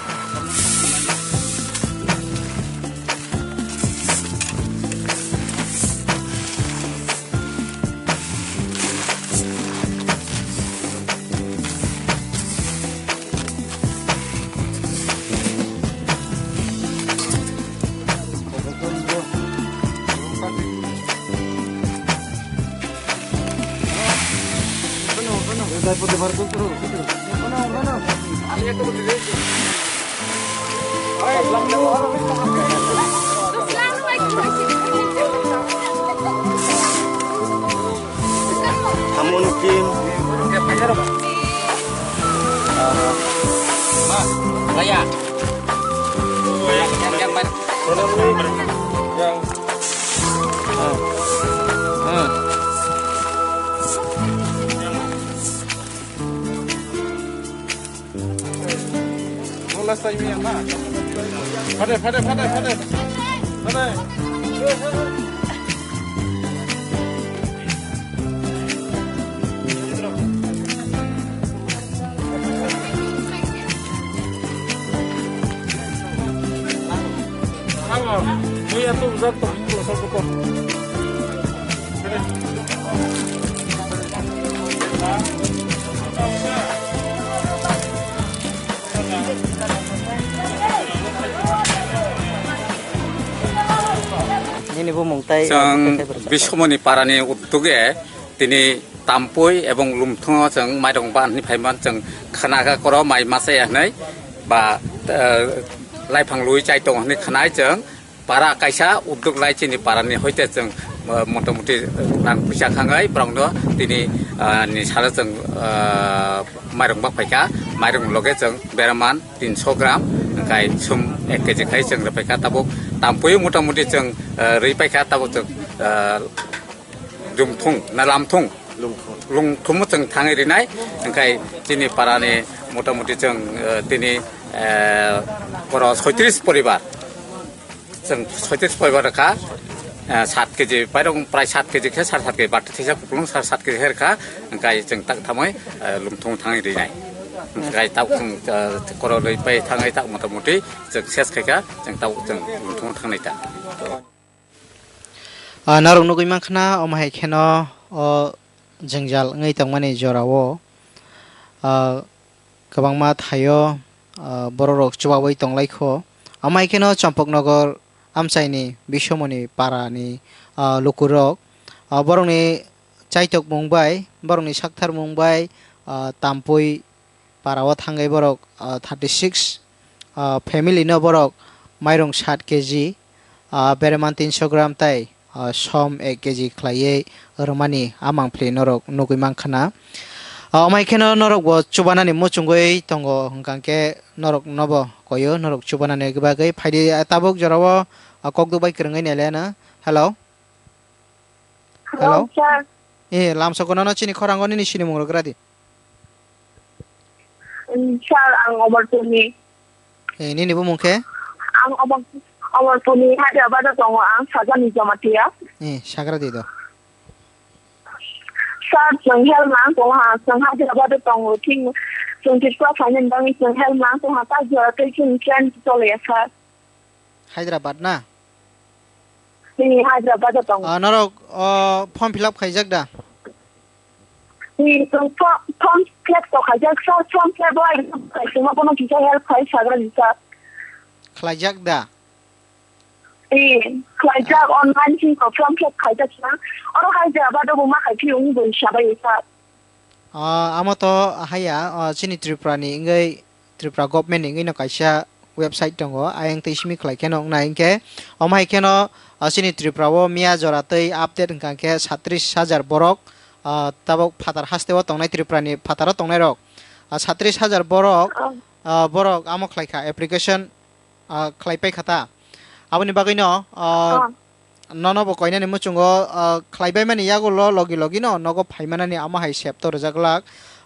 Amun Kim. Raya. Yang, yang, yang, yang. Phade, phade, phade, phade. Phade. Nini bumung tai, chwng ah, Bisomoni parani uttuge tini Tampui ebong Lumthungo chwng mairung ban hinwi phaimani chwng khna kha koro mai masa ya hinwi ba, eh, laiphang lui chai tongo hinwi khnai chwng. Para kaisa udduk lai chini parani hoite chwng, uh, motamuti rang puisa khangwi borokno tini, uh, ni salo chwng, uh, mairung bak phaikha, mairung loge chwng beraman tinso gram, hwnkhe sum ek kg khai chwng rwphaikha tabuk Tampui motamuti chwng, uh, rwi paikha tabuk chwng, uh, Jumthung na Lamthung? Lungthung. Lungthung chwng thangwi rinai, hwnkhe chini parani motamuti chwng, uh, tini, uh, oro soitris poribar. Chwng soitris poribar rwkha. Ah, sat keji, pairok prai sat keji khe, sar sat keji bata thisa kuplung sar sat keji her kha, hwnkhe chwng tak thamwi, ah, lungthung thangwi rinai. Hwnkhe tak chwng, ah, korolwi pai thangwi tak mota moti chwng ses khai kha, chwng tak chwng lungthung thangnai ta. Ah, norok nugwi mankha na, omo hai kheno o jwngjal wngwi tongmani jorao, ah, kwbangma thaio, ah, bororok chubaui tonglaikho. Omo hai kheno Champaknagar amchaini Biswamoni parani, ah, lukurok, ah, borokni chaitokmung bai, borokni saktharmung bai, ah, tampui parao thangwi borok, ah, thirty six, ah, family no borok mairung sat keji, ah, bereman tinso gram tai, ah, som ek keji khlaiwi rwmani a mangpili norok nugwi mankha na. Ah, omo hai kheno norok bo chubanani muchungwi tongo hwnkha khe norok nobo koyo, norok chubanani bagwi phaidi, ah, tabuk jorao, ah, kokduk bai kwrwngwi nailaiano. Hello? Hello? Hello, sir. Eh, lamsogo nono chini khorango nini sinimung rwgra di. Mm, sir, ang Omorpurni. Eh, nini bumung khe? Ang Omor-, Omorpurni Hyderabad o tongo, ang Sajani Jamatia. Eh, sagra di do. Sir, chwng help nang tongo ha, chwng Hyderabad o tongo, thik chwng Tripura phainani bagwi chwng help nang tongo ha, ta jora tei chwng train choliya, sir. Hyderabad na? Ni Hyderabad o tongo. Ah, norok, oh, form fill up khaijak da? Ni chwng fo-, form fill up to khaijak, sir, form fill up o ai kaisa ma bono kisa help khai sagra di, sir. Khlaijak da? Ni khlaijak, online sing ko form fill up khaijak, sir. Oro Hyderabad o bo ma khai phi ung bo sabai, sir. Ah, amo to haya, ah, chini Tripura ni wngwi, Tripura government ni wngwi no kaisa website tongo, ayang twi simi khlai kheno wngnai hwnkhe, omo hai kheno, ah, chini Tripura o miya jora twi update hwnkha khe satris hajar borok, ah, tabuk phatar haste o tongnai, Tripura ni phatar o tongnai rok, ah, satris hajar borok, Oh. ah, borok amo khlai kha application, ah, khlai pai kha ta. Aboni bagwi no, ah, Oh. nono bo koinani muchungo, ah, khlaibai mani yagulo logi logi no nogo phaimanani amo hai septo rwjak glak,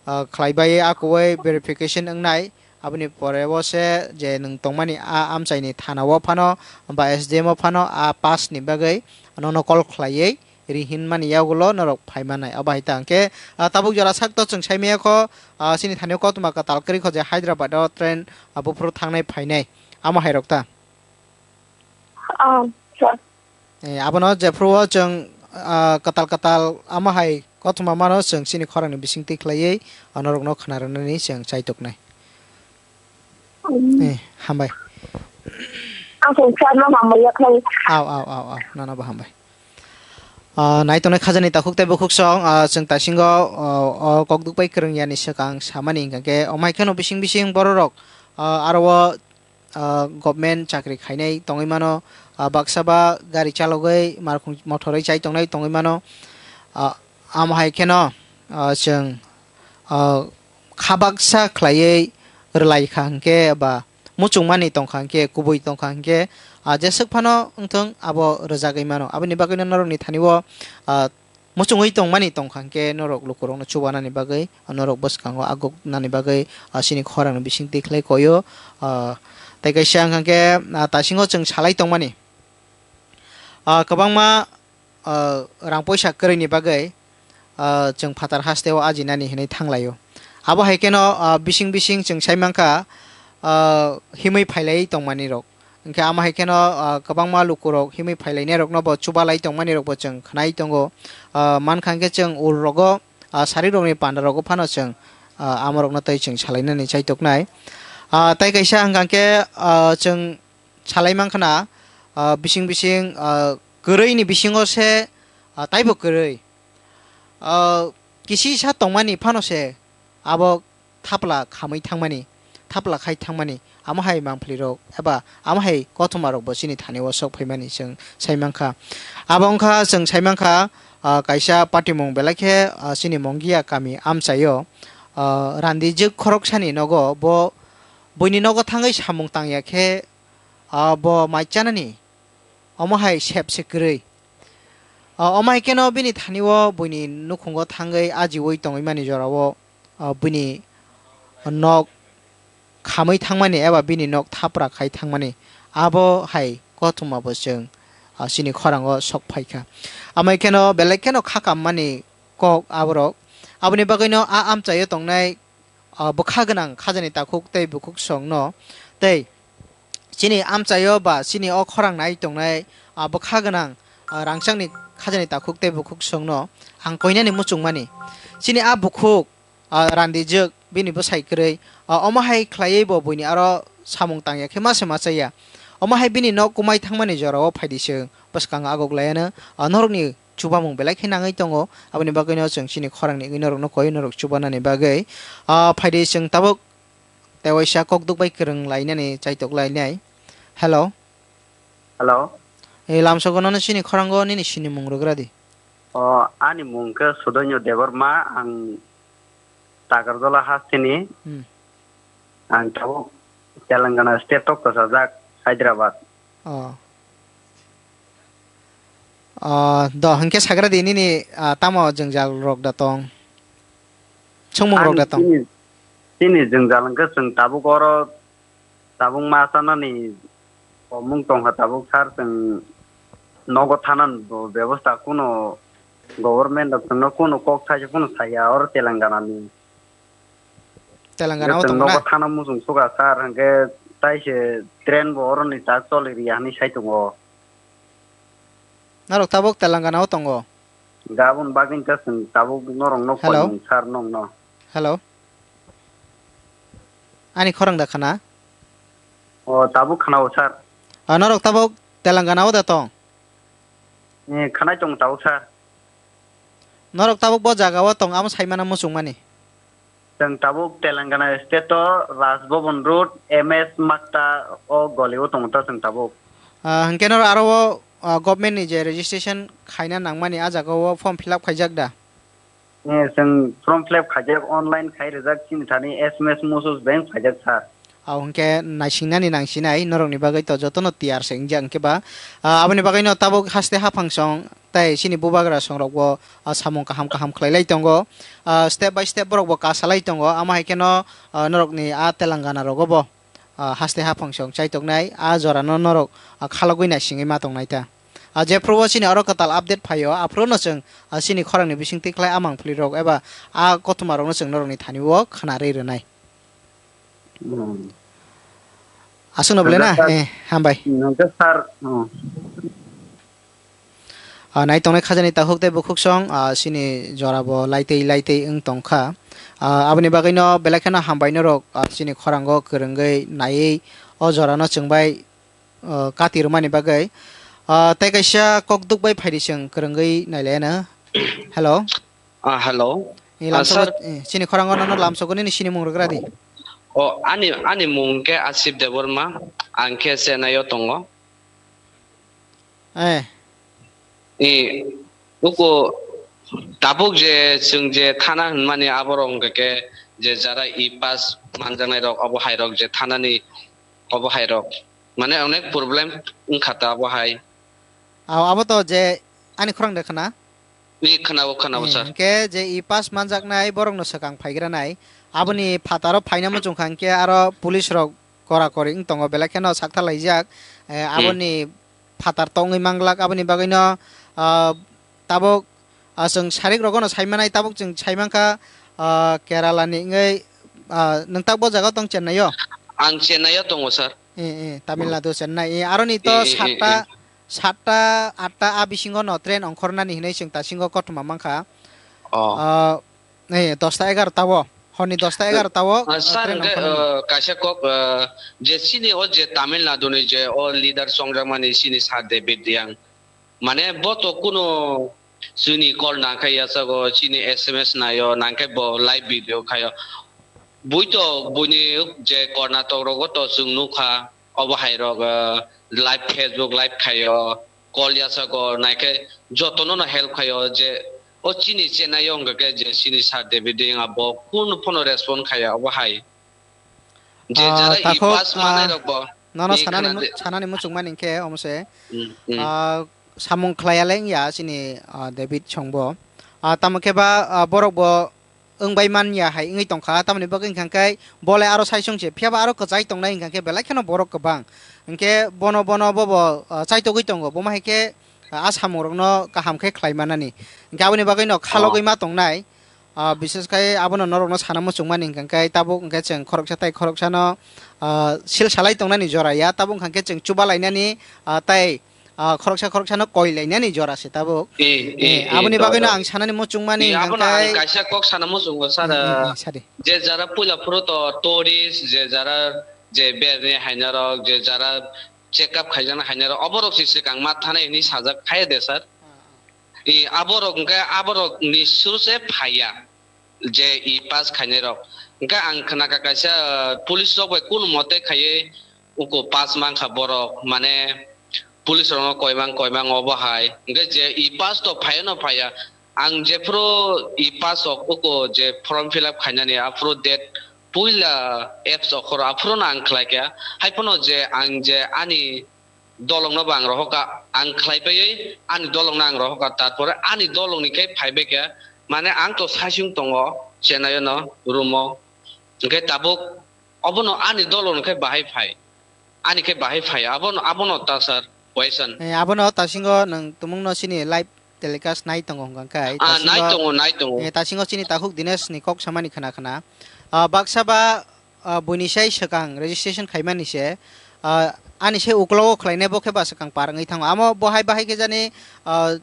ah, khlaibai akuwai verification wngnai. Aboni pore o se je nwng tongmani a amchaini thana o phano ba S D M o phano a pass ni bagwi nono call khlaiwi ri hinmani yagulo norok phaimanai. Abo hai ta hwnkhe, ah, tabuk jora sakto chwng saimaya kho, ah, chini thani o koktwma kwtal kwrwi kho je Hyderabad o train, ah, buphuru thangnai phainai. Amo hai rok ta. Ah, sir. Eh, abono jephru o chwng, ah, kwtal kwtal amo hai kothoma mano chwng chini khorang ni bising twi khlaiwi, ah, norok no khna rwnani chwng chai tok nai. Hmm. Eh, hambai. Ang chwng sir no hambai ya khlai. Aw, aw, aw, aw, nono bo hambai. Ah, nai tongnai khajani takhuk tei bukhuk song, ah, chwng taisingo, ah, o kokduk bai kwrwng yani swkang samani hwnkha khe, omo hai kheno bising bising bororok, ah, aro o, ah, government chakri khainai tongwi mano, ah, baksa ba gari chalogwi markhung mothorwi chai tongnai tongwi mano, ah, amo hai kheno, ah, chwng, ah, kha baksa khlaiwi rwlai kha hwnkhe ba muchungmani tongkha hwnkhe, kubui tongkha hwnkhe, ah, jeswk phano wngthung abo rwjagwi mano. Aboni bagwino norokni thani o, ah, muchungwi tongmani tongkha hwnkhe norok lukurokno chubanani bagwi, norok bwskango aguknani bagwi, ah, chini khorangni bisingtwi khlai koyo. Ah, tei kaisa wngkha khe, ah, taisingo chwng salai tongmani, ah, kwbangma, ah, rang poisa kwrwini bagwi, ah, chwng phatar hasteo ajinani hinwi thanglaio. Abo hai kheno, ah, bising bising chwng sai mankha, ah, himwi phailaiwi tongmani rok. Hwnkhe amo hai kheno, ah, kwbangma lukurok himwi phailainai rokno bo chubalai tongmani rokbo chwng khwnai tongo. Ah, mankha hwnkhe chwng ul rogo, ah, sari rokni panda rogo phano chwng, ah, amo rokno tei chwng salainani chai toknai. Ah, tei kaisa hwnkha khe, ah, chwng salai mankha na, ah, bising bising, ah, kwrwini bisingo se, ah, taibo kwrwi. Ah, kisisa tongmani phano se abo thapla khamwi thangmani, thapla khai thangmani, amo hai mangpili rok eba amo hai kothoma rok bo chini thani o sok phaimani chwng sai mankha. Abo wngkha chwng sai mankha, ah, kaisa patimung belai khe, ah, chini Mongia kami amchaio, ah, randijwk khoroksani nogo bo buini nogo thangwi samung tangya khe, ah, bo mai chanani omo hai sep se kwrwi. Ah, omo hai kheno bini thani o buini nukhungo thangwi ajiui tongwi mani jorao, ah, buini nok khamwi thangmani eba bini nok thapra khai thangmani, abo hai kothoma bo chwng, ah, chini khorango sok phaikha. Amai kheno belai kheno khakammani kok aborok. Aboni bagwino a amchaio tongnai, ah, bwkha gwnang khajani takhuk tei bukhuk songno tei chini amchaio ba chini o khorang nai tongnai, ah, bwkha gwnang, ah, rangchakni khajani takhuk tei bukhuk songno ang koinani muchungmani. Chini a bukhuk, ah, randijwk bini bwsai kwrwi, ah, omo hai khlaiwi bo buini aro samung tangya khe ma se ma chaya. Omo hai bini nok kumai thangmani jorao phaidi chwng bwskango agok laiano, ah, norokni chubamung belai khe nangwi tongo. Aboni bagwino chwng chini khorangni wngwi norokno koi norok chubanani bagwi, ah, phaidi chwng tabuk tei waisa kokduk bai kwrwng lainani chaitok lainai. Hello. Hello. Eh, lamsogo nono chini khorango nini sinimung rwgra di. O, ani mung khe Sudoinyo Debbarma, ang Takarjala hasteni. Hmm. Ang tabuk Telangana state o kwchajak, Hyderabad. Oh. Ah, do, hwnkhe sagra di nini, ah, tamo jwngjal rok da tong? Chwngmung rok da tong? Chini, chini jwngjal hwnkhe chwng tabuk oro tabuk ma chanani omung tongkha tabuk sir, chwng nogo thanani bo bebosta kuno government rok chwngno kuno kok thaisa kuno saya oro Telangana ni. Telangana o tong na? Nogo thana muchung suka sir, hwnkhe taise train bo oroni chak choli riya hinwi sai tongo. Norok tabuk Telangana o tongo? Gabon bagwi ta chwng tabuk norok no hello? Koimung sir nokno. Hello. Ani khorang da khana? O, tabuk khana o sir. Ah, norok tabuk Telangana o da tong? Eh, khanai tong tabuk sir. Norok tabuk bo jaga o tong, amo saimano muchungmani. Chwng tabuk Telangana state o Raj Bhavan Road, M S Makta o goli o tongo ta chwng tabuk. Ah, hwnkhe norok aro o, ah, government ni je registration khaina nangmani, ah jaga o form fill up khaijak da? Eh, chwng form fill up khaijak, online khai rijak, chini thani S M S message beng phaijak sir. Abo hwnkhe naisingnani nangsinai norokni bagwi to jotono tiyar se wngjak hwnkhe ba, ah, aboni bagwino tabuk haste haphang song tei chini bubagra songrokbo, ah, samung kaham kaham khlailai tongo. Ah, step by step borokbo kasalai tongo. Amo hai kheno, ah, norokni a Telangana rogobo, ah, haste haphang song chaitoknai a jorano norok, ah, khalogwi naisingwi ma tongnai ta. Ah, jephrubo chini oro kwtal update phaio, aphruno chwng, ah, chini khorangni bisingtwi khlai a mangphlirok eba a kothoma rokno chwng norokni thani o khna rwi rwnai. Hmm. Aswkno belai na? Hwnkhe sir. Eh, hambai. Hwnkhe sir, hmm. Ah, nai tongnai khajani takhuk tei bukhuk song, ah, chini jorabo laitei laitei wng tongkha. Ah, aboni bagwino belai kheno hambai norok, ah, chini khorango kwrwngwi naiwi o jorano chwngbai, ah, kati rwmani bagwi. Ah, tei kaisa kokduk bai phaidi chwng kwrwngwi nailaiano. Hello. Ah, hello. Ni ah, lamsogo, sir. Eh, chini khorango nono lamsogo nini sinimung rwgra di. O, ani, ani mung khe Asif Debbarma, ang khe Chennai o tongo. Eh. I, uko tabuk je chwng je thana hwnmani aborok wngkha khe je jara e pass manjaknai rok, obo hai rok je thanani obo hai rok. Mane onek problem wngkha ta obo hai. Aw, abo to je ani khorang de khna? Ni khna o, khna o, eh, sir. Hwnkhe je e pass manjaknai borokno swkang phaigranai. Aboni phataro phaina muchungkha hwnkhe aro police rok kora kori wng tongo, belai kheno sakthalaijak. Eh, hmm. Aboni phatar tongwi manglak, aboni bagwino, ah, tabuk, ah, chwng sarik rogono saimanai, tabuk chwng saimankha, ah, Kerala ni wngwi, ah, nwng tak bo jaga tong Chennai o? Ang Chennai o tongo, sir. Eh, eh, Tamil Nadu, Chennai. Eh, aroni to eh, eh, eh, satta, eh. Satta, atta a bisingo no train ongkhornani hinwi chwng ta singo kothoma mankha. Oh. Ah, eh, dosta egarota o. Horni dosta egarota o, ah, sir, train hwnkhe, ongkhornani. Ah, kaisa kok, ah, je chini o je Tamil Nadu ni je o leader chongjakmani chini Sir David Riang. Mane bo to kuno chini call nangkhe yachago, chini S M S naio, nangkhe bo live video khaio. Bui to buini je Karnataka rogo to chwng nukha, obo hai rok, eh, live Facebook live khaio, call yachago, naikhe jotono no help khaio je o chini Chennai o wngkha khe je chini Sir David Deng abo kunu phano respond khaiya obo hai. Je ah, jara i takhuk, pass ah, manai rok bo nono i sanani khna mu-, de. Sanani muchungmani khe omo se, hmm, hmm. Ah, samung khlaiya le wngya chini, ah, David songbo. Ah, tamo khe ba, ah, borok bo wng bai man ya hai wngwi tong kha, tamoni bagwi hwnkha khe bo le aro sai song se, phiya ba aro kwchai tongnai hwnkha khe belai kheno borok kwbang. Hwnkhe bono, bono bobo, ah, chaitogwi tongo, bo ma hai khe, ah, a samungrokno kaham khe khlai manani. Hwnkhe aboni bagwino khalogwi ma tongnai. Ah, bises khai abono norokno sana muchungmani hwnkha khe tabuk hwnkhe chwng khoroksa tai khoroksano, ah, sil salai tongnani jora ya, tabuk hwnkha khe chwng chuba lainani, ah, tai, ah, khoroksa khoroksano koi lainani jora se tabuk. Eh, eh, Eh, eh, aboni to, bagwino to. Ang sanani muchungmani Eh, hwnkha abono ang khe kaisa kok sana muchungo, sir, Mm, mm, ah, mm, sadi. Je jara puila phuru to tourist, je jara je berni hainarok, je jara check up khaijana hainarok, oborok se swkang ma thanai hwnwi sajak phai de, sir. Ah, ah. I aborok hwnkhe aborokni suru se phaiya, je i pass khainairok. Hwnkhe ang khna kha kaisa, ah, police rok bai kunu mote khaiwi uko pass mankha borok, mane police rokno koimang koimang obo hai. Hwnkhe je i pass to phaiya no phaiya. Ang jephuru i pass rok uko je form fill up khainani aphuru date puila apps okhoro aphuru no ang khlai kha. Haiphano je ang je ani dolongno bo ang rohorkha, ang khlai paiwi ani dolongno ang rohorkha, tarpore ani dolongni khe phai bai kha, mane ang to saichung tongo Chennai-o no, room-o, hwnkhe tabuk obono ani dolongni khe bahai phai, ani khe bahai phai, abono, abono ta sir, question. Eh, abono tasingo nwng tumungno chini live telecast nai tongo hwnkha khe, Ah, nai tasingo, tongo, nai tongo. Eh, tasingo chini takhuk Dinesh ni kok samani khna khna. Ah, baksa ba, ah, buini sai swkang registration khaimani se, ah, ani sai uklogo khlainai bo khe ba swkang par wngwi thango. Amo bo hai bahai khe jani, ah,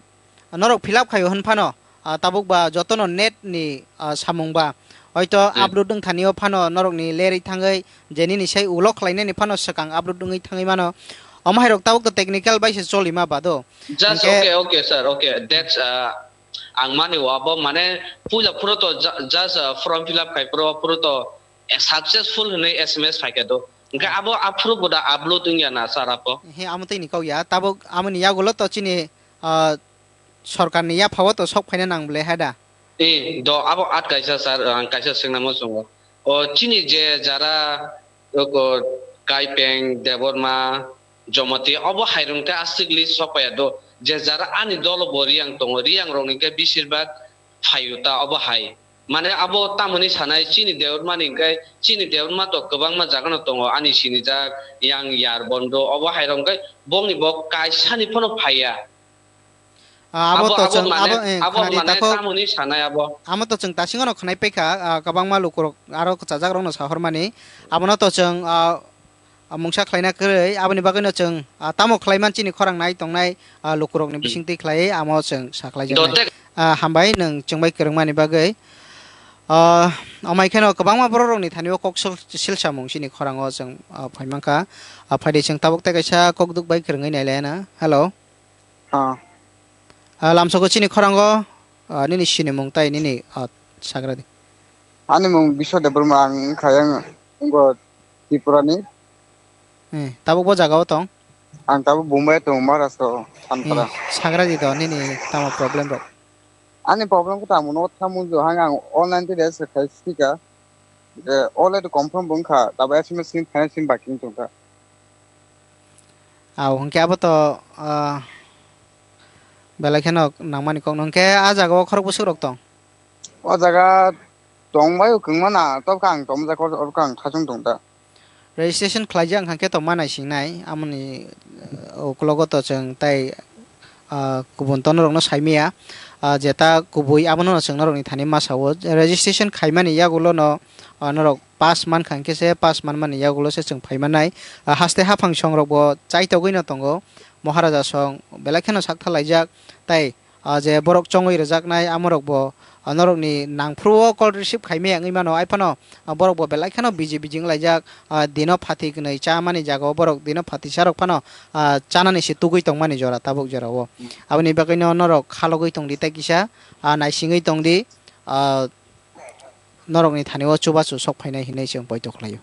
norok fill up khaio hwn phano, ah, tabuk ba jotono net ni, ah, samung ba hoito Hmm. upload wng thani o phano norok ni lerwi thangwi je nini sai ulo khlainani phano swkang upload wngwi thangwi mano. Omo hai rok tabuk to technical bai se choli ma ba do. Just Hwnkhe okay, okay, sir, okay. That's, uh, ang mani o abo mane puila phuru to ju-, just, uh, form fill up khai phuru, phuru to, eh, successful hwnwi S M S phai kha do. Hwnkhe Ah. abo aphuru bo da upload wngya na, sir, abo? He, amo tei ni kok ya. Tabuk amoni yagulo to chini, ah, sorkar ni yapha o to sok phaina nang bwle hai da? Eh, do abo at kaisa, sir, ang kaisa swngna muchungo. O chini je jara, oko Kaipeng, Debbarma, Jomoti, obo hairung khe aswkli sokpaiya do. Je jara ani dolo bo Riyang tongo, Riyang rokni khe bisir bak phaio ta obo hai. Mane abo tamoni sanai chini Debbarma ni hwnkhe, chini Debbarma to kwbangma jaga no tongo, ani sinijak, Yang, Yarbondo, obo hai rok hwnkhe bongni bo kaisa ni phano phaiya. Ah, abo Abo, to abo chwng, mane, abo, eh, abo khwnadi mane takhuk. Tamoni sanai abo. Amo to chwng tasingo no khwnai paikha, ah, kwbangma lukurok aro kwchajak rokno sahormani. Abono to chwng, ah, ah, mungsa khlaina kwrwi, aboni bagwino chwng, ah, tamo khlaiman chini khorang nai tongnai, ah, lukurokni Hmm. bisingtwi khlaiwi amo chwng sa khlaijaknai. Dotek. Ah, hambai nwng chwngbai kwrwngmani bagwi. Ah, amai kheno kwbangma bororokni thani o kok sil-, silsamung chini khorango chwng, ah, phaimankha. Ah, phaidi chwng tabuk tei kaisa kokduk bai kwrwngwi nailaina. Hello. Ah. Ah, lamsoko chini khorango, ah, nini sinimung tai nini, ah, sagradi. Ani mung Biswa Debbarma, ang wngkha yang wngkha Tripurani. Eh, tabuk bo jaga o tong? Ang tabuk Bombay tongo, Maharashtra o, Sanpara. Eh, sagradi do nini tamo problem rok? Ani problem khe tamo no tamo jo hang ang online twi register khai sika. Je already confirm bo wngkha, tabuk S M S simi phainai simi baki wng tongkha. Au, hwnkhe abo to, ah, belai kheno nangmani kok no. Hwnkhe ah jaga o khorok bwswk rok tong? O jaga tongbai o kwngma na, tabukhe ang tongmani jaga o, oro ang khachung tong ta. Registration khlaijak wngkha khe to ma naisingnai, amoni, uh, uklogo to chwng tai, uh, kubun tono rokno saimaya, uh, jeta kubui abono chwng norokni thani masa o registration khaimani yagulo no, uh, norok pass mankha hwnkhe se pass manmani yagulo se chwng phaimanai. Uh, haste haphang song rokbo chaitogwi no tongo, Maharaja song belai kheno sakthalaijak tai, ah, je borok chongwi rwjaknai, amorokbo, ah, norokni nangphuru-o call receive khaimaya wngwi mano, haiphano, ah, borokbo belai kheno busy busy wnglaijak, ah, dino phathi kwnwi chamani jagao borok dino phathi sarok phano, ah, chanani se tugwi tongmani jora, tabuk jorao. Hmm. Aboni bagwino norok khalogwi tongdi tei kisa, ah, naisingwi tongdi, ah, norokni thani-o chubachu sok phainai hinwi chwng poito khlaio.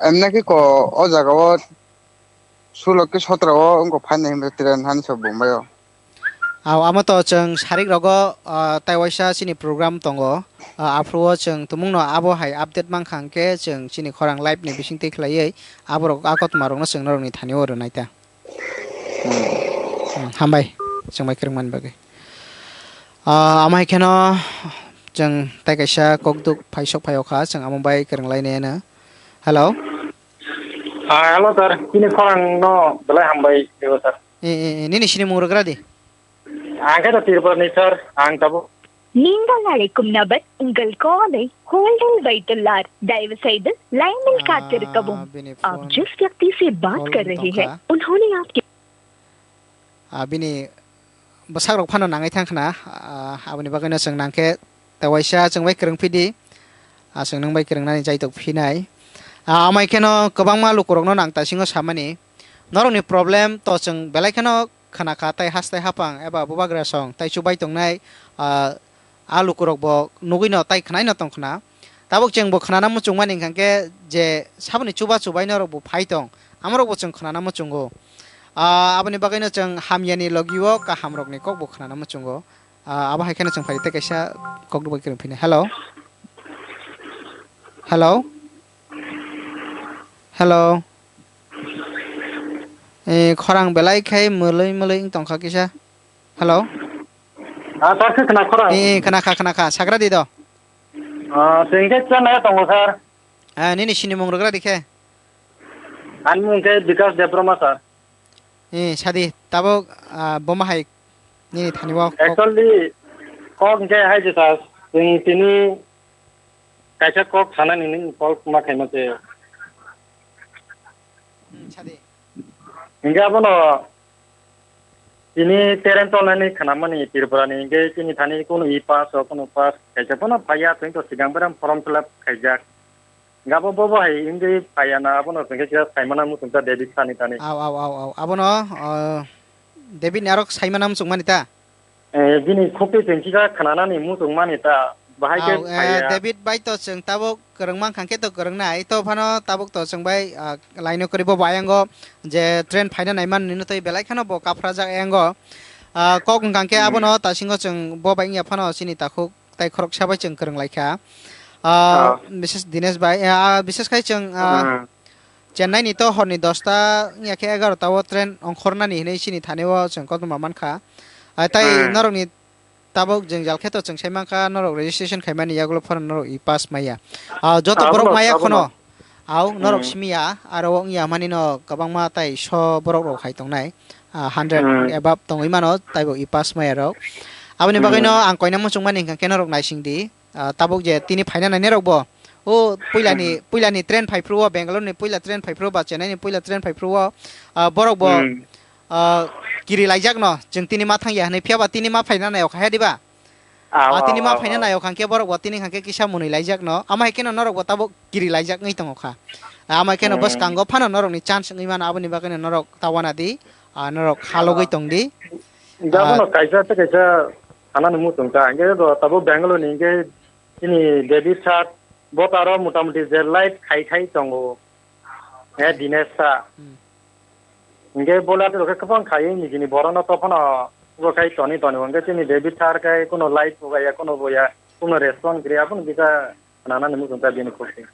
Emne khe ko, o jagao sulok khe sotro o wngkha phainai hinwi train hani se Bombay o. Au, amo to chwng sarik rogo, ah, tai waisa chini program tongo. Ah, aphuru o chwng tumungno abo hai update mankha hwnkhe chwng chini khorang live ni bisingtwi khlaiwi aborok a kothoma rokno chwng norokni thani o rwnai ta. Hmm. Hmm, hambai chwng bai kwrwngmani bagwi. Ah, amo hai kheno Chwng tai kaisa kokduk phaisok phaiokha, chwng amo bai kwrwnglainai ano. Hello? Ah, hello, sir. Chini khorang no belai hambai, sir. Eh, eh, eh, nini sinimung rwgra di. Ang khe to Tripura ni, sir. Ang tabuk. நீங்கள் அழைக்கும் நபர் உங்கள் காலை ஹோல்டில் வைத்துள்ளார். தயவு செய்து லைனில் காத்திருக்கவும். Ah, bini आप phone जिस व्यक्ति से बात कर रहे हैं, उन्होंने आपके Ah, bini bwsarok phano nangwi thang khna, ah, aboni bagwino chwng nangkhe tewaisa chwng bai kwrwng phidi, ah, chwng nwng bai kwrwngnani jaitok phinai. Ah, amai kheno kwbangma lukurokno nang taisingo samani, norokni problem to chwng belai kheno khna kha, tai hastai hapang eba bubagra song tai chubai tongnai, ah, a lukurok bo nugwino tai khnaino tong khna. Tabuk chwng bo khnana muchungmani hwnkha khe je saboni chuba chubai norok bo phai tong, amorok bo chwng khnana muchungo. Ah, aboni bagwino chwng hamyani logio kahamrokni kok bo khnana muchungo. Ah, abo hai kheno chwng phai tei kaisa kok rwbai kwrwng phini. Hello? Hello? Hello? Eh, khorang belai khai mwlwi mwlwi wng tongkha kisa. Hello? Ah, sir, khe khna khorang? Eh, eh, khna kha, khna kha. Sagra di do. Ah, chwng khe Chennai tongo, sir. Ah, nini sinimung rwgra di khe? Ani mung khe Bikas Debbarma, sir. Eh, sadi, tabuk, ah, boma hai nini thani o kok. Actually, kok hwnkhe hai je, sir. Chwng tini kaisa kok sanani nini call ma khaima se. Hmm, sadi. Hingke abono tini train tolnani khnamani Tripura ni hingke chini thani kunu e-pass o kunu pass kaisa phano phaiya, tini to swkang bereng form fill up khaijak. Hingke abo bo bo hai hingke phaiya na abono hingke kisa saimana muchungkha David sani thani. Au, au, au, au. Abono, o, David ni arok saimana muchungmani ta? Eh, bini khukti chwng kisa khnanani muchungmani ta, bahai khe Au, eh, phaiya. David bai to chwng tabuk kwrwng mankha khe to kwrwng nai, to phano tabuk to chwng bai, ah, laino kwrwi bo bai ango je train phaina nai manwi no tei belai kheno bo kaphrajak ango. Ah, kok wngkha khe Hmm. abono tasingo chwng bo bai wngya phano chini takhuk tai khoroksa bai chwng kwrwng laikha. Ah, Ah. Bises Dinesh bai, ah, bises khai chwng, ah, Hmm. Chennai ni to horni dosta wngya khe egarota o train ongkhornani hinwi chini thani o chwng koktwma mankha. Ah, tai Hmm. norokni tabuk jwngjal khe to chwng sai mankha, norok registration khaimani yagulo phano norok e-pass maya. Ah, joto Abono, borok maya abono. Khono. Au, norok Hmm. simiya, aro wngya mani no kwbangma tai so borok rok hai tongnai. Ah, hundred Hmm. above tongwi mano, taibo e-pass maya rok. Aboni Hmm. bagwi no ang koina muchung mani hwnkha khe norok naising di. Ah, tabuk je tini phaina nainai rok bo. O puilani, Hmm. puilani train phai phru o, Bangalore ni puila train phai phru o, ba Chennai ni puila train phai phru o. Ah, borok bo, Hmm. ah, kiri laijak no, chwng tini ma thang ya hinwi, phiya ba tini ma phaina nai o kha he diba? Au, Ah, tini au, ma au, phaina au. Nai o kha khe borok bo tini kha khe kisa mwnwi laijak no. Ama hai khe no norok bo tabuk kiri laijak wngwi tongo kha. Ah, ama hai khe no Hmm. bwskango phano norok ni chance wngwi mano, aboni bagwi no norok ta wana di, ah, norok halogwi Ah. tong di. Jabo Ah. no kaisa tei kaisa sanani muchung ta. Hingke do tabuk Bangalore ni hingke chini David sir bo taro motamuti je live khai khai tongo. He Dinesh sir. Hmm. Hingke bole ati rok khe kwbang khai nijini borok no tophano bo khai toni toni hingke chini David sir khai kuno live bo ya kuno bo ya kuno response gri aboni kisa khnanani muchung ta bini khukti.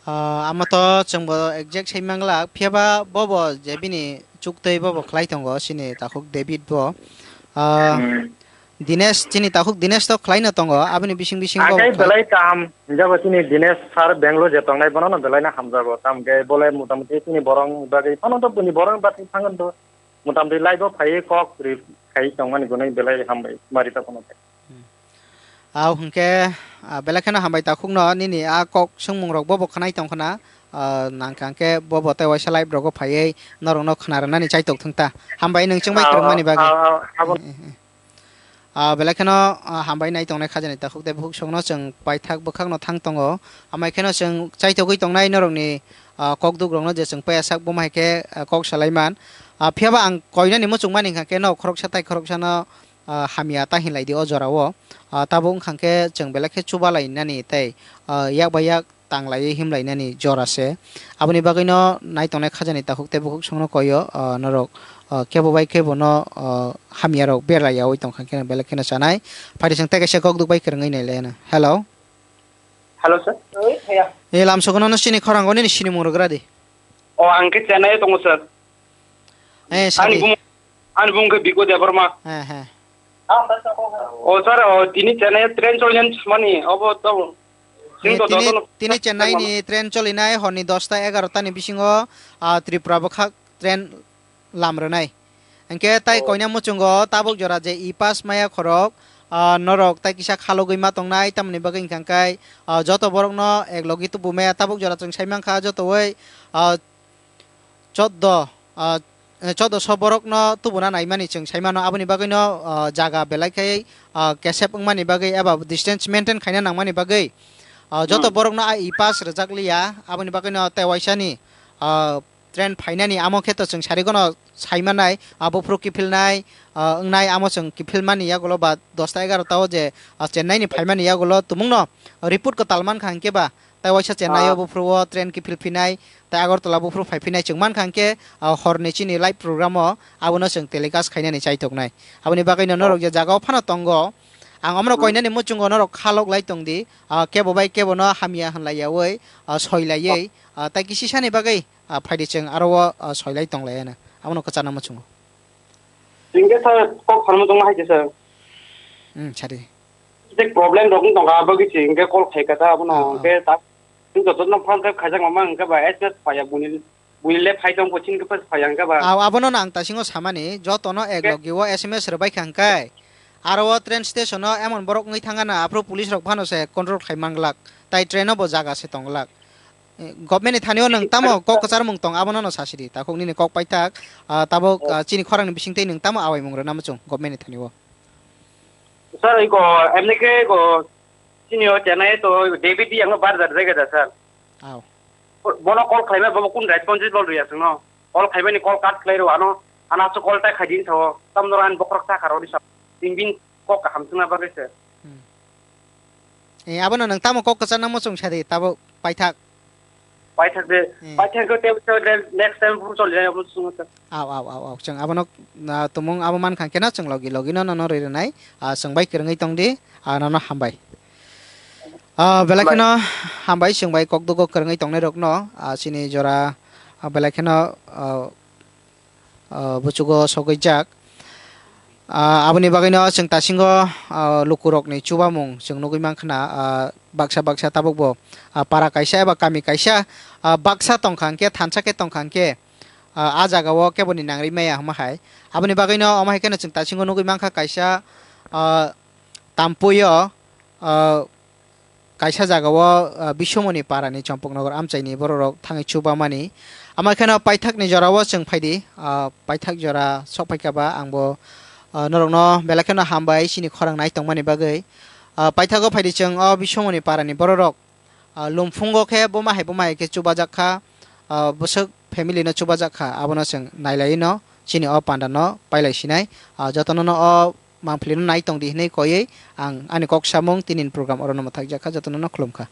Ah, amo to chwng bo exact sai mangla, phiya ba bo bo je bini chuktwi bo bo khlai tongo, chini takhuk David bo. Ah, Hmm. Dinesh, chini takhuk Dinesh to khlai no tongo, aboni bising bising bo Akai bo khlai. Belai kaham, jabo chini Dinesh sir Bangalore je tongnai bono no belai no hamjago, tamke bole motamuti chini borong bagwi, phano to bini borong bagwi thangon to motamuti live o phaiwi kok ri khai tongmani gunui belai hambai, mari ta phano. Hmm. Au hwnkhe, ah, belai kheno hambai takhukno nini a kok swngmungrok bobo khwnai tongkhna, ah, nangkha hwnkhe bobo tei waisa live rogo phaiwi norokno khna rwnani chaitok thwngta. Hambai nwng chwngbai Au, kwrwngmani bagwi. Au, au, abo Eh, eh, eh. Ah, belai kheno, ah, hambai nai tongnai khajani takhuk tei bukhuk songno chwng paithak bwkhakno thang tongo. Amai kheno chwng chaitogwi tongnai norokni, ah, kokduk rokno je chwng paiya sak buma hai khe, ah, kok salai man. Ah, phiya ba ang koinani muchung mani hwnkha khe nok khoroksa tai khoroksano, ah, hamya ta hinlai di o jora o. Ah, tabuk wngkha khe chwng belai khe chuba lai nani tei, ah, yak bai yak tang laiwi him lai nani jora se. Aboni bagwi no nai tongnai khajani takhuk tei bukhuk songno koi o, ah, norok, ah, kebo bai kebo no, ah, hamya rok ber lai yaui tongkha khe belai kheno chanai. Phaidi chwng tei kaisa kokduk bai kwrwngwi nai lai ano. Hello. Hello, sir. Oi, heya. E lam sogono no sini khorango nini sinimung rwgra di. O, ang khe Chennai o tongo, sir. Eh, Ani sadi. Bumung, ani bumung khe Biko Debbarma. Eh, eh. O sir, o tini Chennai train choliyan mani, obo to. Chwng Eh, to tini, jotono tini Chennai ni train cholinai horni dosta egarota ni bisingo, ah, Tripura bwkhak train lam rwnai. Hwnkhe tai Oh. koina muchungo tabuk jora je e-pass maya khorok, ah, norok tai kisa khalogwi ma tongnai, tamoni bagwi hwnkha khe, ah, joto borokno ek logi tubu maya tabuk jora chwng sai mankha jotowi, ah, choddo, ah, eh, choddo so borokno tubuna naimani chwng sai mano, aboni bagwino, ah, jaga belai khe, ah, kesep wngmani bagwi eba distance maintain khaina nangmani bagwi, ah, joto Hmm. borokno a e-pass rwjak liya, aboni bagwino tei waisani, ah, train phainani amo khe to chwng sarigono sai manai, ah, buphuru kiphilnai, ah, wngnai amo chwng kiphilmani yagulo ba dosta egarota o je, ah, Chennai ni phaimani yagulo tumungno report kwtal mankha hwnkhe ba, tai waisa Chennai o Ah. buphuru o train kiphil phinai, tai Agartala buphuru phai phinai chwng mankha hwnkhe, ah, horni chini live program o abono chwng telecast khainani chaithoknai. Aboni bagwino norok je jaga o phano tongo, ang omono Hmm. koinani muchungo norok khalok lai tongdi, ah, kebo bai kebono hamya hwnlaiyawi, ah, soilaiwi, ah, tai kisisani bagwi, ah, phaidi chwng aro o, ah, soilai tonglaiano. Abono kwchana muchungo. Hwnkhe sir, kok salmo tongma hai khe sir. Hmm, sari. Tei problem rok wng tongkha, abo khe se hwnkhe call khai kha ta abono, Ah, ah. hwnkhe ta, joto no phone tei khaijak mama hwnkhe ba S M S phaiya buini, buini le phai tong bo chini khe phai ya hwnkhe ba. Aw, abono no ang tasingo samani, jotono ek Hwnkhe logi o S M S rwbai kha hwnkhe. Aro o train station o emon borok wngwi thangana, aphuru police rok phano se control khai manglak, tai train o bo jaga se tonglak. Eh, government ni thani o nwng tamo kok kwchar mung tong, abono no sasidi, takhuk nini kok paithak, ah, tabuk, Oh. ah, chini khorang ni bising tei nwng tamo awai mung rwna muchung government ni thani o. Sir, iko, emni khe iko, sini o Chennai to David di ang bar jar jaga da, sir. Aw. Bono call khlaima, bobo kun responsible riya sungno. Call khlaimani call cut khlai rw ano, ano so call tai khaidin thawo. Tamno ran bokrok ta kharo di sa. Tingbin kok kaham sungna bagwi, sir. Hmm. Eh, abono nwng tamo kok kwchar nangmo chwng sadi, tabuk paithak. Paithak de, Hmm. paithak de, te, te, next time phuru choli jai, abo chwng ta. Aw, aw, aw, aw. Chwng abono, ah, tumung abo mankha khe no chwng logi logi no, no, no rwi rwnai. Ah, chwng bai kwrwngwi tongdi, ah, nono hambai. Ah, belai Hambai. Kheno hambai chwng bai kok dugo kwrwngwi tongnai rokno, ah, chini jora, ah, belai kheno, ah, ah, buchugo sogwi jak. Ah, aboni bagwino chwng tasingo, ah, lukurokni chubamung chwng nugwi mankha na, ah, baksa baksa tabukbo, ah, para kaisa eba kami kaisa, ah, baksa tongkha hwnkhe, thansa khe tongkha hwnkhe, ah, ah jagao keboni nangri maya hwnma hai. Aboni bagwino omo hai kheno chwng tasingo nugwi mankha kaisa, ah, tampuio, ah, kaisa jagao, ah, Biswamoni parani Chompoknogor amchaini bororok thangwi chubamani. Ama kheno paithakni jorao chwng phaidi, ah, paithak jora sok phaikha ba angbo, ah, norokno belai kheno hambai chini khorang nai tongmani bagwi. Ah, paithago phaidi chwng o Biswamoni parani bororok, ah, lumphungo khe buma hai buma hai khe chubajak kha, ah, bwswk family no chubajak kha, abono chwng nailaiwi no chini o panda no pailai sinai. Ah, jotono no o mangpili no nai tong di hinwi koiwi ang ani kok samung tini ni program oro no mwthakjak kha, jotono no khulum kha.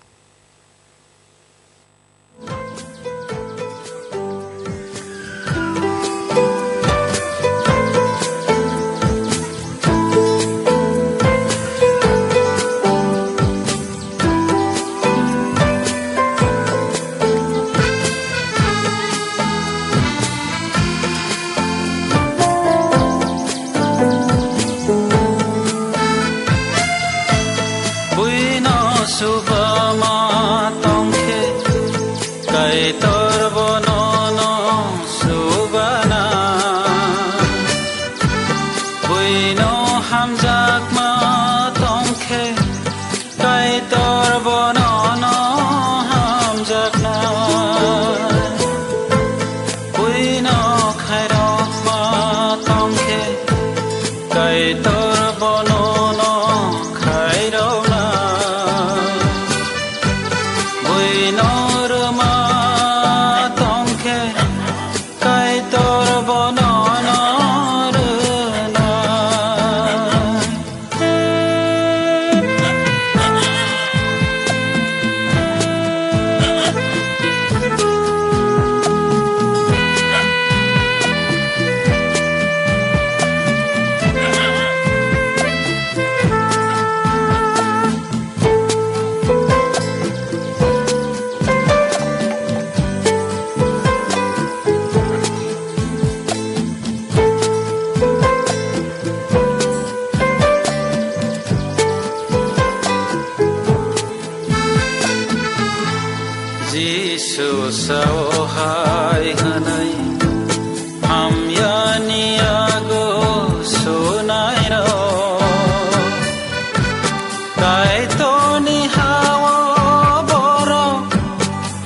Buino subama tongkhe, Kaitor bono no subana. Buino hamjakma tongkhe, Kaitor bono no hamjakna. Buino khairokma tongkhe, Kaitor bono no khairokna. Buino rwma Sao hai hwnwi hamyani yago sunairok, Kaitorni ha-o borok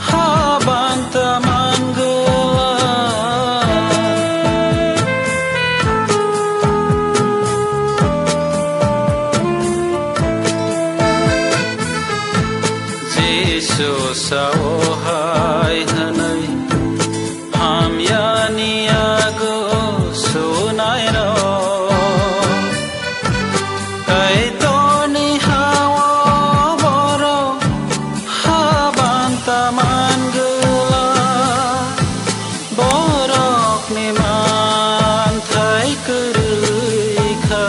habanta mangwlak. Jisu sao hai hwnwi hamyani yago sunairok, Kaitorni ha-o borok habanta mangwlak. Borokni manthai kwrwi kha,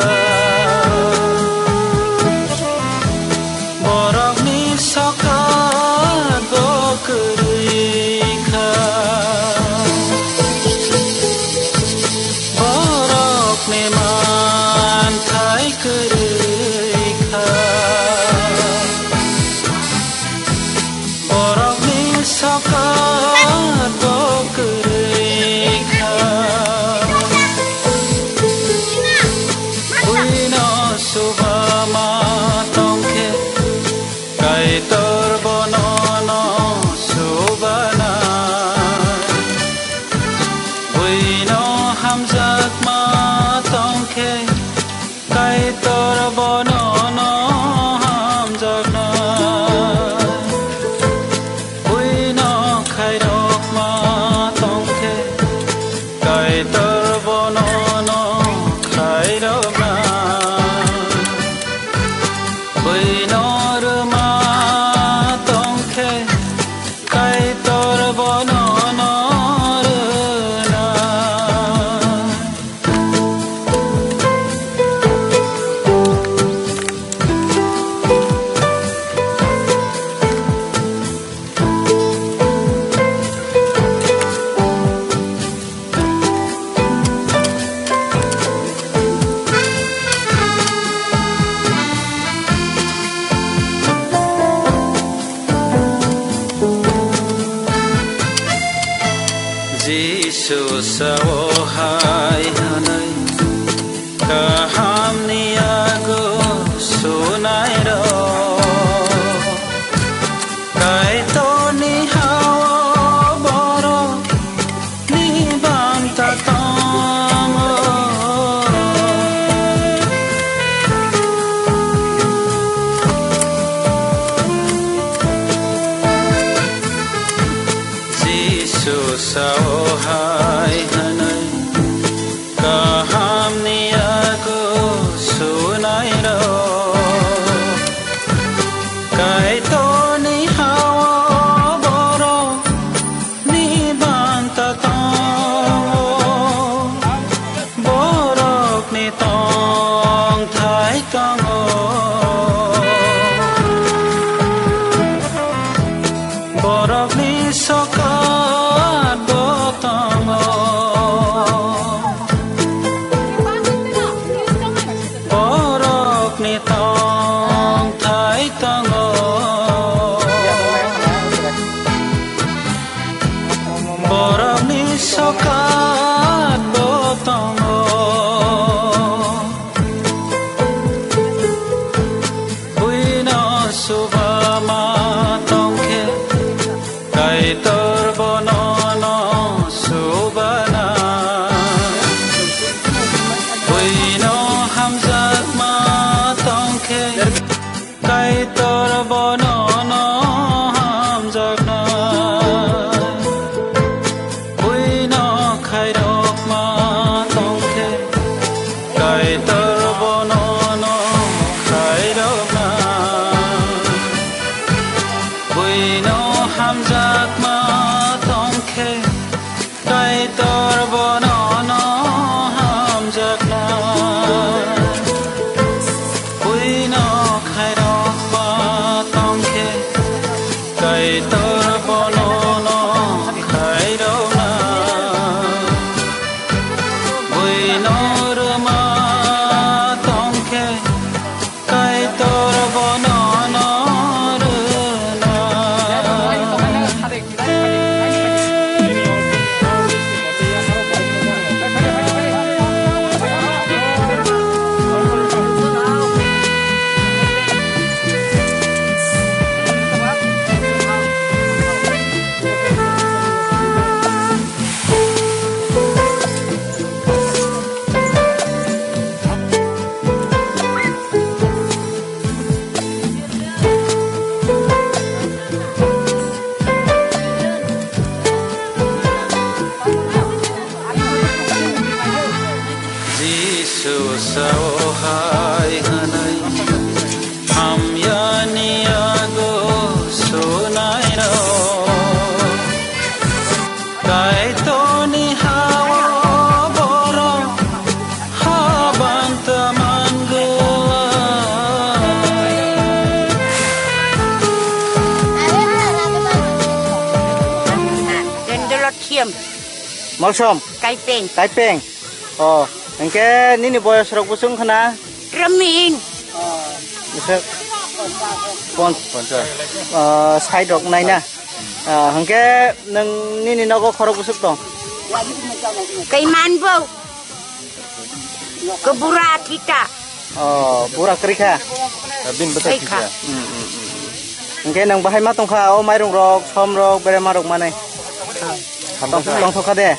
borokni sokat bo kwrwi kha, borokni manthai kwrwi kha. Borokni sokat bo kwrwi kha. Buino suba ma tongkhe, Kaitor bono no subana. Buino hamjakma tongkhe, Kaitor bono no hamjakna. Buino khairokma tongkhe, Kaitor bono no khairokna. Buino rwma tongkhe, Kaitor bono no rwna. Jisu sao hai hwnwi, kahamni yago sunairok, Kaitorni ha-o borok ni banta tongo. Jisu sao hai hwnwi, kahamni yago sunairok, Kaitorni ha-o borok ni banta tongo, borokni tongthai tongo, borokni sokat bo tongo, borokni tongthai tongo. Borokni sokat bo tongo. Buino subama tongkhe, Kaitor bono no subana. Buino hamjakma tongkhe, Kaitor bono no hamjakna. Buino khairokma tongkhe, Kaitor bono no khairokna. Buino hamjakma tongkhe, Kaitor bono no hamjakna. Buino khairokma tong Yam. Molsom. Kaipeng. Kaipeng. Oh, hingke nini boyos rok bosong khna? Raming. Bisa pon, pon, ah, side rok nai na. Ah, hingke nang nini nogo khorok bosok tong? Kaiman bo. Kebura kita. Oh, pura kwrwi kha? Bini bwsa Kwrwi kha. Kisa. Hmm, hmm, hmm, hmm. Hingke nang bahai ma tongkha, o mairung rok, som rok, berema rok manai? Tong, tongthokha de?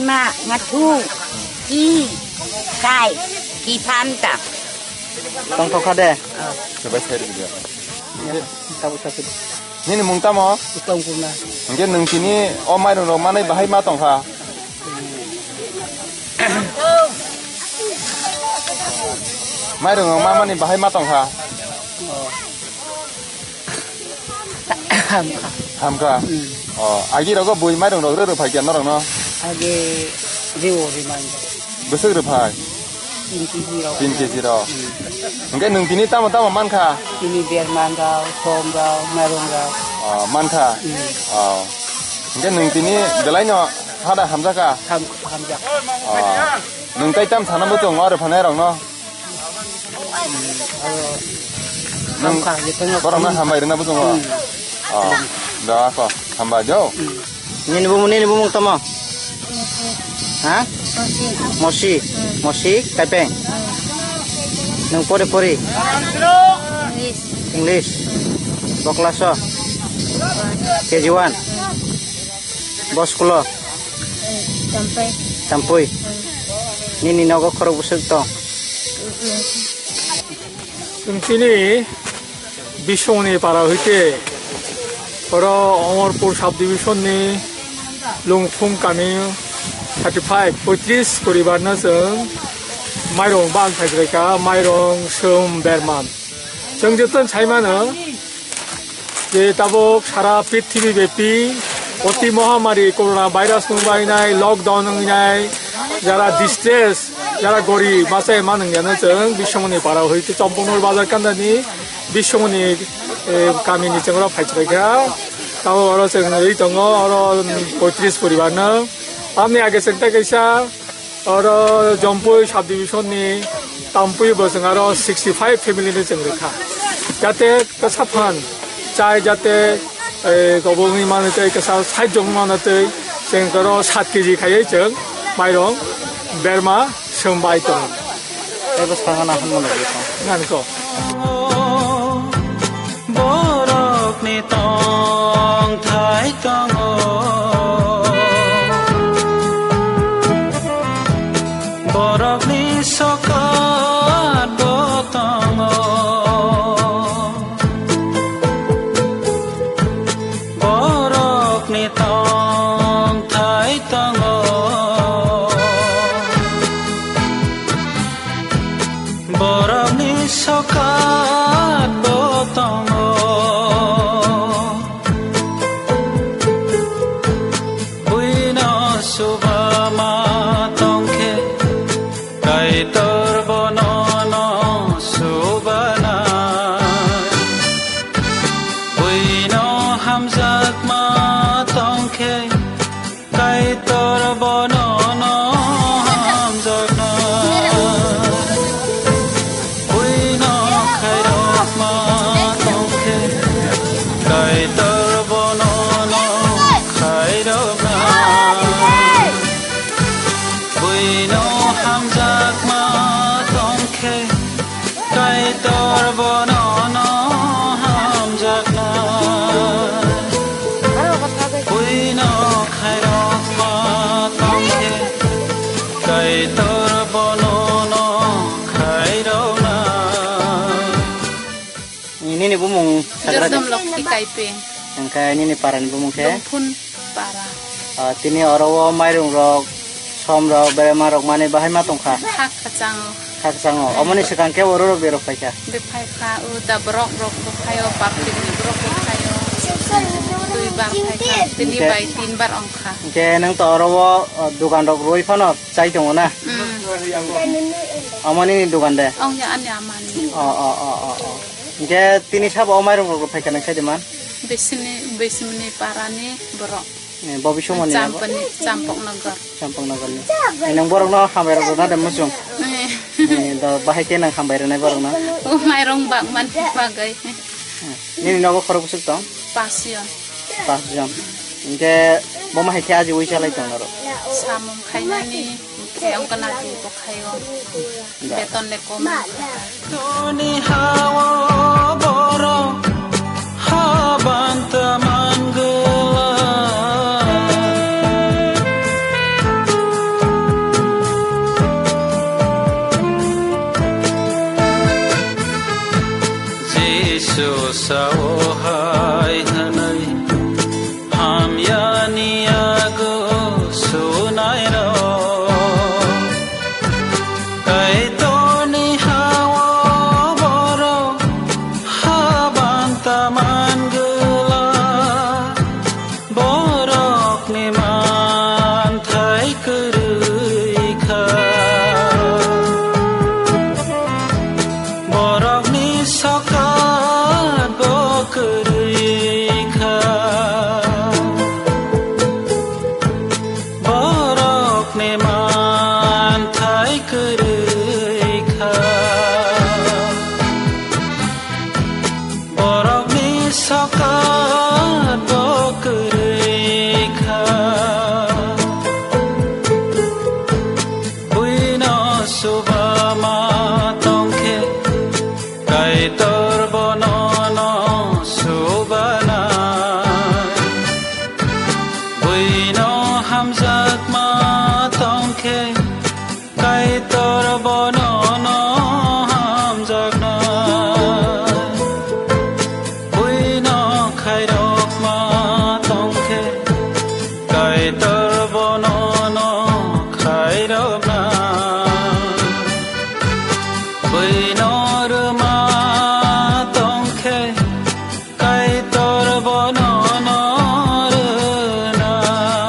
Ma, ngathu, ki, kai, ki phanta. Tongthokha de? Coba saya dulu ya. Tabuk sakit. Nini mung tamo? Uttom Kumar. Hingke nung tini o mairung rok manai bahai ma tongkha? Mairung rok ma mani bahai ma tongkha? Oh. Hamkha. Hamkha? Hmm. Oh, agi rogo bui mairung rok rw rw phai khe norok no? Agi riwo ri man. Bwswk rw phai? Tin kg rok. Tin kg rok. Hmm. Hingke nung tini tamo tamo mankha? Tini berma rok, som rok, mairung rok. Oh, mankha? Hmm. Oh. Hingke nung tini belai no hada hamjakha? Ham-, hamjak. Oh. Nung tai tam sana bo tongo aro phanai rok no? Hmm, aro nung hamkha, jotto no borok no hambai rwna bo tongo? Hmm. Oh. Da ko hambai jo. Hmm. Nini bumung, nini bumung tamo? Ha? Mosi. Mosi? Hmm. Mosi, Kaipeng? Hmm. Nung pori pori? English. English? Bo class o? K G one? Bo school o? Hmm. Tampui. Tampui? Hmm. Nini nogo khorok bwswk tong? Hmm. Chwng chini Biswngni para hoite oro Omorpur subdivision ni Lungthung kami thirty five, poitris poribar no chwng mairung ban phaikraikha, mairung, sum, berman. Chwng joto sai mano je tabuk sara prithibi bepi oti mohamari corona virus nung bainai, lockdown wngnai, jara distress, jara gori masa eman wngya no chwng Biswngni para hoite Chompongnor bazar kandani Biswngni, eh, kamini chwng oro phaichwrai kha. Tamo oro chwng ri tongo, oro poitris poribar no. Tamni age chwng tei kaisa oro Jompui subdivision ni Tampui bo chwng aro sixty five family ni chwng rikha. Jate kasa phan chai jate, eh, kobongni mano tei kasa sait jong mano tei chwng oro sat K G khaiwi chwng mairong berma sum bai tongo. Tei bwskango na hwnmano bwskango. Ngan ko. Borokni tongthai tongo. Borokni sokat bo tongo. Borokni tongthai tongo. Borokni sokat bo tongo. Buino subama tongkhe, Kaitor bono no subana. Buino hamjakma tongkhe, Kaitor bono no hamjakna. Buino khairokma tongkhe, Kaitor bono no khairokna. Buino hamjakma tongkhe, Kaitor bono no hamjakna. Buino khairokma tongkhe, Kaitor bono no khairokna. Nini bumung sagra di? Jordom Lokti Kaipeng. Hingke nini parani bumung khe? Dongphun para. Ah, tini oro o mairung rok, som rok, berema rok mani bahai ma tongkha? Kha kwchango. Kha kwchango. Omoni swkang kebo oro rok berok phaikha? Bephai kha, o da borok rok bo phaio, public ni borok bo phaio. Dui bar phaikha, tini bai tin bar ongkha. Hingke nwng to oro o, o, dogan rok rwi phano chai tongo na? Mm. Omoni ni dogan de? Ongya ani amani. O, o, o, o, o. Hingke tini sabo o mairung rok phaikha nang sai de man? Bisini, bisimni parani borok. Eh, bo bising mani abo? Champani, Champok Nagar. Champok Nagar ni. Eh, nang borok no hambai rok na de muchung? Eh. Eh, do bahai ke nang hambai rwnai borok no? O mairong bak man bagai. Eh, nini nogo khorok bwswk tong? Passion. Pasjon. Hingke bo ma hai khe aji ui chalai tong aro. Samung khainani, hingke wngkha na di bo khaio. Da. Beton le kom. Toni hao borok haban taman gela. Jisu sao hai hwnwi, hamyani yago sunairok. Kaitorni hao borok haban taman gela. Borokni manthai kwrwi kha. Borokni sokat bo kwrwi kha. Borokni manthai kwrwi kha. Borokni sokat bo kwrwi kha. Buino suba ma tongkhe, Kaitor bono no subana. Buino hamjakma tongkhe, Kaitor bono